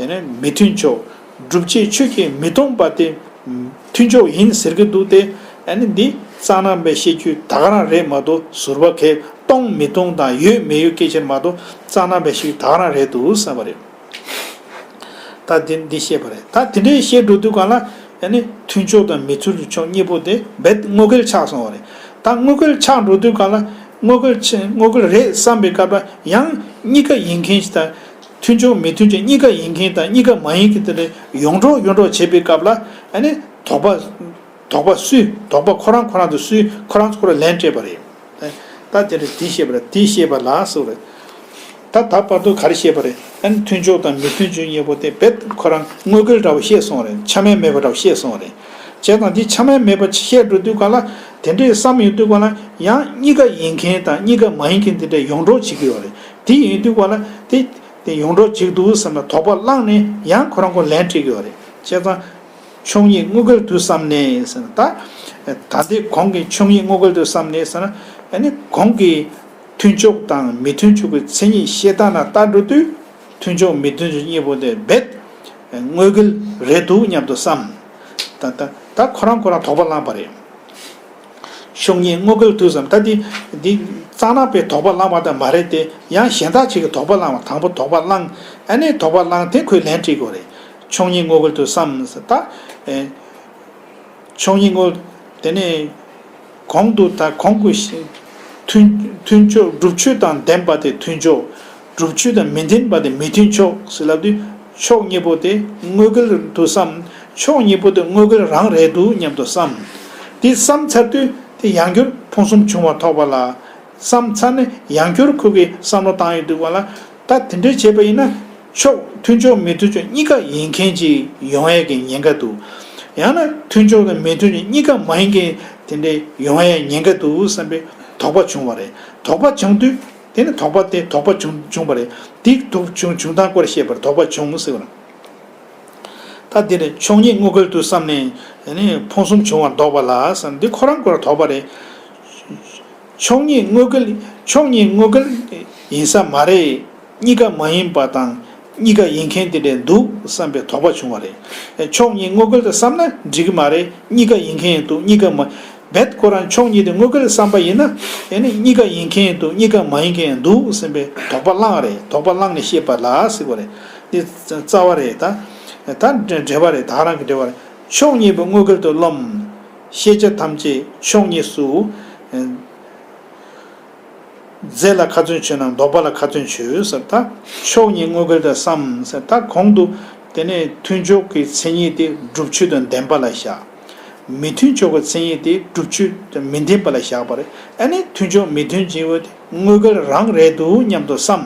ཨ་ནི་མི་མཐུན་ཕྱོགས། སྒྲུབ་བྱེད་ཆོས་ཀྱིས་མི་སྟོང་པ་དེ་མཐུན་ཕྱོགས་ཡིན་ཟེར་གྱི་འདུག་སྟེ། ཨ་ནི་འདི་རྩ་ནང་པའི་བཤད་རྒྱུད་ད་ག་རང་རེད་མ་གཏོགས། ཟུར་པ་གས་སྟོང་མི་སྟོང་དང་ཡོད་མི་ཡོད་སྐད་ཆ་མ་གཏོགས། རྩ་ནང་པའི་བཤད་རྒྱུད་ད་ག་རང་རེད་འདུག་བསམ་པ་རེད། ད་འདི་འདི་བཤད་པ་རེད། ད་དེ་འདྲའི་བཤད་འགྲོ་དུས་གང་ལ་ཨ་ནི་མཐུན་ཕྱོགས་དང་མི་མཐུན་ཕྱོགས་གཉིས་པོ་དེ་རྦད་དངོས་འགལ་ཆགས་སོང་བ་རེད། ད་དངོས་འགལ་ཆགས་འགྲོ་དུས་གང་ལ་དངོས་འགལ་ཆེ་དངོས་འགལ་རེད་བསམ་པའི་སྐབས་ལ་ཡང་གཉིས་ཀ་ཡིན་མཁན་ཞིག་དང་། མཐུན་ཕྱོགས་མི་མཐུན་ཕྱོགས་གཉིས་ཀ་ཡིན་མཁན་དང་གཉིས་ཀ་མ་ཡིན་མཁན་དེ་འདྲ་ཡོངས་གྲོགས་ཡོངས་གྲོགས་བྱེད་པའི་སྐབས་ལ་ཨ་ནི་དོགས་པ་དོགས་པ་སུས་དོགས་པ་ཁོ་རང་ཁོ་རང་དུ་སུས་ཁོ་རང་ཚོ་ཁོ་རང་ལན་སྤྲད་པ་རེད། ད་དེ་རེད། དེ་བཤད་པ་རེད། དེ་བཤད་པ་ལ་ཟེར་བ་རེད། ད་ད་བར་དུ་ག་རེ་བཤད་པ་རེད། ཨ་ནི་མཐུན་ཕྱོགས་དང་མི་མཐུན་ཕྱོགས་གཉིས་པོ་དེ་རྦད་ཁོ་རང་དངོས་འགལ་འདྲ་བོ་བཤད་སོང་བ་རེད། ཆ་མེད་མེད་པ་འདྲ་བོ་བཤད་སོང་བ་རེད། བྱས་ཙང་འདི་ཆ་མེད་མེད་པ་བཤད་འགྲོ་དུས་གང་ལ་དེ་འདྲའི་བསམ་ཡོང་དུས་གང་ལ་ཡང་གཉིས་ཀ་ཡིན་མཁན་དང་གཉིས་ཀ་མ་ཡིན་མཁན་དེ་འདྲ་ཡོངས་གྲོགས་བྱེད་ཀྱི་ཡོད་རེད། དེ་ཡིན་དུས་གང་ལ་དེ་དེ་ཡོངས་གྲོགས་བྱེད་ཀྱི་འདུག་བསམ་ན་དོགས་པ་བསླངས་ནས་ཡང་ཁོ་རང་ཁོ་ལན་སྤྲད་ཀྱི་ཡོད་རེད། བྱས་ཙང་། ཕྱོགས་གཉིས་དངོས་འགལ་དུ་བསམས་ནས་ཟེར་ན། ད་ད་ལྟའི་གོང་གི་ཕྱོགས་གཉིས་དངོས་འགལ་དུ་བསམས་ནས་ཟེར་ན། ཨ་ནི་གོང་གི་མཐུན་ཕྱོགས་དང་མི་མཐུན་ཕྱོགས་ཀྱི་མཚན་ཉིད་བཤད་སྟངས་ལ་ལྟ་འགྲོ་དུས། མཐུན་ཕྱོགས་མི་མཐུན་ཕྱོགས་གཉིས་པོ་དེ་རྦད་དངོས་འགལ་རེད་འདུག་སྙམ་དུ་བསམ། ད་ད་ད་ཁོ་རང་ཁོ་རང་དོགས་པ་བསླངས་པ་རེད། ཕྱོགས་གཉིས་དངོས་འགལ་དུ་བསམ། ད་འདི་འདི་རྩ་ནག་པའི་དོགས་པ་བསླངས་པ་དང་མ་རེད་དེ། ཡང་གཞན་དག་ཅིག་གིས་དོགས་པ་བསླངས་པ། དང་པོ་དོགས་པ་བསླངས། ཨ་ནི་དོགས་པ་བསླངས་དེ་ཁོས་ལན་སྤྲད་དགོས་རེད། ཕྱོགས་གཉིས་དངོས་འགལ་དུ་བསམ་ཟེར། ད་ཨེ་ཕྱོགས་གཉིས་དངོས། དེ་ནས་གོང་དུ་ད་གོང་གི་མཐུན་མཐུན་ཕྱོགས། སྒྲུབ་ཆོས་དང་ལྡན་པ་དེ་མཐུན་ཕྱོགས། སྒྲུབ་ཆོས་དང་མི་ལྡན་པ་དེ་མི་མཐུན་ཕྱོགས་ཟེར་ལབ་དུས། ཕྱོགས་གཉིས་པོ་དེ་དངོས་འགལ་དུ་བསམ། ཕྱོགས་གཉིས་པོ་དེ་དངོས་འགལ་རང་རེད་འདུག་སྙམ་དུ་བསམ། དེ་བསམ་ཚར་དུས་དེ་ཡང་བསྐྱར་ཕུང་གསུམ་བྱུང་བ་ཐོབ་པ་ལ། བསམ་ཚར་ནས་ཡང་བསྐྱར་ཁོ་གིས་བསམ་བློ་བཏང་ཡོང་དུས་གང་ལ། ད་དེ་འདྲ་བྱས་པ་ཡིན་ན། ཕྱོགས་མཐུན་ཕྱོགས་མི་མཐུན་ཕྱོགས་གཉིས་ཀ་ཡིན་མཁན་ཅིག་ཡོང་ཡས་ཀྱི་ཉེན་ཁ་འདུག། ཡང་ན་མཐུན་ཕྱོགས་དང་མི་མཐུན་ཕྱོགས་གཉིས་ཀ་མ་ཡིན་མཁན་དེ་འདྲ་ཡོང་ཡས་ཉེན་ཁ་འདུག་བསམ་པའི་དོགས་པ་བྱུང་བ་རེད། དོགས་པ་བྱུང་དུས། དེ་ནི་དོགས་པ་དེ་དོགས་པ་བྱུང་བྱུང་བ་རེད། དེ་དོགས་བྱུང་བྱུང་སྟངས་སྐོར་བཤད་པར་དོགས་པ་བྱུང་ཟེར་བ་ན། ད་འདི་ནི་ཕྱོགས་གཉིས་དངོས་འགལ་དུ་བསམས་ནས་ནི་ཕུང་གསུམ་བྱུང་བར་འདོགས་པ་ལ་བསམ། འདི་ཁོ་རང་ཁོ་རང་དོགས་པ་རེད། ཕྱོགས་གཉིས་དངོས་འགལ། ཕྱོགས་གཉིས་དངོས་འགལ་ཡིན་ས་མ་རེད། གཉིས་ཀ་མ་ཡིན་པ་དང་གཉིས་ཀ་ཡིན་མཁན་དེ་འདྲ་འདུག་བསམ་པའི་དོགས་པ་བྱུང་བ་རེད། ཕྱོགས་གཉིས་དངོས་འགལ་དུ་བསམ་ན་འགྲིག་གི་མ་རེད། གཉིས་ཀ་ཡིན་མཁན་ཡང་འདུག། གཉིས་ཀ་མ། རྦད་ཁོ་རང་ཕྱོགས་གཉིས་དེ་དངོས་འགལ་བསམ་པ་ཡིན་ན། ཨེ་ནི་གཉིས་ཀ་ཡིན་མཁན་ཡང་འདུག། གཉིས་ཀ་མ་ཡིན་མཁན་ཡང་འདུག་བསམ་པའི་དོགས་པ་བསླངས་རེད། དོགས་པ་བསླངས་ནས་བཤད་པ་ལ་ཟེར་བ་རེད། འདི་རྩ་བ་རེད། ད་ད་འགྲེལ་པ་རེད། ད་རང་གི་འགྲེལ་པ་རེད། ཕྱོགས་གཉིས་པོ་དངོས་འགལ་དུ་རློམ། ཤེས་བྱ་ཐམས་ཅད་ཕྱོགས་གཉིས་སུ། རྫས་ལ་ཁ་ཚོན་ཆོད་ནའང་ལྡོག་པ་ལ་ཁ་ཚོན་ཆོད་ཟེར། ད་ཕྱོགས་གཉིས་དངོས་འགལ་དུ་བསམ་ཟེར། ད་གོང་དུ་དེ་ནས་མཐུན་ཕྱོགས་ཀྱི་མཚན་ཉིད་དེ་སྒྲུབ་ཆོས་དང་ལྡན་པ་ལ་བཞག། མི་མཐུན་ཕྱོགས་ཀྱི་མཚན་ཉིད་དེ་སྒྲུབ་ཆོས་དང་མི་ལྡན་པ་ལ་བཞག་པ་རེད། ཨ་ནི་མཐུན་ཕྱོགས་མི་མཐུན་ཕྱོགས་དེ་དངོས་འགལ་རང་རེད་འདུག་སྙམ་དུ་བསམ།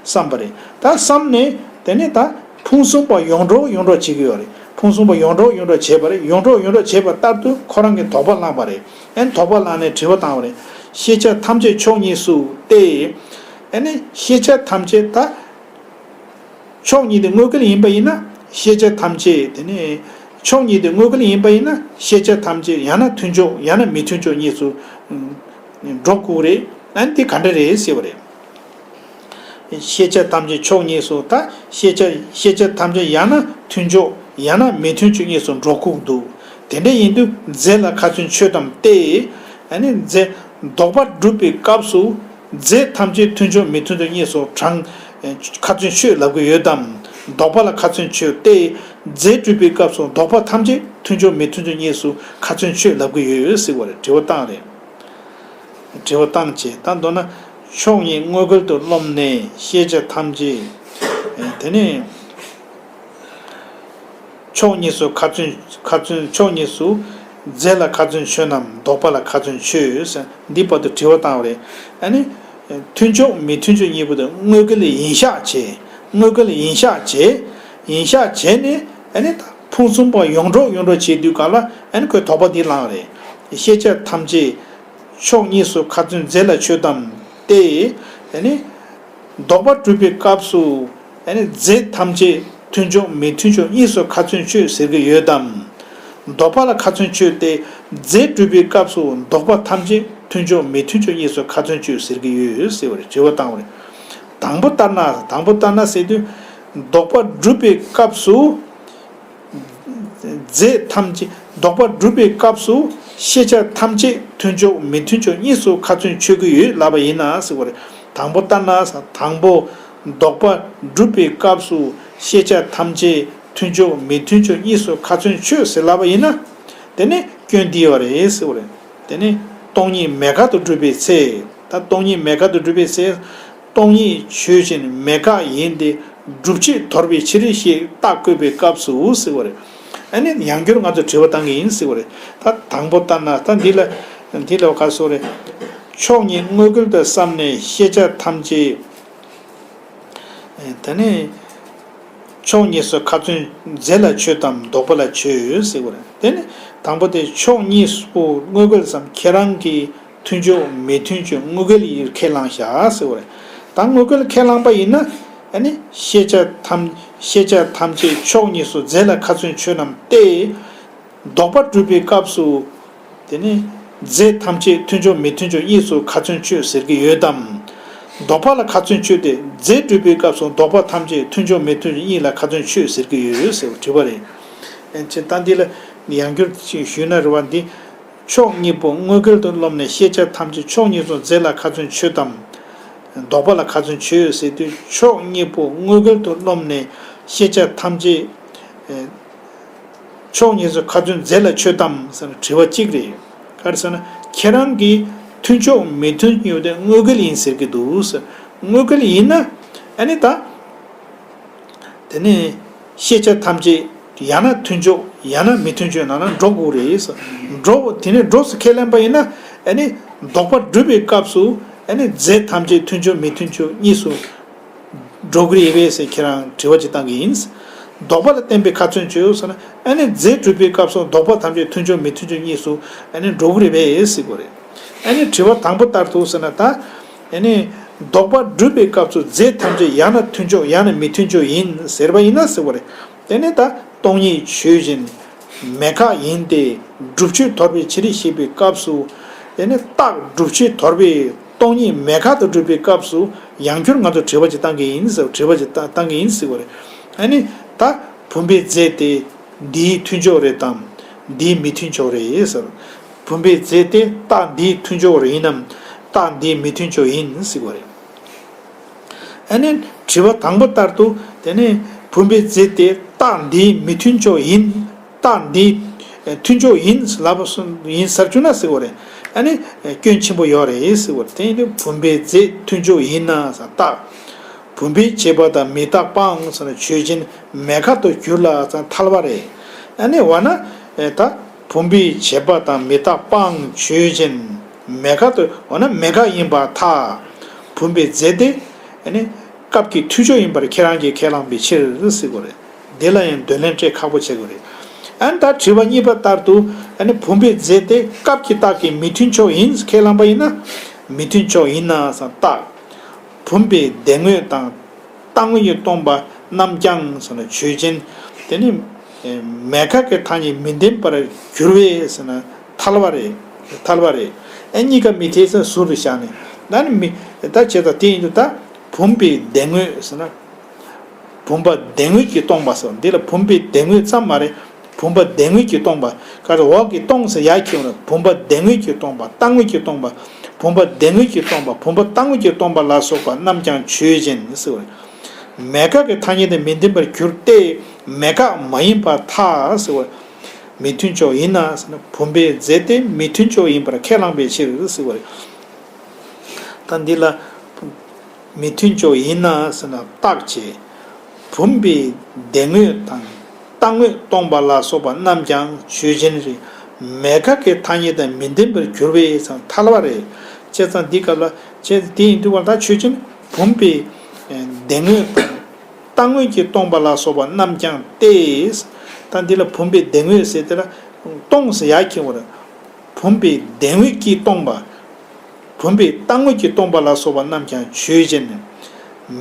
བསམ་པ་རེད། ད་བསམ་ནས་དེ་ནས་ད་ཕུང་གསུམ་པ་ཡོངས་གྲོགས་ཡོངས་གྲོགས་བྱེད་ཀྱི་ཡོད་རེད། ཕུང་གསུམ་པ་ཡོངས་གྲོགས་ཡོངས་གྲོགས་བྱས་པ་རེད། ཡོངས་གྲོགས་ཡོངས་གྲོགས་བྱས་པ་ལྟར་དུ་ཁོ་རང་གིས་དོགས་པ་བསླངས་པ་རེད། ཨ་ནི་དོགས་པ་བསླངས་ནས་དྲི་བ་བཏང་བ་རེད། ཤེས་བྱ་ཐམས་ཅད་ཕྱོགས་གཉིས་སུ་སྟེ། ཨ་ནི་ཤེས་བྱ་ཐམས་ཅད་ད། ཕྱོགས་གཉིས་དེ་དངོས་འགལ་ཡིན་པ་ཡིན་ན་ཤེས་བྱ་ཐམས་ཅད་དེ་ནི། ཕྱོགས་གཉིས་དེ་དངོས་འགལ་ཡིན་པ་ཡིན་ན་ཤེས་བྱ་ཐམས་ཅད་ཡང་ན་མཐུན་ཕྱོགས་ཡང་ན་མི་མཐུན་ཕྱོགས་གཉིས་སུ་འགྲོ་དགོས་རེད། ཨ་ནི་དེ་ག་འདྲ་རེད་ཟེར་བ་རེད། ཤེས་བྱ་ཐམས་ཅད་ཕྱོགས་གཉིས་སུ། ད་ཤེས་བྱ་ཤེས་བྱ་ཐམས་ཅད་ཡང་ན་མཐུན་ཕྱོགས་ཡང་ན་མི་མཐུན་ཕྱོགས་གཉིས་སུ་འགྲོ་དགོས་འདུག། དེ་འདྲ་ཡིན་དུས་རྫས་ལ་ཁ་ཚོན་ཆོད་དམ་སྟེ། ཨ་ནི་རྫས་ལྡོག་པ་སྒྲུབ་པའི་སྐབས་སུ་རྫས་ཐམས་ཅད་མཐུན་ཕྱོགས་མི་མཐུན་ཕྱོགས་གཉིས་སུ་དྲངས། ཁ་ཚོན་ཆོད་ལབ་ཀྱི་ཡོད་དམ། ལྡོག་པ་ལ་ཁ་ཚོན་ཆོད་དེ། རྫས་སྒྲུབ་པའི་སྐབས་སུ་ལྡོག་པ་ཐམས་ཅད་མཐུན་ཕྱོགས་མི་མཐུན་ཕྱོགས་གཉིས་སུ་ཁ་ཚོན་ཆོད་ལབ་ཀྱི་ཡོད་ཟེར་བ་རེད། དྲི་བ་བཏང་རེད། དྲི་བ་བཏང་བྱས། ད་མདོར་ན་ཕྱོགས་གཉིས་དངོས་འགལ་དུ་རློམ་ནས་ཤེས་བྱ་ཐམས་ཅད། དེ་ནས་ཕྱོགས་གཉིས་སུ་ཁ་ཚོན། ཁ་ཚོན། ཕྱོགས་གཉིས་སུ། རྫས་ལ་ཁ་ཚོན་ཆོད་རྣམས་ལྡོག་པ་ལ་ཁ་ཚོན་ཆོད་ཟེར། འདི་བར་དུ་དྲི་བ་བཏང་བ་རེད། ཨ་ནི། མཐུན་ཕྱོགས་མི་མཐུན་ཕྱོགས་གཉིས་པོ་དེ་དངོས་འགལ་ཡིན་ཤག་བྱས། དངོས་འགལ་ཡིན་ཤག་བྱས། ཡིན་ཤག་བྱས་ནས། ཨ་ནི་ད་ཕུང་གསུམ་པ་ཡོངས་གྲོགས་ཡོངས་གྲོགས་བྱེད་དུས་སྐབས་ལ། ཨ་ནི་ཁོས་དོགས་པ་འདི་བསླངས་རེད། ཤེས་བྱ་ཐམས་ཅད་ཕྱོགས་གཉིས་སུ་ཁ་ཚོན་རྫས་ལ་ཆོད་དམ་སྟེ། ཨ་ནི་ལྡོག་པ་སྒྲུབ་པའི་སྐབས་སུ། ཨ་ནི་རྫས་ཐམས་ཅད་མཐུན་ཕྱོགས་མི་མཐུན་ཕྱོགས་གཉིས་སུ་ཁ་ཚོན་ཆོད་ཟེར་གྱི་ཡོད་དམ། ལྡོག་པ་ལ་ཁ་ཚོན་ཆོད་དེ། རྫས་སྒྲུབ་པའི་སྐབས་སུ་ལྡོག་པ་ཐམས་ཅད་མཐུན་ཕྱོགས་མི་མཐུན་ཕྱོགས་གཉིས་སུ་ཁ་ཚོན་ཆོད་ཟེར་གྱི་ཡོད་ཟེར་བ་རེད། དྲི་བ་བཏང་བ་རེད། དང་པོ་ལྟར་ན། དང་པོ་ལྟར་ན་ཟེར་དུས། ལྡོག་པ་སྒྲུབ་པའི་སྐབས་སུ། རྫས་ཐམས་ཅད། ལྡོག་པ་སྒྲུབ་པའི་སྐབས་སུ་ཤེས་བྱ་ཐམས་ཅད་མཐུན་ཕྱོགས་མི་མཐུན་ཕྱོགས་གཉིས་སུ་ཁ་ཚོན་ཆོད་ཀྱི་ཡོད་ལབ་པ་ཡིན་ན་ཟེར་བ་རེད། དང་པོ་ལྟར་ན། དང་པོ། ལྡོག་པ་སྒྲུབ་པའི་སྐབས་སུ་ཤེས་བྱ་ཐམས་ཅད་མཐུན་ཕྱོགས་མི་མཐུན་ཕྱོགས་གཉིས་སུ་ཁ་ཚོན་ཆོད་ཟེར་ལབ་པ་ཡིན་ན། དེ་ནི་སྐྱོན་འདི་ཡོད་རེད་ཟེར་བ་རེད། དེ་ནི་སྟོང་ཉིད་མེད་དགག་ཏུ་སྒྲུབ་པའི་ཚེ། ད་སྟོང་ཉིད་མེད་དགག་ཏུ་སྒྲུབ་པའི་ཚེ། སྟོང་ཉིད་ཆོས་ཅན་མེད་དགག་ཡིན་ཏེ། སྒྲུབ་བྱེད་དོར་བའི་ཕྱིར་ཞེས་རྟགས་བཀོད་པའི་སྐབས་སུ་ཟེར་བ་རེད། ཨ་ནི་ཡང་བསྐྱར་ང་ཚོ་དྲི་བ་བཏང་གི་ཡིན་ཟེར་བ་རེད། ད་དང་པོ་ལྟར་ན། ད་འདི་ལ། འདི་ལ་ག་སོ་རེད། ཕྱོགས་གཉིས་དངོས་འགལ་དུ་བསམས་ནས་ཤེས་བྱ་ཐམས་ཅད། ད་ནི། ཕྱོགས་གཉིས་སུ་ཁ་ཚོན་རྫས་ལ་ཆོད་དམ་ལྡོག་པ་ལ་ཆོད་ཟེར་བ་རེད། དེ་ནི་དང་པོ་དེ་ཕྱོགས་གཉིས་སུ་དངོས་འགལ་སམ། ཁྱེད་རང་གིས་མཐུན་ཕྱོགས་མི་མཐུན་ཕྱོགས་དངོས་འགལ་ཡིན་ཁས་བླངས་བཞག་ཟེར་བ་རེད། ད་དངོས་འགལ་ཁས་བླངས་པ་ཡིན་ན། ཨ་ནི་ཤེས་བྱ་ཐམས། ཤེས་བྱ་ཐམས་ཅད་ཕྱོགས་གཉིས་སུ་རྫས་ལ་ཁ་ཚོན་ཆོད་རྣམས་ཏེ། ལྡོག་པ་སྒྲུབ་པའི་སྐབས་སུ། དེ་ནི་རྫས་ཐམས་ཅད་མཐུན་ཕྱོགས་མི་མཐུན་ཕྱོགས་གཉིས་སུ་ཁ་ཚོན་ཆོད་ཟེར་གྱི་ཡོད་དམ། ལྡོག་པ་ལ་ཁ་ཚོན་ཆོད་དེ། རྫས་སྒྲུབ་པའི་སྐབས་སུ་ལྡོག་པ་ཐམས་ཅད་མཐུན་ཕྱོགས་མི་མཐུན་ཕྱོགས་གཉིས་ལ་ཁ་ཚོན་ཆོད་ཟེར་གྱི་ཡོད་ཟེར་བ་དྲི་བ་རེད། ཨེ་ཅེ་ད་འདི་ལ་ཡང་བསྐྱར་ཅིག་ཞུས་ན། རེད་བ། འདི་ཕྱོགས་གཉིས་པོ་དངོས་འགལ་དུ་རློམ་ནས་ཤེས་བྱ་ཐམས་ཅད་ཕྱོགས་གཉིས་སུ་རྫས་ལ་ཁ་ཚོན་ཆོད་དམ། ལྡོག་པ་ལ་ཁ་ཚོན་ཆོད་ཟེར་དུས། ཕྱོགས་གཉིས་པོ་དངོས་འགལ་དུ་རློམ་ནས་ཤེས་བྱ་ཐམས་ཅད། ཨེ། ཕྱོགས་གཉིས་སུ་ཁ་ཚོན་རྫས་ལ་ཆོད་དམ་ཟེར་ན་དྲི་བ་གཅིག་རེད། ག་རེ་ཟེར་ན། ཁྱེད་རང་གིས་མཐུན་ཕྱོགས་མི་མཐུན་ཕྱོགས་དེ་དངོས་འགལ་ཡིན་ཟེར་གྱི་འདུག་ཟེར། དངོས་འགལ་ཡིན་ན། ཨ་ནི་ད། དེ་ནས་ཤེས་བྱ་ཐམས་ཅད་ཡང་ན་མཐུན་ཕྱོགས་ཡང་ན་མི་མཐུན་ཕྱོགས་ནང་ན་འགྲོ་དགོས་རེད་ཟེར། འགྲོ། དེ་ནས་འགྲོ་ཟེར་ཁས་ལེན་པ་ཡིན་ན། ཨ་ནི་ལྡོག་པ་སྒྲུབ་པའི་སྐབས་སུ། ཨ་ནི་རྫས་ཐམས་ཅད་མཐུན་ཕྱོགས་མི་མཐུན་ཕྱོགས་གཉིས་སུ་འགྲོ་གི་རེད་པས་ཟེར་ཁྱེད་རང་དྲི་བ་ཅིག་བཏང་གི་ཡིན། ལྡོག་པ་ལ་བརྟེན་པའི་ཁ་ཚོན་ཆོད་ཟེར་ན། ཨ་ནི་རྫས་སྒྲུབ་པའི་སྐབས་སུ་ལྡོག་པ་ཐམས་ཅད་མཐུན་ཕྱོགས་མི་མཐུན་ཕྱོགས་གཉིས་སུ་ཨ་ནི་འགྲོ་གི་རེད་པས་ཟེར་དགོས་རེད། ཨ་ནི་དྲི་བ་དང་པོ་ལྟར་དུ་ཟེར་ན་ད། ཨ་ནི་ལྡོག་པ་སྒྲུབ་པའི་སྐབས་སུ་རྫས་ཐམས་ཅད་ཡང་ན་མཐུན་ཕྱོགས་ཡང་ན་མི་མཐུན་ཕྱོགས་ཡིན་ཟེར་བ་ཡིན་ན་ཟེར་བ་རེད། དེ་ནི་ད་སྟོང་ཉིད་ཆོས་ཅན། མེད་དགག་ཡིན་ཏེ། སྒྲུབ་བྱེད་དོར་བའི་ཕྱིར་ཞེས་པའི་སྐབས་སུ། དེ་ནི་རྟགས་སྒྲུབ་བྱེད་དོར་བའི་སྟོང་ཉིད་མེད་དགག་ཏུ་སྒྲུབ་པའི་སྐབས་སུ། ཡང་བསྐྱར་ང་ཚོ་དྲི་བ་ཅིག་བཏང་གི་ཡིན་ཟེར། དྲི་བ་ཅིག་བཏང་གི་ཡིན་ཟེར་བ་རེད། ཨ་ནི་ད་བུམ་པའི་རྫས་དེ་འདིའི་མཐུན་ཕྱོགས་རེད་དམ། འདིའི་མི་མཐུན་ཕྱོགས་རེད་ཟེར། བུམ་པའི་རྫས་དེ་རྟགས་འདིའི་མཐུན་ཕྱོགས་རེད། ཡིན་ནམ། རྟགས་འདིའི་མི་མཐུན་ཕྱོགས་ཡིན་ཟེར་བ་རེད། ཨ་ནི་དྲི་བ་དང་པོ་ལྟར་དུ། དེ་ནི་བུམ་པའི་རྫས་དེ་རྟགས་འདིའི་མི་མཐུན་ཕྱོགས་ཡིན། རྟགས་འདིའི་མཐུན་ཕྱོགས་ཡིན་ལབ་པ་སོང་ཡིན་ཟེར་བཅུག་ན་ཟེར་བ་རེད། ཨ་ནི་སྐྱོན་ཆེན་པོ་ཡོད་རེད་ཟེར་བ་རེད། དེ་ཡིན་དུས་བུམ་པའི་རྫས་མཐུན་ཕྱོགས་ཡིན་ན་ཟེར། རྟགས། བུམ་པའི་བྱས་པ་དང་མི་རྟག་པའང་ཟེར་ན་ཆོས་ཅན་མེད་དགག་ཏུ་གྱུར་ལ་ཟེར་ན་ཐལ་བ་རེད། ཨ་ནི་འོ་ན། ཨེ་ད། བུམ་པའི་བྱས་པ་དང་མི་རྟག་པའང་ཆོས་ཅན། མེད་དགག་ཏུ། འོ་ན་མེད་དགག་ཡིན་པར་ཐལ། བུམ་པའི་རྫས་དེ། ཨ་ནི། སྐབས་ཀྱི་མཐུན་ཕྱོགས་ཡིན་པར་ཁྱེད་རང་གིས་ཁས་བླངས་པའི་ཕྱིར་ཟེར་དགོས་རེད། འདི་ལ་ཡང་འདོད་ལན་སྤྲད་ཁག་པོ་བྱེད་དགོས་རེད། ཨ་ནི་ད་དྲི་བ་གཉིས་པ་ལྟར་དུ། ཨ་ནི་བུམ་པའི་རྫས་དེ་སྐབས་ཀྱི་རྟགས་ཀྱིས་མི་མཐུན་ཕྱོགས་ཡིན་ཁས་བླངས་པ་ཡིན་ན། མི་མཐུན་ཕྱོགས་ཡིན་ན་ཟེར་རྟགས། བུམ་པའི་བདེན་དངོས་དང་། རྟག་དངོས་ཀྱིས་སྟོང་པ་རྣམས་ཀྱང་ཟེར་ན་ཆོས་ཅན། དེ་ནི་མེད་དགག་གི་ཐ་སྙད་མི་ལྡན་པར་གྱུར་པས་ཟེར་ན་ཐལ་བ་རེད། ཐལ་བ་རེད། ཨེ་གཉིས་ཀ་མི་འཐད་ཟེར་ཟུར་དུ་བཞག་ནས། ད་ནི་མི། ད་བྱས་ཙང་དེ་ཡིན་དུས་ད་བུམ་པའི་བདེན་དངོས་ཟེར་ན། བུམ་པ་བདེན་དངོས་ཀྱིས་སྟོང་པ་ཟེར། འདི་ལ་བུམ་པའི་བདེན་དངོས་ཙམ་མ་རེད། བུམ་པ་བདེན་དངོས་ཀྱིས་སྟོང་པ། ག་རེ་འོག་གི་སྟོང་ཟེར་ཡ་ཁྱེར་ན་བུམ་པ་བདེན་དངོས་ཀྱིས་སྟོང་པ། རྟག་དངོས་ཀྱིས་སྟོང་པ། བུམ་པ་བདེན་དངོས་ཀྱིས་སྟོང་པ། བུམ་པ་རྟག་དངོས་ཀྱིས་སྟོང་པ་ལ་སོགས་པ་རྣམས་ཀྱང་ཆོས་ཅན་ཟེར་བ་རེད། མེད་དགག་གི་ཐ་སྙད་དེ་མི་ལྡན་པར་གྱུར་ཏེ། མེད་དགག་མ་ཡིན་པར་ཐལ་ཟེར་བ། མི་མཐུན་ཕྱོགས་ཡིན་ན་ཟེར་ན་བུམ་པའི་རྫས་དེ་མི་མཐུན་ཕྱོགས་ཡིན་པར་ཁས་བླངས་པའི་ཕྱིར་ཟེར་བ་རེད། ད་འདི་ལ་མི་མཐུན་ཕྱོགས་ཡིན་ན་ཟེར་ན་རྟགས་བྱས། བུམ་པའི་སྡེ་དངོས་དང་རྟག་དངོས་སྟོང་པ་ལ་སོགས་པ་རྣམས་ཀྱང་ཆོས་ཅན་རེད། མེད་དགག་གི་ཐ་སྙད་དང་མི་ལྡན་པར་གྱུར་པས་ཟེར་ན་ཐལ་བ་རེད། བྱས་ཙང་འདི་སྐབས་ལ་བྱས་དེ་ཡིན་དུས་པར་ད་ཆོས་ཅན་བུམ་པའི་སྡེ་དངོས་དང་། རྟག་དངོས་ཀྱིས་སྟོང་པ་ལ་སོགས་པ་རྣམས་ཀྱང་སྟེ། ད་འདི་ལ་བུམ་པའི་སྡེ་དངོས་ཟེར་དེ་ལ་སྟོང་ཟེར་ཡག་གི་བར། བུམ་པའི་སྡེ་དངོས་ཀྱིས་སྟོང་པ། བུམ་པའི་རྟག་དངོས་ཀྱིས་སྟོང་པ་ལ་སོགས་པ་རྣམས་ཀྱང་ཆོས་ཅན།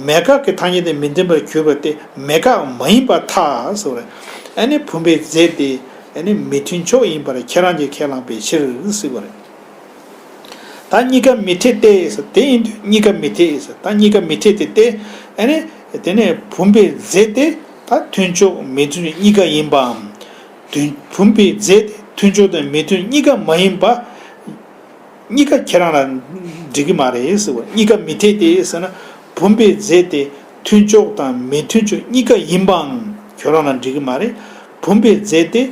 མེད་དགག་གི་ཐ་སྙད་དེ་མི་ལྡན་པར་གྱུར་པ་སྟེ་མེད་དགག་མ་ཡིན་པར་ཐལ་ཟེར་བ་རེད། ཨ་ནི་བུམ་པའི་རྫས་དེ་ཨ་ནི་མི་མཐུན་ཕྱོགས་ཡིན་པར་ཁྱེད་རང་གིས་ཁས་བླངས་པའི་ཕྱིར་ཟེར་བ་རེད། ད་གཉིས་ཀ་མི་འཐད་དེ་ཟེར་དེ་ཡིན་དུས་གཉིས་ཀ་མི་འཐད་ཟེར། ད་གཉིས་ཀ་མི་འཐད་དེ་སྟེ། ཨ་ནི་དེ་ནས་བུམ་པའི་རྫས་དེ་ད་མཐུན་ཕྱོགས་མི་མཐུན་ཕྱོགས་གཉིས་ཀ་ཡིན་པའམ། མཐུན་བུམ་པའི་རྫས་དེ་མཐུན་ཕྱོགས་དང་མི་མཐུན་གཉིས་ཀ་མ་ཡིན་པ། གཉིས་ཀ་ཁྱེད་རང་ལ་འགྲིག་གི་མ་རེད་ཟེར་བ། གཉིས་ཀ་མི་འཐད་དེ་ཟེར་ན་བུམ་པའི་རྫས་དེ་མཐུན་ཕྱོགས་དང་མི་མཐུན་ཕྱོགས་གཉིས་ཀ་ཡིན་པའང་ཁྱོད་རང་ལ་འགྲིག་གི་མ་རེད། བུམ་པའི་རྫས་དེ་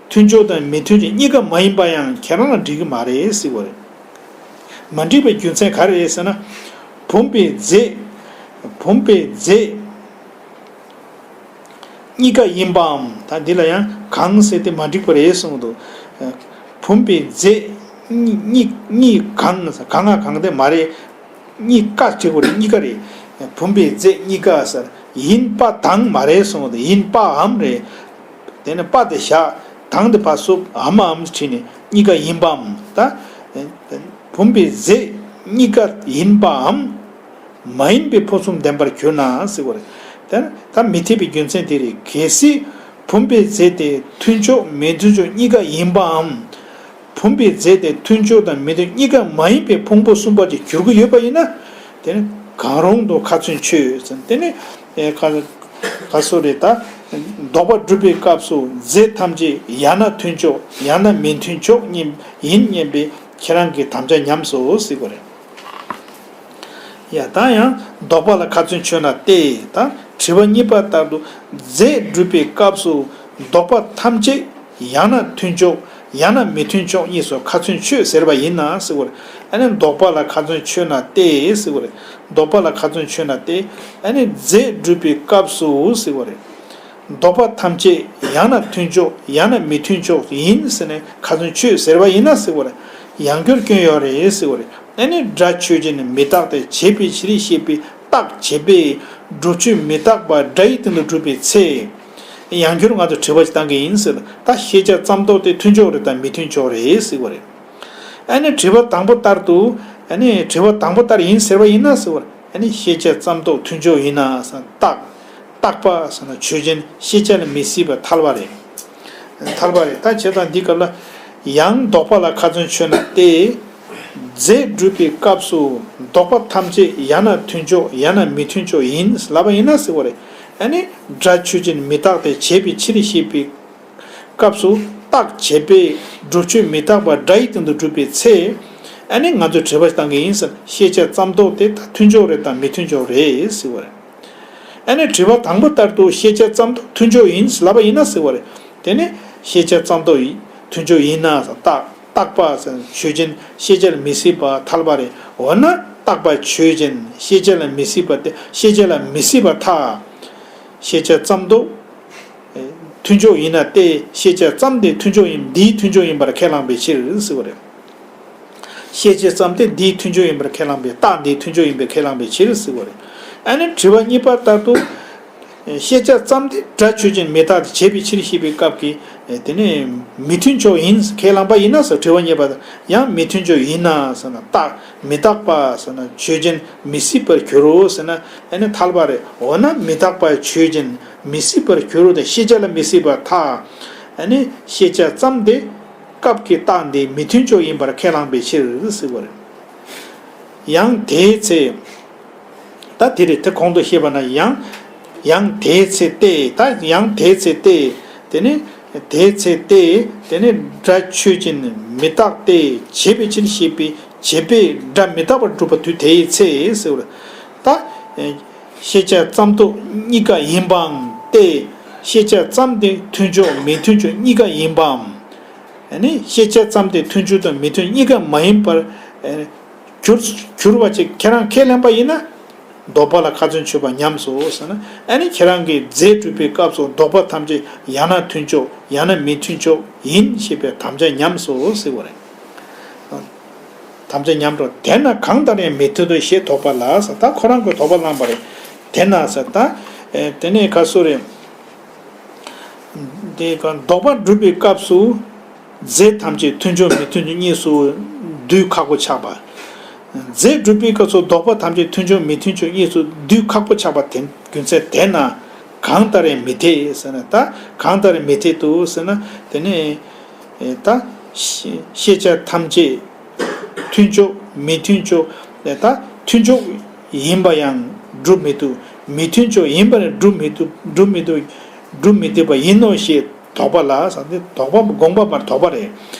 མཐུན་ཕྱོགས་དང་མི་མཐུན་ཕྱོགས་གཉིས་ཀ་མ་ཡིན་པ་ཡང་ཁྱེད་རང་ལ་འགྲིག་གི་མ་རེད་ཟེར་བ་རེད། མ་འགྲིག་པའི་རྒྱུ་མཚན་ག་རེ་རེད་ཟེར་ན། བུམ་པའི་རྫས། བུམ་པའི་རྫས་གཉིས་ཀ་ཡིན་པའམ། ད་འདི་ལ་ཡང་གང་ཟེར་ཏེ་མ་འགྲིག་པ་རེད་གསུངས་འདུག་བུམ་པའི་རྫས་གཉིས་གཉིས་གང་གང་ང་གང་དེ་མ་རེད། གཉིས་ཀ་བྱེད་དགོས་རེད། གཉིས་ཀ་རེད། བུམ་པའི་རྫས་གཉིས་ཀ་ཟེར་ཡིན་པ་དང་མ་རེད་གསུངས་འདུག་ཡིན་པའམ་རེད། དེ་ནི་པ་དེ་བཞག་དང་དེ་ཕར་བསུབ་འམ་འམ་བྲིས་ནས་གཉིས་ཀ་ཡིན་པའམ། ད་བུམ་པའི་རྫས་གཉིས་ཀ་ཡིན་པའམ། མ་ཡིན་པའི་ཕུང་གསུམ་ལྡན་པར་གྱུར་ན་ཟེར་བ་རེད། དེ་ན་ད་མི་འཐད་པའི་རྒྱུ་མཚན་དེ་རེད། གལ་སྲིད་བུམ་པའི་རྫས་དེ་མཐུན་ཕྱོགས་མི་མཐུན་ཕྱོགས་གཉིས་ཀ་ཡིན་པའམ། བུམ་པའི་རྫས་དེ་མཐུན་ཕྱོགས་དང་མི་མཐུན་གཉིས་ཀ་མ་ཡིན་པའི་ཕུང་པོ་གསུམ་པ་ཅིག་གྱུར་གྱི་ཡོད་པ་ཡིན་ན། དེ་ནི་གང་རུང་དུ་ཁ་ཚོན་ཆོད་ཟེར། དེ་ནི་ཨེ་ག་ག་སོ་རེད། ད་ལྡོག་པ་སྒྲུབ་པའི་སྐབས་སུ་རྫས་ཐམས་ཅད་ཡང་ན་མཐུན་ཕྱོགས་ཡང་ན་མི་མཐུན་ཕྱོགས་ཡིན་སྙམ་པའི་ཁྱེད་རང་གི་དམ་བཅའ་ཉམས་སོ་ཟེར་བ་རེད། ཡ། ད་ཡང་ལྡོག་པ་ལ་ཁ་ཚོན་ཆོད་ན་སྟེ། ད་དྲི་བ་གཉིས་པ་ལྟར་དུ་རྫས་སྒྲུབ་པའི་སྐབས་སུ་ལྡོག་པ་ཐམས་ཅད་ཡང་ན་མཐུན་ཕྱོགས་ཡང་ན་མི་མཐུན་ཕྱོགས་གཉིས་སུ་ཁ་ཚོན་ཆོད་ཟེར་བ་ཡིན་ན་ཟེར་བ་རེད། ཨ་ནི་ལྡོག་པ་ལ་ཁ་ཚོན་ཆོད་ན་སྟེ་ཟེར་བ་རེད། ལྡོག་པ་ལ་ཁ་ཚོན་ཆོད་ན་སྟེ། ཨ་ནི་རྫས་སྒྲུབ་པའི་སྐབས་སུ་ཟེར་བ་རེད། ལྡོག་པ་ཐམས་ཅད་ཡང་ན་མཐུན་ཕྱོགས་ཡང་ན་མི་མཐུན་ཕྱོགས་ཡིན་ཟེར་ནས་ཁ་ཚོན་ཆོད་ཟེར་བ་ཡིན་ན་ཟེར་བ་རེད། ཡང་སྒྱུར་སྐྱོན་ཡོད་རེད་ཟེར་བ་རེད། ཨ་ནི་སྒྲ་ཆོས་ཅན་མི་རྟག་སྟེ་བྱས་པའི་ཕྱིར་ཞེས་པའི་རྟགས་བྱས་པས་སྒྲུབ་ཆོས་མི་རྟག་པ་སྒྲ་ཡི་སྟེང་དུ་སྒྲུབ་པའི་ཚེ། ཡང་སྒྱུར་ང་ཚོ་དྲི་བ་ཞིག་བཏང་གི་ཡིན་ཟེར། ད་ཤེས་བྱ་ཙམ་རྟོགས་དེ་མཐུན་ཕྱོགས་རེད་དམ་མི་མཐུན་ཕྱོགས་རེད་ཟེར་བ་རེད། ཨ་ནི་དྲི་བ་དང་པོ་ལྟར་དུ། ཨ་ནི་དྲི་བ་དང་པོ་ལྟར་ཡིན་ཟེར་བ་ཡིན་ན་ཟེར་བ་རེད། ཨ་ནི་ཤེས་བྱ་ཙམ་རྟོགས་མཐུན་ཕྱོགས་ཡིན་ན་ཟེར་ན་རྟགས། རྟག་པ་ཟེར་ན་ཆོས་ཅན་ཤེས་བྱ་ལ་མི་སྲིད་པ་ཐལ་བ་རེད། ཐལ་བ་རེད། ད་བྱས་ཙང་འདི་སྐབས་ལ་ཡང་ལྡོག་པ་ལ་ཁ་ཚོན་ཆོད་ན་སྟེ། རྫས་སྒྲུབ་པའི་སྐབས་སུ་ལྡོག་པ་ཐམས་ཅད་ཡང་ན་མཐུན་ཕྱོགས་ཡང་ན་མི་མཐུན་ཕྱོགས་ཡིན་ལབ་པ་ཡིན་ན་ཟེར་བ་རེད། ཨ་ནི་སྒྲ་ཆོས་ཅན་མི་རྟག་སྟེ་བྱས་པའི་ཕྱིར་ཞེས་པའི་སྐབས་སུ་རྟགས་བྱས་པས་སྒྲུབ་ཆོས་མི་རྟག་པ་སྒྲ་ཡི་སྟེང་དུ་སྒྲུབ་པའི་ཚེ། ཨ་ནི་ང་ཚོས་དྲི་བ་བཏང་གི་ཡིན་ཟེར། ཤེས་བྱ་ཙམ་རྟོགས་དེ་ད་མཐུན་ཕྱོགས་རེད་དམ་མི་མཐུན་ཕྱོགས་རེད་ཟེར་བ་རེད། ཨ་ནི་དྲི་བ་དང་པོ་ལྟར་དུ་ཤེས་བྱ་ཙམ་རྟོགས་མཐུན་ཕྱོགས་ཡིན་ལབ་པ་ཡིན་ན་ཟེར་བ་རེད། དེ་ནི་ཤེས་བྱ་ཙམ་རྟོགས་ཡིན་མཐུན་ཕྱོགས་ཡིན་ན་ཟེར། རྟགས་རྟག་པ་ཟེར་ཆོས་ཅན་ཤེས་བྱ་ལ་མི་སྲིད་པ་ཐལ་བ་རེད། འོ་ན་རྟག་པ་ཆོས་ཅན་ཤེས་བྱ་ལ་མི་སྲིད་པ་དེ་ཤེས་བྱ་ལ་མི་སྲིད་པ་ཐལ། ཤེས་བྱ་ཙམ་རྟོགས་མཐུན་ཕྱོགས་ཡིན་ན་སྟེ་ཤེས་བྱ་ཙམ་དེ་མཐུན་ཕྱོགས་ཡིན་འདིའི་མཐུན་ཕྱོགས་ཡིན་པར་ཁས་བླངས་པའི་ཕྱིར་ཟེར་བ་རེད། ཤེས་བྱ་ཙམ་དེ་འདིའི་མཐུན་ཕྱོགས་ཡིན་པར་ཁས་བླངས་པའི་རྟགས་འདིའི་མཐུན་ཕྱོགས་ཡིན་པར་ཁས་བླངས་པའི་ཕྱིར་ཟེར་བ་རེད། ཨ་ནི་དྲི་བ་གཉིས་པ་ལྟར་དུ། ཤེས་བྱ་ཙམ་དེ་སྒྲ་ཆོས་ཅན་མི་རྟག་སྟེ་བྱས་པའི་ཕྱིར་ཞེས་པའི་སྐབས་ཀྱི་དེ་ནི་མི་མཐུན་ཕྱོགས་ཡིན་ཁས་བླངས་པ་ཡིན་ན་ཟེར། དྲི་བ་གཉིས་པ་དང་ཡང་མི་མཐུན་ཕྱོགས་ཡིན་ན་ཟེར་ན་རྟགས་མི་རྟག་པ་ཟེར་ན་ཆོས་ཅན་མི་སྲིད་པར་འགྱུར་རོ་ཟེར་ན་ཨ་ནི་ཐལ་བ་རེད། འོ་ན་མི་རྟག་པ་ཆོས་ཅན་མི་སྲིད་པར་འགྱུར་རོ་དང་ཤེས་བྱ་ལ་མི་སྲིད་པར་ཐལ། ཨ་ནི་ཤེས་བྱ་ཙམ་དེ། སྐབས་ཀྱི་རྟགས་འདི་མི་མཐུན་ཕྱོགས་ཡིན་པར་ཁས་བླངས་པའི་ཕྱིར་ཟེར་བ་རེད། ཡང་དེའི་ཚེ། ད་དེ་རེད། དེ་གོང་དུ་བཤད་པ་ན་ཡང་། ཡང་དེའི་ཚེ་སྟེ། ད་ཡང་དེའི་ཚེ་སྟེ། དེ་ནི། དེའི་ཚེ་སྟེ། དེ་ནི་སྒྲ་ཆོས་ཅན་མི་རྟག་སྟེ་བྱས་པའི་ཕྱིར་ཞེས་པའི་བྱས་པས་སྒྲ་མི་རྟག་པར་སྒྲུབ་པ་དུས་དེའི་ཚེ་ཟེར་བ་རེད། ད། ཤེས་བྱ་ཙམ་རྟོགས་གཉིས་ཀ་ཡིན་པའམ་སྟེ། ཤེས་བྱ་ཙམ་དེ་མཐུན་ཕྱོགས་མི་མཐུན་ཕྱོགས་གཉིས་ཀ་ཡིན་པའམ། ནི་ཤེས་བྱ་ཙམ་དེ་མཐུན་ཕྱོགས་དང་མི་མཐུན་གཉིས་ཀ་མ་ཡིན་པར། གྱུར་གྱུར་པ་ཅིག་ཁྱེད་རང་ཁས་ལེན་པ་ཡིན་ན། ལྡོག་པ་ལ་ཁ་ཚོན་ཆོད་པ་ཉམས་སོ་ཟེར་ན། ཨ་ནི་ཁྱེད་རང་གིས་རྫས་སྒྲུབ་པའི་སྐབས་སུ་ལྡོག་པ་ཐམས་ཅད་ཡང་ན་མཐུན་ཕྱོགས་ཡང་ན་མི་མཐུན་ཕྱོགས་ཡིན་ཞེས་པའི་དམ་བཅའ་ཉམས་སོ་ཟེར་བ་རེད། དམ་བཅའ་ཉམས་འགྲོ། དེས་ན་གང་ལྟར་ཡང་མི་མཐུན་ཏོ་ཞེས་དོགས་པ་ལ་ཟེར། ད་ཁོ་རང་གིས་དོགས་པ་བསླངས་པ་རེད། དེས་ན་ཟེར་ད། ཨེ་དེ་ནས་ག་སོ་རེད། དེ་ག་ལྡོག་པ་སྒྲུབ་པའི་སྐབས་སུ། རྫས་ཐམས་ཅད་མཐུན་ཕྱོགས་མི་མཐུན་ཕྱོགས་གཉིས་སུ་བསྡུས་ཁག་པོ་ཆགས་པ། རྫས་སྒྲུབ་པའི་སྐབས་སུ་ལྡོག་པ་ཐམས་ཅད་མཐུན་ཕྱོགས་མི་མཐུན་ཕྱོགས་གཉིས་སུ་བསྡུས་ཁག་པོ་ཆགས་པ་དེ་རྒྱུ་མཚན་དེས་ན། གང་ལྟར་ཡང་མི་འཐད་ཟེར་ན། ད་གང་ལྟར་ཡང་མི་འཐད་དོ་ཟེར་ན། དེ་ནས་ད་ཤེས་བྱ་ཐམས་ཅད་མཐུན་ཕྱོགས་མི་མཐུན་ཕྱོགས། ད་མཐུན་ཕྱོགས་ཡིན་པ་ཡང་སྒྲུབ་མི་ཐུབ། མི་མཐུན་ཕྱོགས་ཡིན་པ་ཡང་སྒྲུབ་མི་ཐུབ། སྒྲུབ་མི་ཐུབ། སྒྲུབ་མི་ཐུབ་པ་ཡིན་ནོ་ཞེས་དོགས་པ་ལ་ཟེར། དོགས་པ་དགོངས་པ་མར་དོགས་པ་རེད།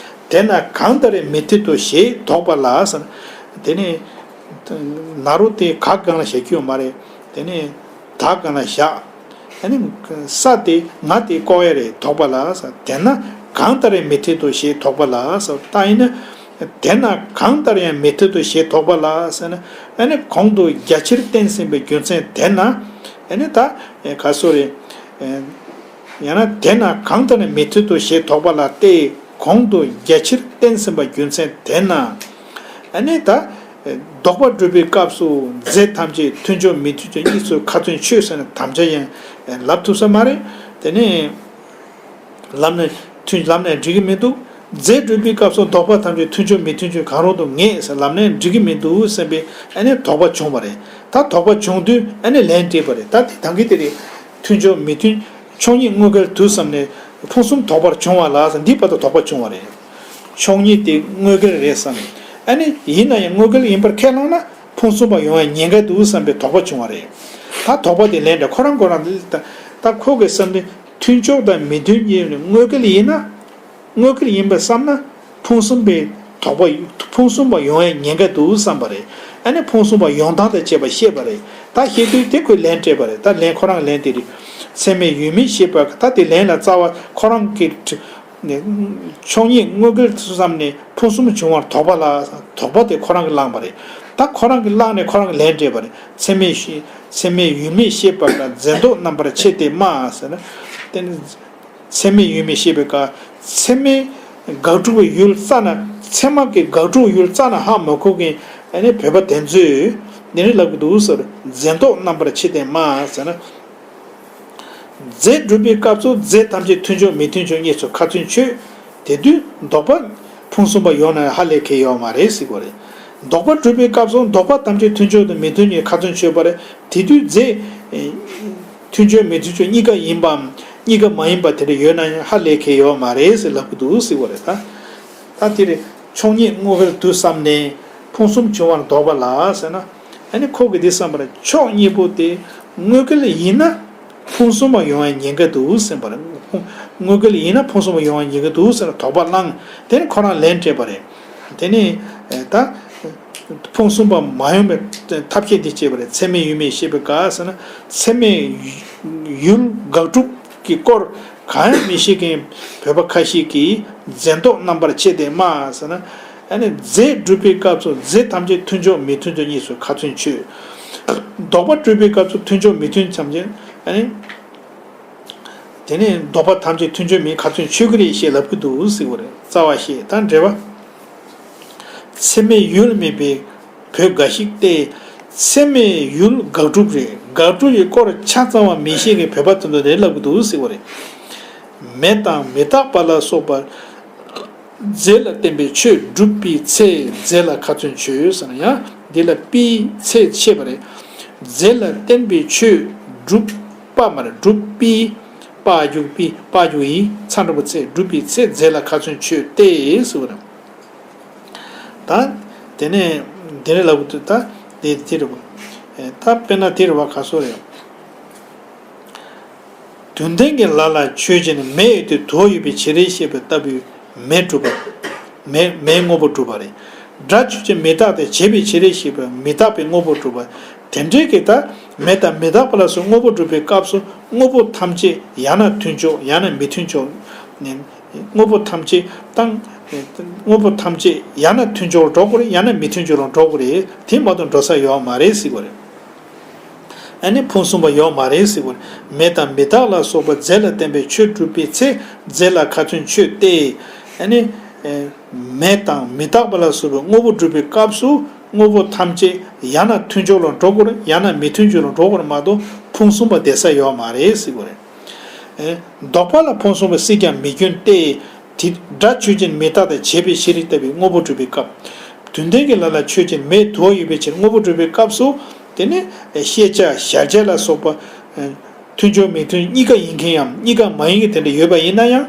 དེས་ན་གང་ལྟར་ཡང་མི་འཐད་དོ་ཞེས་དོགས་པ་ལ་ཟེར། དེ་ནས་ན་རོ་དེ་ག་སྒང་ལ་བཞག་རྒྱུ་ཡོད་མ་རེད། དེ་ནས་ད་སྒང་ལ་བཞག་ཨ་ནི་ས་དེ་ང་དེ་བཀོག་ཡ་རེད་དོགས་པ་ལ་ཟེར། དེས་ན་གང་ལྟར་ཡང་མི་འཐད་དོ་ཞེས་དོགས་པ་ལ་ཟེར། ད་ཡིན་ན། དེས་ན་གང་ལྟར་ཡང་མི་མཐུན་ཏོ་ཞེས་དོགས་པ་ལ་ཟེར་ན། ཨ་ནི་གོང་དུ་རྒྱ་ཆེར་བསྟན་ཟིན་པའི་རྒྱུ་མཚན་དེས་ན། ཨ་ནི་ད་ག་སོ་རེད། ཡང་ན་དེས་ན་གང་ལྟར་ཡང་མི་མཐུན་ཏོ་ཞེས་དོགས་པ་ལ་སྟེ། གོང་དུ་རྒྱ་ཆེར་བསྟན་ཟིན་པའི་རྒྱུ་མཚན་དེས་ན། ཨ་ནི་ད་ལྡོག་པ་སྒྲུབ་པའི་སྐབས་སུ་རྫས་ཐམས་ཅད་མཐུན་ཕྱོགས་མི་མཐུན་ཕྱོགས་གཉིས་སུ་ཁ་ཚོན་ཆོད་ཟེར་ན་དམ་བཅའ་ཡང་ལབ་ཐུབ་ས་མ་རེད། དེ་ནས། ལམ་ནས་མཐུན་ལམ་ནས་འགྲིག་གི་མི་འདུག་རྫས་སྒྲུབ་པའི་སྐབས་སུ་ལྡོག་པ་ཐམས་ཅད་མཐུན་ཕྱོགས་མི་མཐུན་ཕྱོགས་གང་རུང་དུ་ངེས་ཟེར། ལམ་ནས་འགྲིག་གི་མི་འདུག་བསམ་པའི་ཨ་ནི་དོགས་པ་བྱུང་བ་རེད། ད་དོགས་པ་བྱུང་དུས་ཨ་ནི་ལན་སྤྲད་པ་རེད། ད་དེ་ད་གིན་དེ་རེད། མཐུན་ཕྱོགས་མི་མཐུན་ཕྱོགས་གཉིས་དངོས་འགལ་དུ་བསམ་ནས་ཕུང་གསུམ་དོགས་པར་བྱུང་བ་ལ་ཟེར། འདི་བར་དུ་དོགས་པ་བྱུང་བ་རེད། ཕྱོགས་གཉིས་དེ་དངོས་འགལ་རེད་བསམ། ཨ་ནི་ཡིན་ན་ཡང་དངོས་འགལ་ཡིན་པར་ཁས་བླངས་ན་ཕུང་གསུམ་པ་ཡོང་བའི་ཉེན་ཁ་འདུག་བསམ་པའི་དོགས་པ་བྱུང་བ་རེད། ད་དོགས་པ་དེ་ལན་འདྲ་ཁོ་རང་ཁོ་རང་ད་ཁོ་གི་བསམ་ནི། མཐུན་ཕྱོགས་དང་མི་མཐུན་གཉིས་ནི་དངོས་འགལ་ཡིན་ན། དངོས་འགལ་ཡིན་པར་བསམ་ན། ཕུང་གསུམ་པའི་དོགས་པ་ཕུང་གསུམ་པ་ཡོང་ཡ་ཉེན་ཁ་འདུག་བསམ་པ་རེད། ཨ་ནི་ཕུང་གསུམ་པ་ཡོང་སྟངས་དང་བཅས་པ་བཤད་པ་རེད། ད་བཤད་དུས་དེ་ཁོས་ལན་སྤྲད་པ་རེད། ད་ལན་ཁོ་རང་ལན་དེ་རེད། ཚད་མས་ཡུལ་མིན་ཤེས་པ་ད་དེ་ལན་ལ་རྩ་བ་ཁོ་རང་གི་ཕྱོགས་གཉིས་དངོས་འགལ་དུ་བསམ་ནས་ཕུང་གསུམ་བྱུང་བར་དོགས་པ་ལ་དོགས་པ་དེ་ཁོ་རང་གིས་བླངས་པ་རེད། ད་ཁོ་རང་གིས་བླངས་ནས་ཁོ་རང་གིས་ལན་སྤྲད་པ་རེད། ཚད་མས་ཤེས་ཚད་མས་ཡུལ་མིན་ཤེས་པ་ལ་རྫས་ལྡོག་རྣམ་པར་ཕྱེ་སྟེ་སྨྲ་ཟེར་ན། དེ་ནི། ཚད་མས་ཡུལ་མིན་ཤེས་པའི་སྐབས་ཚད་མའི་དགག་སྒྲུབ་ཀྱི་ཡུལ་རྩ་ནས་ཚད་མ་གི་དགག་སྒྲུབ་ཡུལ་རྩ་ནས་ཧ་མ་གོ་མཁན་ཨ་ནི་བོད་པ་དེ་ཚོས་འདི་ནི་ལབ་ཀྱི་འདུག་ཟེར། རྫས་ལྡོག་རྣམ་པར་ཕྱེ་སྟེ་སྨྲ་ཟེར་ན། རྫས་སྒྲུབ་པའི་སྐབས་སུ་རྫས་ཐམས་ཅད་མཐུན་ཕྱོགས་མི་མཐུན་ཕྱོགས་གཉིས་སུ་ཁ་ཚོན་ཆོད། དེ་དུས་ལྡོག་པ་ཕུང་གསུམ་པ་ཡོང་ན་ཧ་ལས་ཁེལ་ཡོད་མ་རེད་ཟེར་གྱི་རེད། ལྡོག་པ་སྒྲུབ་པའི་སྐབས་སུ་ལྡོག་པ་ཐམས་ཅད་མཐུན་ཕྱོགས་དང་མི་མཐུན་ཕྱོགས་ཁ་ཚོན་ཆོད་པ་རེད། དེ་དུས་རྫས། མཐུན་ཕྱོགས་མི་མཐུན་ཕྱོགས་གཉིས་ཀ་ཡིན་པའམ་གཉིས་ཀ་མ་ཡིན་པ་དེ་འདྲ་ཡོད་ན་ཡང་ཧ་ལས་ཁེལ་ཡོད་མ་རེད་ཟེར་ལབ་ཀྱི་འདུག་ཟེར་བ་རེད་ད། ད་དེ་རེད། ཕྱོགས་གཉིས་དངོས་འགལ་དུ་བསམ་ནས་ཕུང་གསུམ་བྱུང་བར་དོགས་པ་ལ་ཟེར་ན། ཨ་ནི་ཁོ་གིས་འདི་བསམ་པ་རེད། ཕྱོགས་གཉིས་པོ་དེ་དངོས་འགལ་ཡིན་ན་ཕུང་གསུམ་པ་ཡོང་བའི་ཉེན་ཁ་འདུག་ཟེར་བ་རེད། དངོས་འགལ་ཡིན་ན་ཕུང་གསུམ་པ་ཡོང་བའི་ཉེན་ཁ་འདུག་ཟེར་ན་དོགས་པ་བླངས། དེ་ནི་ཁོ་རང་ལན་སྤྲད་པ་རེད། དེ་ནི་ད། ཕུང་གསུམ་པ་མ་ཡོང་བའི་ཐབས་ཤེས་འདི་བྱས་པ་རེད། ཚད་མས་ཡུལ་མིན་ཤེས་པའི་སྐབས་ཟེར་ན། ཚད་མས་ཡུལ་དགག་སྒྲུབ་ཀྱི་སྐོར་གང་ཡང་མི་ཤེས་མཁན་བོད་པ་ཁ་ཤས་ཀྱིས་རྫས་ལྡོག་རྣམ་པར་ཕྱེ་སྟེ་སྨྲ་ཟེར་ན། ཨ་ནི་རྫས་སྒྲུབ་པའི་སྐབས་སུ་རྫས་ཐམས་ཅད་མཐུན་ཕྱོགས་མི་མཐུན་ཕྱོགས་གཉིས་སུ་ཁ་ཚོན་ཆོད། ལྡོག་པ་སྒྲུབ་པའི་སྐབས་སུ་མཐུན་ཕྱོགས་མི་མཐུན་ཐམས་ཅད་ཨ་ནི། དེ་ནས་ལྡོག་པ་ཐམས་ཅད་མཐུན་ཕྱོགས་མིན་ཁ་ཚོན་ཆོད་ཀྱི་རེད་ཞེས་ལབ་ཀྱི་འདུག་ཟེར་བ་རེད། རྩ་བ་ཤེས་དང་འབྲེལ་བ། ཚད་མས་ཡུལ་མེད་པའི་བོད་འགའ་ཞིག་སྟེ། ཚད་མས་ཡུལ་དགག་སྒྲུབ་རེད། དགག་སྒྲུབ་ཀྱི་སྐོར་ཆ་ཚང་བ་མི་ཤེས་མཁན་བོད་པ་དེ་ཚོ་རེད་ལབ་ཀྱི་འདུག་ཟེར་བ་རེད། མེ་དང་མི་རྟག་པ་ལ་སོགས་པ། རྫས་ལ་བརྟེན་པའི་ཆོས་སྒྲུབ་པའི་ཚེ་རྫས་ལ་ཁ་ཚོན་ཆོད་ཟེར་ན་ཡང་འདི་ལ་པའི་ཚེ་ཕྱེ་བ་རེད། རྫས་ལ་བརྟེན་པའི་ཆོས་སྒྲུབ་པ་མ་རེད། སྒྲུབ་པའི་པ་རྒྱུག་པའི་པ་རྒྱུག་ཡིན་ཚ་འགྲེང་བུ་ཚེ་སྒྲུབ་པའི་ཚེ་རྫས་ལ་ཁ་ཚོན་ཆོད་དེ་ཟེར་བ་རེད། ད་དེ་ནས་འདི་ནས་ལབ་དུས་ད་དེ་དེ་རེད་བ། ད་དཔེར་ན་དེ་རེད་བ་ག་སོ་རེད། དུ་ལྡན་གྱི་ལ་ལ་ཆོས་ཅན། མེ་ཡོད་དེ་དུ་བ་ཡོད་པའི་ཕྱིར་ཞེས་པ་ལྟ་བུའི་མེ་སྒྲུབ་པ། མེ་མེའི་དངོས་པོ་སྒྲུབ་པ་རེད། སྒྲ་ཆོས་ཅན། མི་རྟག་སྟེ་བྱས་པའི་ཕྱིར་ཞེས་པའི་མི་རྟག་པའི་དངོས་པོ་སྒྲུབ་པ། དེ་འདྲའི་གི་ད་མེ་དང་མི་རྟག་པ་ལ་སོགས་དངོས་པོ་སྒྲུབ་པའི་སྐབས་སུ་དངོས་པོ་ཐམས་ཅད་ཡང་ན་མཐུན་ཕྱོགས་ཡང་ན་མི་མཐུན་ཕྱོགས་ནས། དངོས་པོ་ཐམས་ཅད་དང་། དངོས་པོ་ཐམས་ཅད་ཡང་ན་མཐུན་ཕྱོགས་ལ་འགྲོ་དགོས་རེད། ཡང་ན་མི་མཐུན་ཕྱོགས་ལ་འགྲོ་དགོས་རེད། དེ་མ་གཏོགས་འགྲོ་ས་ཡོད་མ་རེད་ཟེར་གྱི་ཡོད་རེད། ཨ་ནི་ཕུང་གསུམ་པ་ཡོད་མ་རེད་ཟེར་གྱི་ཡོད་རེད། མེ་དང་མི་རྟག་ལ་སོགས་པ་རྫས་ལ་བརྟེན་པའི་ཆོས་སྒྲུབ་པའི་ཚེ་རྫས་ལ་ཁ་ཚོན་ཆོད་དེ། ཨ་ནི་མེ་དང་མི་རྟག་པ་ལ་སོགས་པའི་དངོས་པོ་སྒྲུབ་པའི་སྐབས་སུ་དངོས་པོ་ཐམས་ཅད་ཡང་ན་མཐུན་ཕྱོགས་ལ་འགྲོ་དགོས་རེད། ཡང་ན་མི་མཐུན་ཕྱོགས་ལ་འགྲོ་དགོས་རེད་མ་གཏོགས་ཕུང་གསུམ་པ་བསྡད་ས་ཡོད་མ་རེད་ཟེར་གྱི་ཡོད་རེད། ལྡོག་པ་ལ་ཕུང་གསུམ་པ་སྲིད་ཀྱང་མི་རྒྱུན་ཏེ། དེ་སྒྲ་ཆོས་ཅན་མི་རྟག་སྟེ་བྱས་པའི་ཕྱིར་ལྟ་བུའི་དངོས་པོ་སྒྲུབ་པའི་སྐབས། དོན་ལྡན་གྱི་ལ་ལ་ཆོས་ཅན་མེ་དུ་བ་ཡོད་པའི་ཕྱིར་དངོས་པོ་སྒྲུབ་པའི་སྐབས་སུ། དེ་ནི་ཤེས་བྱ་གཞལ་བྱ་ལ་སོགས་པ། མཐུན་ཕྱོགས་མི་མཐུན་གཉིས་ཀ་ཡིན་མཁན་ཡང་གཉིས་ཀ་མ་ཡིན་མཁན་དེ་འདྲ་ཡོད་པ་ཡིན་ན་ཡང་།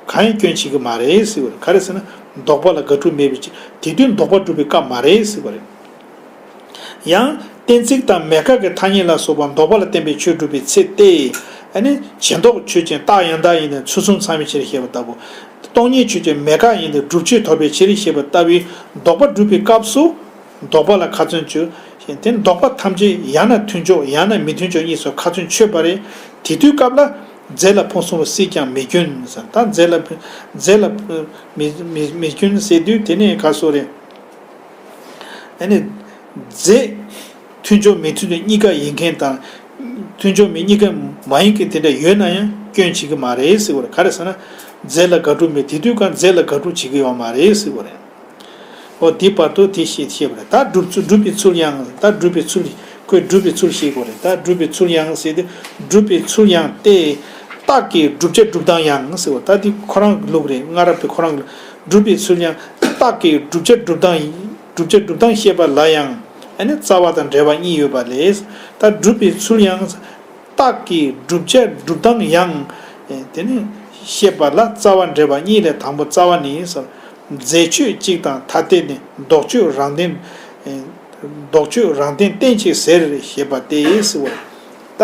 གང་ཡང་སྐྱོན་བྱེད་ཀྱི་མ་རེད་ཟེར་བ་རེད། ག་རེ་ཟེར་ན། ལྡོག་པ་ལ་དགག་སྒྲུབ་མེད་པའི་ཕྱིར། དེ་དུས་ལྡོག་པ་སྒྲུབ་པའི་སྐབས་མ་རེད་ཟེར་བ་རེད། ཡང་གཏན་ཚིགས་དང་མེད་དགག་གི་ཐ་སྙད་ལ་སོགས་པ་ལྡོག་པ་ལ་བརྟེན་པའི་ཆོས་སྒྲུབ་པའི་ཚེ་སྟེ། ཨ་ནི་བྱས་ལྡོག་ཆོས་ཅན་རྟགས་ཡང་དག་ཡིན་ནས་ཚུལ་གསུམ་ཚང་བའི་ཕྱིར་ཞེས་པ་ལྟ་བུ། སྟོང་ཉིད་ཆོས་ཅན་མེད་དགག་ཡིན་ཏེ་སྒྲུབ་ཆོས་དོར་བའི་ཕྱིར་ཞེས་པ་ལྟ་བུའི་ལྡོག་པ་སྒྲུབ་པའི་སྐབས་སུ། ལྡོག་པ་ལ་ཁ་ཚོན་གཅོད། དེ་ལྡོག་པ་ཐམས་ཅད་ཡང་ན་མཐུན་ཕྱོགས་ཡང་ན་མི་མཐུན་ཕྱོགས་གཉིས་སུ་ཁ་ཚོན་ཆོད་པ་རེད། དེ་དུས་སྐབས་ལ། རྫས་ལ་ཕུང་གསུམ་པ་སྲིད་ཀྱང་མི་རྒྱུན་ཟེར། ད་རྫས་ལ། རྫས་ལ། མི་མི་མི་རྒྱུན་ཟེར་དུས་དེ་ནས་ག་སོ་རེད། ཨ་ནི། རྫས། མཐུན་ཕྱོགས་མི་མཐུན་ཕྱོགས་གཉིས་ཀ་ཡིན་མཁན་དང་། མཐུན་ཕྱོགས་མི་གཉིས་ཀ་མ་ཡིན་མཁན་དེ་འདྲ་ཡོད་ན་ཡང་སྐྱོན་བྱེད་ཀྱི་མ་རེད་ཟེར་བ་རེད། ག་རེ་ཟེར་ན། རྫས་ལ་དགག་སྒྲུབ་མེད་དེ་དུས་ཀྱང་རྫས་ལ་དགག་སྒྲུབ་བྱེད་ཀྱི་ཡོད་མ་རེད་ཟེར་བ་རེད། འོ་དེ་བར་དུ་དེ་བཤད་བཤད་པ་རེད། ད་སྒྲུབ་ཚུལ་སྒྲུབ་པའི་ཚུལ་ཡང་ད་སྒྲུབ་པའི་ཚུལ་ཁོས་སྒྲུབ་པའི་ཚུལ་བཤད་དགོས་རེད། ད་སྒྲུབ་པའི་ཚུལ་ཡང་ཟེར་དུས་སྒྲུབ་པའི་ཚུལ་ཡང་སྟེ། རྟགས་ཀྱིས་བསྒྲུབ་བྱ་སྒྲུབ་སྟངས་ཡང་ཟེར་བ་ད་འདི་ཁོ་རང་གི་ལུགས་རེད། སྔ་རབས་པའི་ཁོ་རང་གི་སྒྲུབ་པའི་ཚུལ་ཡང་རྟགས་ཀྱིས་བསྒྲུབ་བྱ་སྒྲུབ་སྟངས་བསྒྲུབ་བྱ་སྒྲུབ་སྟངས་བཤད་པ་ལ་ཡང་ཨ་ནི་རྩ་བ་དང་འབྲེལ་བ་གཉིས་ཡོད་པ་ལས། ད་སྒྲུབ་པའི་ཚུལ་ཡང་། རྟགས་ཀྱིས་བསྒྲུབ་བྱ་སྒྲུབ་སྟངས་ཡང་། དེ་ནི་བཤད་པ་ལ་རྩ་བ་འབྲེལ་བ་གཉིས་ལས་དང་པོ་རྩ་བ་ནི་ཟེར། རྫས་ཆོས་གཅིག་དང་ཐ་དད་ནི་ལྡོག་ཆོས་རང་སྟེང་། ལྡོག་ཆོས་རང་སྟེང་གཏན་ཕྱིར་ཟེར་ཞེས་པ་སྟེ་ཟེར་བ། ད།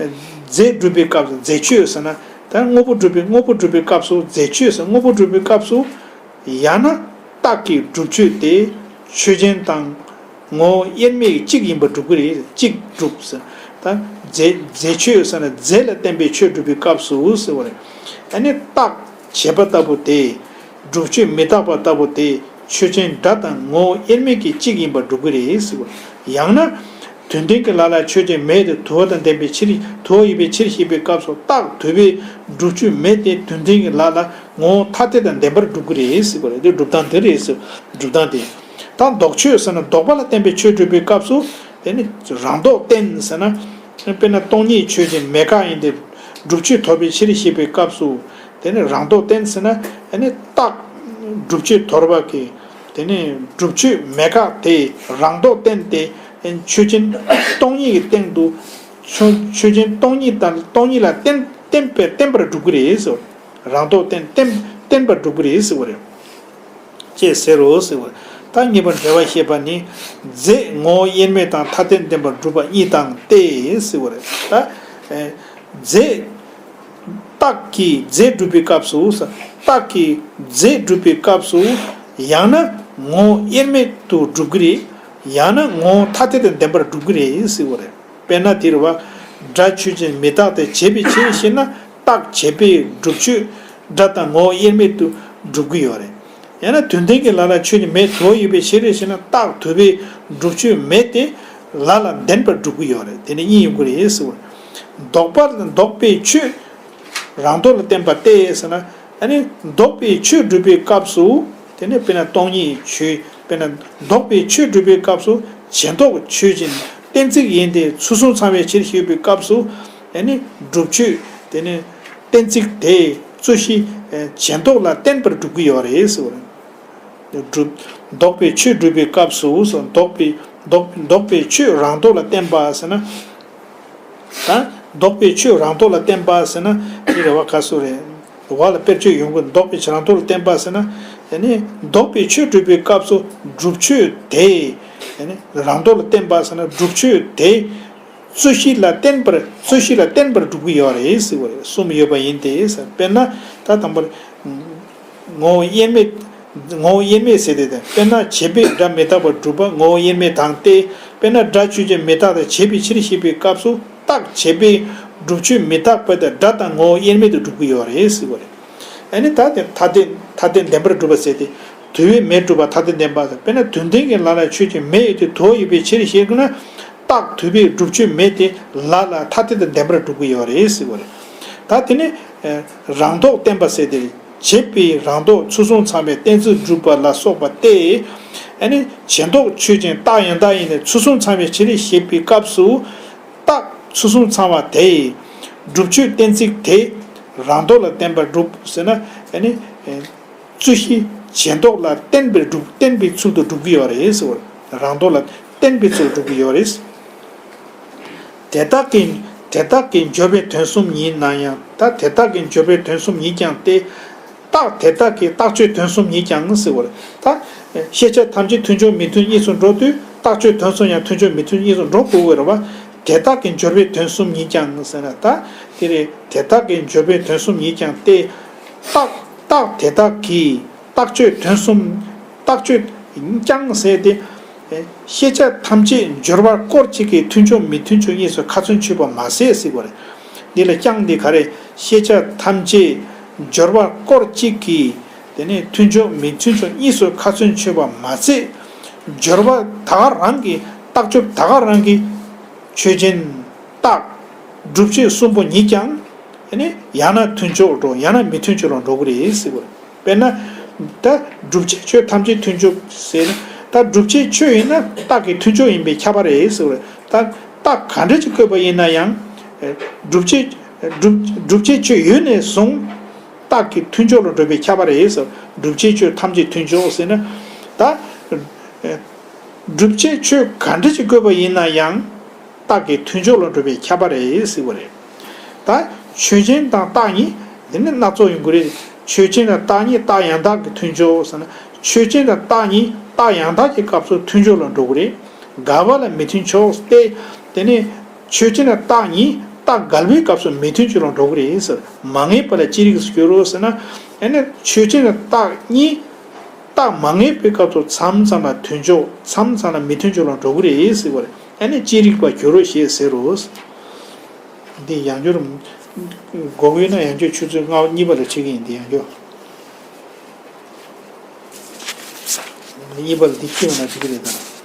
རྫས་སྒྲུབ་པའི་སྐབས་སུ་རྫས་ཆོས་ཟེར་ན། ད་དངོས་པོ་སྒྲུབ་པའི་དངོས་པོ་སྒྲུབ་པའི་སྐབས་སུ་རྫས་ཆོས་ཟེར་དངོས་པོ་སྒྲུབ་པའི་སྐབས་སུ། ཡང་ན་རྟགས་ཀྱི་སྒྲུབ་ཆོས་ཏེ། ཆོས་ཅན་དང་ངོ་བོ་དབྱེར་མེད་གཅིག་ཡིན་པར་སྒྲུབ་ཀྱི་རེད། གཅིག་སྒྲུབ་ཟེར། ད་རྫས་རྫས་ཆོས་ཟེར་ན་རྫས་ལ་བརྟེན་པའི་ཆོས་སྒྲུབ་པའི་སྐབས་སུ་ཟེར་བ་རེད། ཨ་ནི་རྟགས་བྱས་པ་ལྟ་བུ་དེ། སྒྲུབ་ཆོས་མི་རྟག་པ་ལྟ་བུ་དེ་ཆོས་ཅན་སྒྲ་དང་ངོ་བོ་དབྱེར་མེད་ཀྱི་གཅིག་ཡིན་པར་སྒྲུབ་ཀྱི་རེད་ཟེར་བ་རེད། ཡང་ན། དོན་ལྡན་གྱི་ལ་ལ་ཆོས་ཅན་མེ་དེ་དུ་བ་དང་ལྡན་པའི་ཕྱིར་དུ་བ་ཡོད་པའི་ཕྱིར་ཞེས་པའི་སྐབས་སུ་རྟགས་དུ་བའི་སྒྲུབ་ཆོས་མེ་དེ་དོན་ལྡན་གྱི་ལ་ལ་ངོ་བོ་ཐ་དད་དང་ལྡན་པར་སྒྲུབ་ཀྱི་རེད་ཟེར་བ་རེད། དེ་སྒྲུབ་སྟངས་དེ་རེད་ཟེར། སྒྲུབ་སྟངས་དེ། ད་ལྡོག་ཆོས་ཟེར་ན་ལྡོག་པ་ལ་བརྟེན་པའི་ཆོས་སྒྲུབ་པའི་སྐབས་སུ་དེ་ནི་རང་ལྡོག་བརྟེན་ཟེར་ན། དཔེར་ན་སྟོང་ཉིད་ཆོས་ཅན་མེད་དགག་ཡིན་ཏེ། སྒྲུབ་ཆོས་དོར་བའི་ཕྱིར་ཞེས་པའི་སྐབས་སུ། དེ་ནི་རང་ལྡོག་བརྟེན་ཟེར་ན་ཨ་ནི་རྟགས། སྒྲུབ་ཆོས་དོར་བ་གི། དེ་ནི་སྒྲུབ་ཆོས་མེད་དགག་དེ་རང་ལྡོག་བརྟེན་ཏེ། ཆོས་ཅན་སྟོང་ཉིད་ཀྱི་སྟེང་དུ། ཆོས་ཆོས་ཅན་སྟོང་ཉིད་དང་སྟོང་ཉིད་ལ་བརྟེན་བརྟེན་པའི་བརྟེན་པར་སྒྲུབ་ཀྱི་རེད་ཟེར། རང་ལྡོག་བརྟེན་བརྟེན་བརྟེན་པར་སྒྲུབ་ཀྱི་རེད་ཟེར་བ་རེད། ཅེས་ཟེར་རོ་ཟེར་བ། ད་གཉིས་པ་འབྲེལ་བ་བཤད་པ་ནི། རྫས་ངོ་བོ་དབྱེར་མེད་དང་ཐ་དད་ལྡན་པར་སྒྲུབ་པ་གཉིས་དང་སྟེ་ཟེར་བ་རེད། ད། རྫས། རྟགས་ཀྱིས་རྫས་སྒྲུབ་པའི་སྐབས་སུ། རྟགས་ཀྱིས་རྫས་སྒྲུབ་པའི་སྐབས་སུ། ཡང་ན་ངོ་བོ་དབྱེར་མེད་དུ་སྒྲུབ་ཀྱི་རེད། ཡང་ན་ངོ་བོ་ཐ་དད་དང་ལྡན་པར་སྒྲུབ་ཀྱི་རེད་ཟེར་བ་རེད། དཔེར་ན་དེ་རེད་བ། སྒྲ་ཆོས་ཅན་མི་རྟག་སྟེ་བྱས་པའི་ཕྱིར་ཞེ་ན་རྟགས་བྱས་པས་སྒྲུབ་ཆོས་སྒྲ་དང་ངོ་བོ་དབྱེར་མེད་དུ་སྒྲུབ་ཀྱི་ཡོད་རེད། ཡང་ན་དོན་ལྡན་གྱི་ལ་ལ་ཆོས་ཅན་མེ་དུ་བ་ཡོད་པའི་ཕྱིར་ཞེ་ན་རྟགས་དུ་བའི་སྒྲུབ་ཆོས་མེ་དེ་ལ་ལ་ལྡན་པར་སྒྲུབ་ཀྱི་ཡོད་རེད། དེ་ནི་གཉིས་ཡོང་གི་རེད་ཟེར་བ། ལྡོག་པ་ལྡོག་པའི་ཆོས་རང་ལྡོག་ལ་བརྟེན་པ་སྟེ་ཟེར་ན། ཨ་ནི་ལྡོག་པའི་ཆོས་སྒྲུབ་པའི་སྐབས་སུ། དེ་ནི་དཔེར་ན་སྟོང་ཉིད་ཆོས་དཔེར་ན་ལྡོག་པའི་ཆོས་སྒྲུབ་པའི་སྐབས་སུ་བྱས་ལྡོག་ཆོས་ཅན་གཏན་ཚིགས་ཡིན་ཏེ་ཚུལ་གསུམ་ཚང་བའི་ཕྱིར་ཞེས་པའི་སྐབས་སུ། ཨ་ནི་སྒྲུབ་ཆོས་དེ་ནི་གཏན་ཚིགས་དེ་རྩོད་གཞི་བྱས་ལྡོག་ལ་བརྟེན་པར་སྒྲུབ་ཀྱི་ཡོད་རེད་ཟེར་བ་རེད། སྒྲུབ། ལྡོག་པའི་ཆོས་སྒྲུབ་པའི་སྐབས་སུ་ལྡོག་པའི་ལྡོག་ལྡོག་པའི་ཆོས་རང་ལྡོག་ལ་བརྟེན་པ་ཟེར་ན། ད་ལྡོག་པའི་ཆོས་རང་ལྡོག་ལ་བརྟེན་པ་ཟེར་ན་དེ་རེད་བ། ག་སུ་རེད། བ་ལ་དཔེར་བརྗོད་ཡོང་གི། ལྡོག་པའི་ཆོས་རང་ལྡོག་ལ་བརྟེན་པ་ཟེར་ན། ཡ་ནི་ལྡོག་པའི་ཆོས་སྒྲུབ་པའི་སྐབས་སུ་སྒྲུབ་ཆོས་དེ། ཡ་ནི་རང་ལྡོག་ལ་བརྟེན་པ་ཟེར་ན་སྒྲུབ་ཆོས་དེ། རྩོད་གཞི་ལ་བརྟེན་པར་རྩོད་གཞི་ལ་བརྟེན་པར་སྒྲུབ་ཀྱི་ཡོད་རེད་ཟེར་བ་རེད། གསུམ་ཡོད་པ་ཡིན་ཏེ་ཟེར། དཔེར་ན་ད་དང་པོར། ངོ་བོ་དབྱེར་མེད། ངོ་བོ་དབྱེར་མེད་ཟེར་ཏེ། དཔེར་ན་བྱས་པས་སྒྲ་མི་རྟག་པར་སྒྲུབ་པ་ངོ་བོ་དབྱེར་མེད་དང་སྟེ། དཔེར་ན་སྒྲ་ཆོས་ཅན་མི་རྟག་སྟེ་བྱས་པའི་ཕྱིར་ཞེས་པའི་སྐབས་སུ་རྟགས་བྱས་པས་སྒྲུབ་ཆོས་མི་རྟག་པ་དང་སྒྲ་དང་ངོ་བོ་དབྱེར་མེད་དུ་སྒྲུབ་ཀྱི་ཡོད་རེད་ཟེར་བ་རེད། ཨ་ནི་ད་དེ་ཐ་དད་ཐ་དད་བདེན་པར་གྲུབ་པ་ཟེར་ཏེ། དུ་བས་མེ་གྲུབ་པ་ཐ་དད་བདེན་པ་ཟེར། དཔེར་ན་དུ་ལྡན་གྱི་ལ་ལ་ཆོས་ཅན། མེ་ཡོད་དེ་དུ་བ་ཡོད་པའི་ཕྱིར་ཞེས་བཀོད་ན། རྟགས་དུ་བས་སྒྲུབ་ཆོས་མེ་དེ་ལ་ལ་ཐ་དད་དུ་བདེན་པར་གྲུབ་ཀྱི་ཡོད་རེད་ཟེར་བ་རེད། ད་དེ་ནི་རང་ལྡོག་བསྟན་པ་ཟེར་ཏེ། བྱས་པའི་རང་ལྡོག་ཚུལ་གསུམ་ཚང་བའི་གཏན་ཚིགས་སྒྲུབ་པ་ལ་སོགས་པ་སྟེ། ཨ་ནི་བྱས་ལྡོག་ཆོས་ཅན། རྟགས་ཡང་དག་ཡིན་ནས་ཚུལ་གསུམ་ཚང་བའི་ཕྱིར་ཞེས་པའི་སྐབས་སུ། རྟགས་ཚུལ་གསུམ་ཚང་བ་དེ་ཡི་སྒྲུབ་ཆོས་གཏན་ཚིགས་དེ་རང་ལྡོག་ལ་བརྟེན་པར་སྒྲུབ་ཟེར་ན། ཨ་ནི་རྩོད་གཞི་བྱས་ལྡོག་ལ་བརྟེན་པའི་སྒྲུབ། བརྟེན་པའི་ཚུལ་དུ་སྒྲུབ་ཀྱི་ཡོད་རེད་ཟེར་བ། རང་ལྡོག་ལ་བརྟེན་པའི་ཚུལ་སྒྲུབ་ཀྱི་ཡོད་རེད། དེ་དག་གི་དེ་དག་གི་འབྱོར་པའི་དོན་གསུམ་ཉིད་ན་ཡང་། ད་དེ་དག་གི་འབྱོར་པའི་དོན་གསུམ་ཉིད་ཀྱང་སྟེ། རྟགས་དེ་དག་གི་རྟགས་ཆོས་དོན་གསུམ་ཉིད་ཀྱང་ཟེར་བ་རེད། ད་ཤེས་བྱ་ཐམས་ཅད་མཐུན་ཕྱོགས་མི་མཐུན་གཉིས་སུ་འགྲོ་དུས། རྟགས་ཆོས་དོན་གསུམ་ཡང་མཐུན་ཕྱོགས་མི་མཐུན་གཉིས་སུ་འགྲོ་དགོས་ཀྱི་རེད་བ། དེ་དག་གི་འབྱོར་པའི་དོན་གསུམ་ཉིད་ཀྱང་ཟེར་ན། ད་དེ་རེད། དེ་དག་གི་འབྱོར་པའི་དོན་གསུམ་ཉིད་ཀྱང་སྟེ། རྟགས་རྟགས་དེ་དག་གི་རྟགས་ཆོས་དོན་གསུམ། རྟགས་ཆོས་ཀྱང་ཟེར་ཏེ། ཤེས་བྱ་ཐམས་ཅད་འབྱོར་བ་སྐོར་གཅིག་གི་མཐུན་ཕྱོགས་མི་མཐུན་ཕྱོགས་གཉིས་སུ་ཁ་ཚོན་ཆོད་པ་མ་ཟད་ཟེར་བ་རེད། འདི་ལ་ཀྱང་འདི་ག་རེ། ཤེས་བྱ་ཐམས་ཅད་འབྱོར་བ་སྐོར་གཅིག་གི་དེ་ནས་མཐུན་ཕྱོགས་མི་མཐུན་ཕྱོགས་གཉིས་སུ་ཁ་ཚོན་ཆོད་པ་མ་ཟད། འབྱོར་བ་ད་ག་རང་གི་རྟགས་ཆོས་ད་ག་རང་གི་ཆོས་ཅན། རྟགས་སྒྲུབ་བྱེད་གསུམ་པོ་ཉིད་ཀྱང་ཡང་ན་མཐུན་ཕྱོགས་འགྲོ། ཡང་ན་མི་མཐུན་ཕྱོགས་ལ་འགྲོ་གི་རེད་ཟེར་བ་རེད། དཔེར་ན། ད་སྒྲུབ་བྱེད་ཆོས་ཐམས་ཅད་མཐུན་ཕྱོགས་ཟེར་ན། ད་སྒྲུབ་བྱེད་ཆོས་ཡིན་ན་རྟགས་ཀྱི་མཐུན་ཕྱོགས་ཡིན་པས་ཁྱབ་པ་རེད་ཟེར་བ་རེད། ད་རྟགས་ག་འདྲ་ཅིག་བཀོད་པ་ཡིན་ན་ཡང་། སྒྲུབ་བྱེད་སྒྲུབ་སྒྲུབ་བྱེད་ཆོས་ཡོད་ནས་བཟུང་རྟགས་ཀྱི་མཐུན་ཕྱོགས་ལ་འགྲོ་བས་ཁྱབ་པ་རེད་ཟེར། སྒྲུབ་བྱེད་ཆོས་ཐམས་ཅད་མཐུན་ཕྱོགས་ཟེར་ན། ད་སྒྲུབ་བྱེད་ཆོས་ག་འདྲ་ཅིག་བཀོད་པ་ཡིན་ན་ཡང་། རྟགས་ཀྱི་མཐུན་ཕྱོགས་ལ་འགྲོ་བས་ཁྱབ་པ་རེད་ཟེར་བ་རེད། ད་ཆོས་ཅན་དང་རྟགས་གཉིས། འདི་ནི་སྣ་ཚོགས་ཡོང་གི་རེད། ཆོས་ཅན་དང་རྟགས་གཉིས་རྟགས་ཡང་དག་གི་མཐུན་ཕྱོགས་ཟེར་ན། ཆོས་ཅན་དང་རྟགས་གཉིས་རྟགས་ཡང་དག་གི་སྐབས་སུ་མཐུན་ཕྱོགས་ལ་འགྲོ་གི་རེད། འགལ་བ་ལ་མི་མཐུན་ཕྱོགས་ཏེ། དེ་ནས་ཆོས་ཅན་དང་རྟགས་གཉིས་རྟགས་འགལ་བའི་སྐབས་སུ་མི་མཐུན་ཕྱོགས་ལ་འགྲོ་གི་རེད་ཟེར། མ་ངེས་པ་ལ་ཅི་རིགས་སུ་འགྱུར་རོ་ཟེར་ན། ཨ་ནི་ཆོས་ཅན་དང་རྟགས་གཉིས་རྟགས་མ་ངེས་པའི་སྐབས་སུ་མཚམས་མཚམས་ལ་མཐུན་ཕྱོགས། མཚམས་མཚམས་ལ་མི་མཐུན་ཕྱོགས་ལ་འགྲོ་གི་རེད་ཟེར་བ་རེད། ཨ་ནི་ཅི་རིགས་པར་འགྱུར་རོ་ཞེས་ཟེར་རོ། འདི་ཡང་སྦྱོར། དགོས་ཀྱི་ཡོད་ན་ཡང་སྦྱོར་ཆུ་ཚོད་ལྔ་པ་གཉིས་པ་ལ་ཁྲིད་ཀྱི་ཡིན། འདི་ཡང་སྦྱོར་གཉིས་པ་ལ་འདི་ཁྲིད་པ་ན་འགྲིག་གི་རེད་ད།